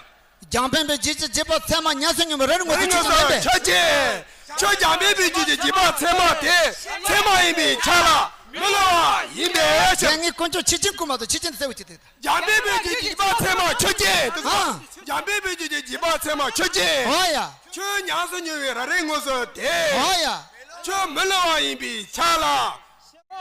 འཇམ་དཔལ་དཔེ་བརྗོད་ཀྱི་བཞི་པ་ཚད་མ་ཉམས་སུ་མྱོང་བའི་རང་རིག་མངོན་སུམ་ཆོས་ཅན། ཆོས་ཅན། ཁྱོད་འཇམ་དཔལ་དཔེ་བརྗོད་ཀྱི་བཞི་པ་ཚད་མ་དེ་ཚད་མ་ཡིན་པའི་ཆ་ལ་མི་སླུ་བ་ཡིན་པའི་ཕྱིར། ངས་དཀོན་མཆོག་ཆོས་ཅན་ཀུན་མ་གཏོགས་ཆོས་ཅན་དུ་གསལ་བོ་ཅིག་དེ། འཇམ་དཔལ་དཔེ་བརྗོད་ཀྱི་བཞི་པ་ཚད་མ་ཆོས་ཅན། ཨ། འཇམ་དཔལ་དཔེ་བརྗོད་ཀྱི་བཞི་པ་ཚད་མ་ཆོས་ཅན། ཨོ་ཡ། ཁྱོད་ཉམས་སུ་མྱོང་བའི་རང་རིག་མངོན་སུམ་དེ། ཨོ་ཡ། ཁྱོད་མི་སླུ་བ་ཡིན་པའི་ཆ་ལ།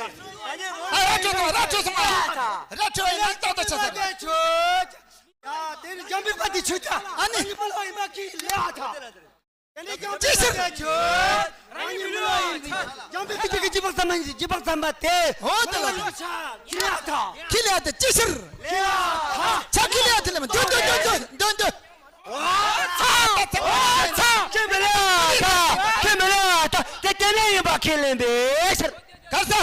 ཨ་ར་ཁྲོད་སོང་། ར་ཁྲོད་སོང་། ཨ་ར་ཁྲོད་ཡིན་ན་ཏག་ཏག་ཆགས་ས་རེད། ཡ་དེ་ནི་འཇམ་པའི་བ་དེ་ཆོད་ཀྱ། ཨ་ནི་མི་ལ་ཡིན་པ་ཁས་ལེན་ཨ་ཐ། ཅི་ཕྱིར། རང་ཉིད་མི་ལ་ཡིན། འཇམ་པའི་བ་དེ་གི་བྱེད་པ་ཙམ་མ་ཡིན། བྱེད་པ་ཙམ་པ་དེ། འོ་དེ་ལ་ཁས་ལེན་ཨ་ཐ། ཁས་ལེན་ཨ་ཐ། ཅི་ཕྱིར། ལེན་ཨ་ཐ། ཆ་ཁས་ལེན་ཨ་ཐ་ལེ་མ་འདོན་འདོན་འདོན་འདོན་འདོན། ཨོ་ཚ། ཨོ་ཚ། ཁས་མི་ལེན་ཨ་ཐ། ཁས་མི་ལེན་ཨ་ཐ། དེ་དེ་ནས་ཡིན་པ་ཁས་ལེན་པའི་ཕྱིར། གར་ས།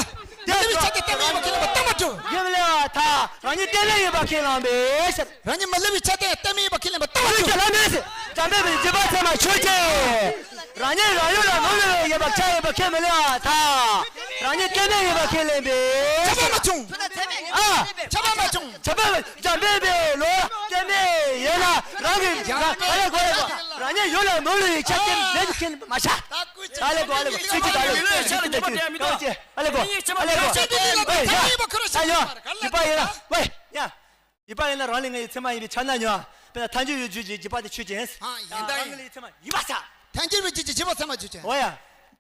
དེ་ལས་པའི་ཆ་དེ་གཏན་མེད་ཡིན་པ་ཁས་ལེན་པ་ལྟ་མ་བྱུང་། ཁས་མི་ལེན་ཨ་ཐ། རང་ཉིད་གཏན་མེད་ཡིན་པ་ཁས་ལེན་པའི་ཕྱིར། རང་ཉིད་མི་ལེན་པའི་ཆ་དེ་གཏན་མེད་ཡིན་པ་ཁས་ལེན་པ་ལྟ་མ་བྱུང་། ལྟ་མ་བྱུང་། འཇམ་དཔལ་བའི་བྱེད་པ་ཚད་མ་ཆོས་ཅན། རང་ཉིད་རང་ཡུལ་ལ་མི་སླུ་བའི་ཡིན་པ་ཆ་ཡིན་པ་ཁས་མི་ལེན་ཨ་ཐ། རང་ཉིད་གཏན་མེད་ཡིན་པ་ཁས་ལེན་པའི་ཕྱིར། ཁྱབ་པ་མ་བྱུང་། ཨ། ཁྱབ་པ་མ་བྱུང་། འཇམ་དཔལ་པའི་ལུགས་ལ་གཏན་མེད་ཡོད་ན་རང་གི་རང་ག་ལེ་གོ་ལེ་གོ། རང་ཉིད་ཡུལ་ལ་མི་སླུ་བའི་ཆ་རྐྱེན་མེད་པའི་ཁས་ལེན་པ་མ་བྱ། ཨ་ལེ་གོ་ཨ་ལེ་གོ་ཚིག་གཅིག་ཨ་ལེ་གོ་ཚིག་གཅིག་ཨ་ལེ་གོ་ཨ་ལེ་གོ། ཨེ་ཡ། ཨ་ཡ། རྒྱུད་པ་ཡིན་ན་ཝེ་ཡ། རྒྱུད་པ་ཡིན་ན་རང་ལས་ངེས་པའི་ཚད་མ་ཡིན་པའི་ཆ་ན་ཉོ། དཔེར་ན་ཐལ་འགྱུར་བའི་རྒྱུད་ཀྱི་རྒྱུད་པ་དེ་ཆོས་ཅན། ཨ་ཡིན་ད་རང་ཡིན། ལས་ཚད་མ་ཡིན་པ་ས། ཐལ་འགྱུར་བའི་རྒྱུད་ཀྱི་རྒྱུད་པ་ཚད་མ་ཆོས་ཅན། འོ་ཡ།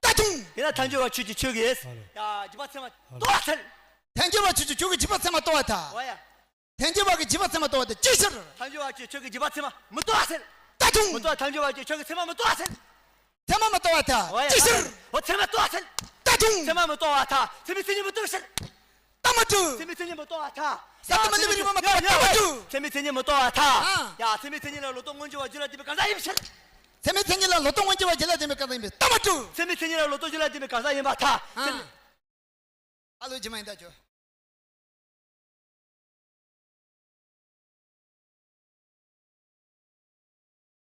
ད་དུང་། དེ་ན་ཐལ་འགྱུར་བ་ཆོས་ཀྱི་ཆོས་ཀྱི། ཡ་རྒྱུད་པ་ཚད་མ་རྟོགས་པ་ཚད། ཐལ་འགྱུར་བ་ཆོས་ཀྱི་ཆོས་ཀྱི་རྒྱུད་པ་ཚད་མ་རྟོགས་པ་ད། འོ་ཡ། ཐལ་འགྱུར་བ་གི་རྒྱུད་པ་ཚད་མ་རྟོགས་པ་ད་ཅི་ཕྱིར། ཐལ་འགྱུར་བ་གི་ཆོས་ཀྱི་རྒྱུད་པ་ཚད་མ་མི་རྟོགས་པ་ཚད། ད་དུང་། མི་རྟོགས། ཐལ་འགྱུར་བ་གི་ཆོས་ཀྱི་ཚད་མ་མི་རྟོགས་པ་ཚད། ཚད་མ་མི་རྟོགས་པ་ད་འོ་ཡ། ཅི་ཕྱིར། འོ་ཚད་མ་རྟོགས་པ་ཚད། ད་དུང་། ཚད་མ་མི་རྟོགས་པ་ད་ཚད་མའི་མཚན་ཉིད་མི་རྟོགས་ཕྱིར། ལྟ་མ་གྲུབ། ཚད་མའི་མཚན་ཉིད་མི་རྟོགས་པ་ད། ས་དུ་མ་ལུས་པའི་རིགས་མ་མ་རྟོགས་པ་ལྟ་མ་གྲུབ། ཚད་མའི་མཚན་ཉིད་མི་རྟོགས་པ་ད། ཨ། ཡ་ཚད་མའི་མཚན་ཉིད་ལ་ལོག་རྟོག་སྔོན་གྱི་བ་རྒྱུད་ལ་ལྡན་པའི་གང་ཟག་ཡིན་ཕྱིར། ཚད་མའི་མཚན་ཉིད་ལ་ལོག་རྟོག་སྔོན་གྱི་བ་རྒྱུད་ལ་ལྡན་པའི་གང་ཟག་ཡིན་པས་ལྟ་མ་གྲུབ། ཚད་མའི་མཚན་ཉིད་ལ་ལོག་རྟོག་རྒྱུད་ལ་ལྡན་པའི་གང་ཟག་ཡིན་པ་ད། ཨ། ཚད། ཨ་ལོ་རྗེས་མ་ཡིན་ད་ཁྱོད།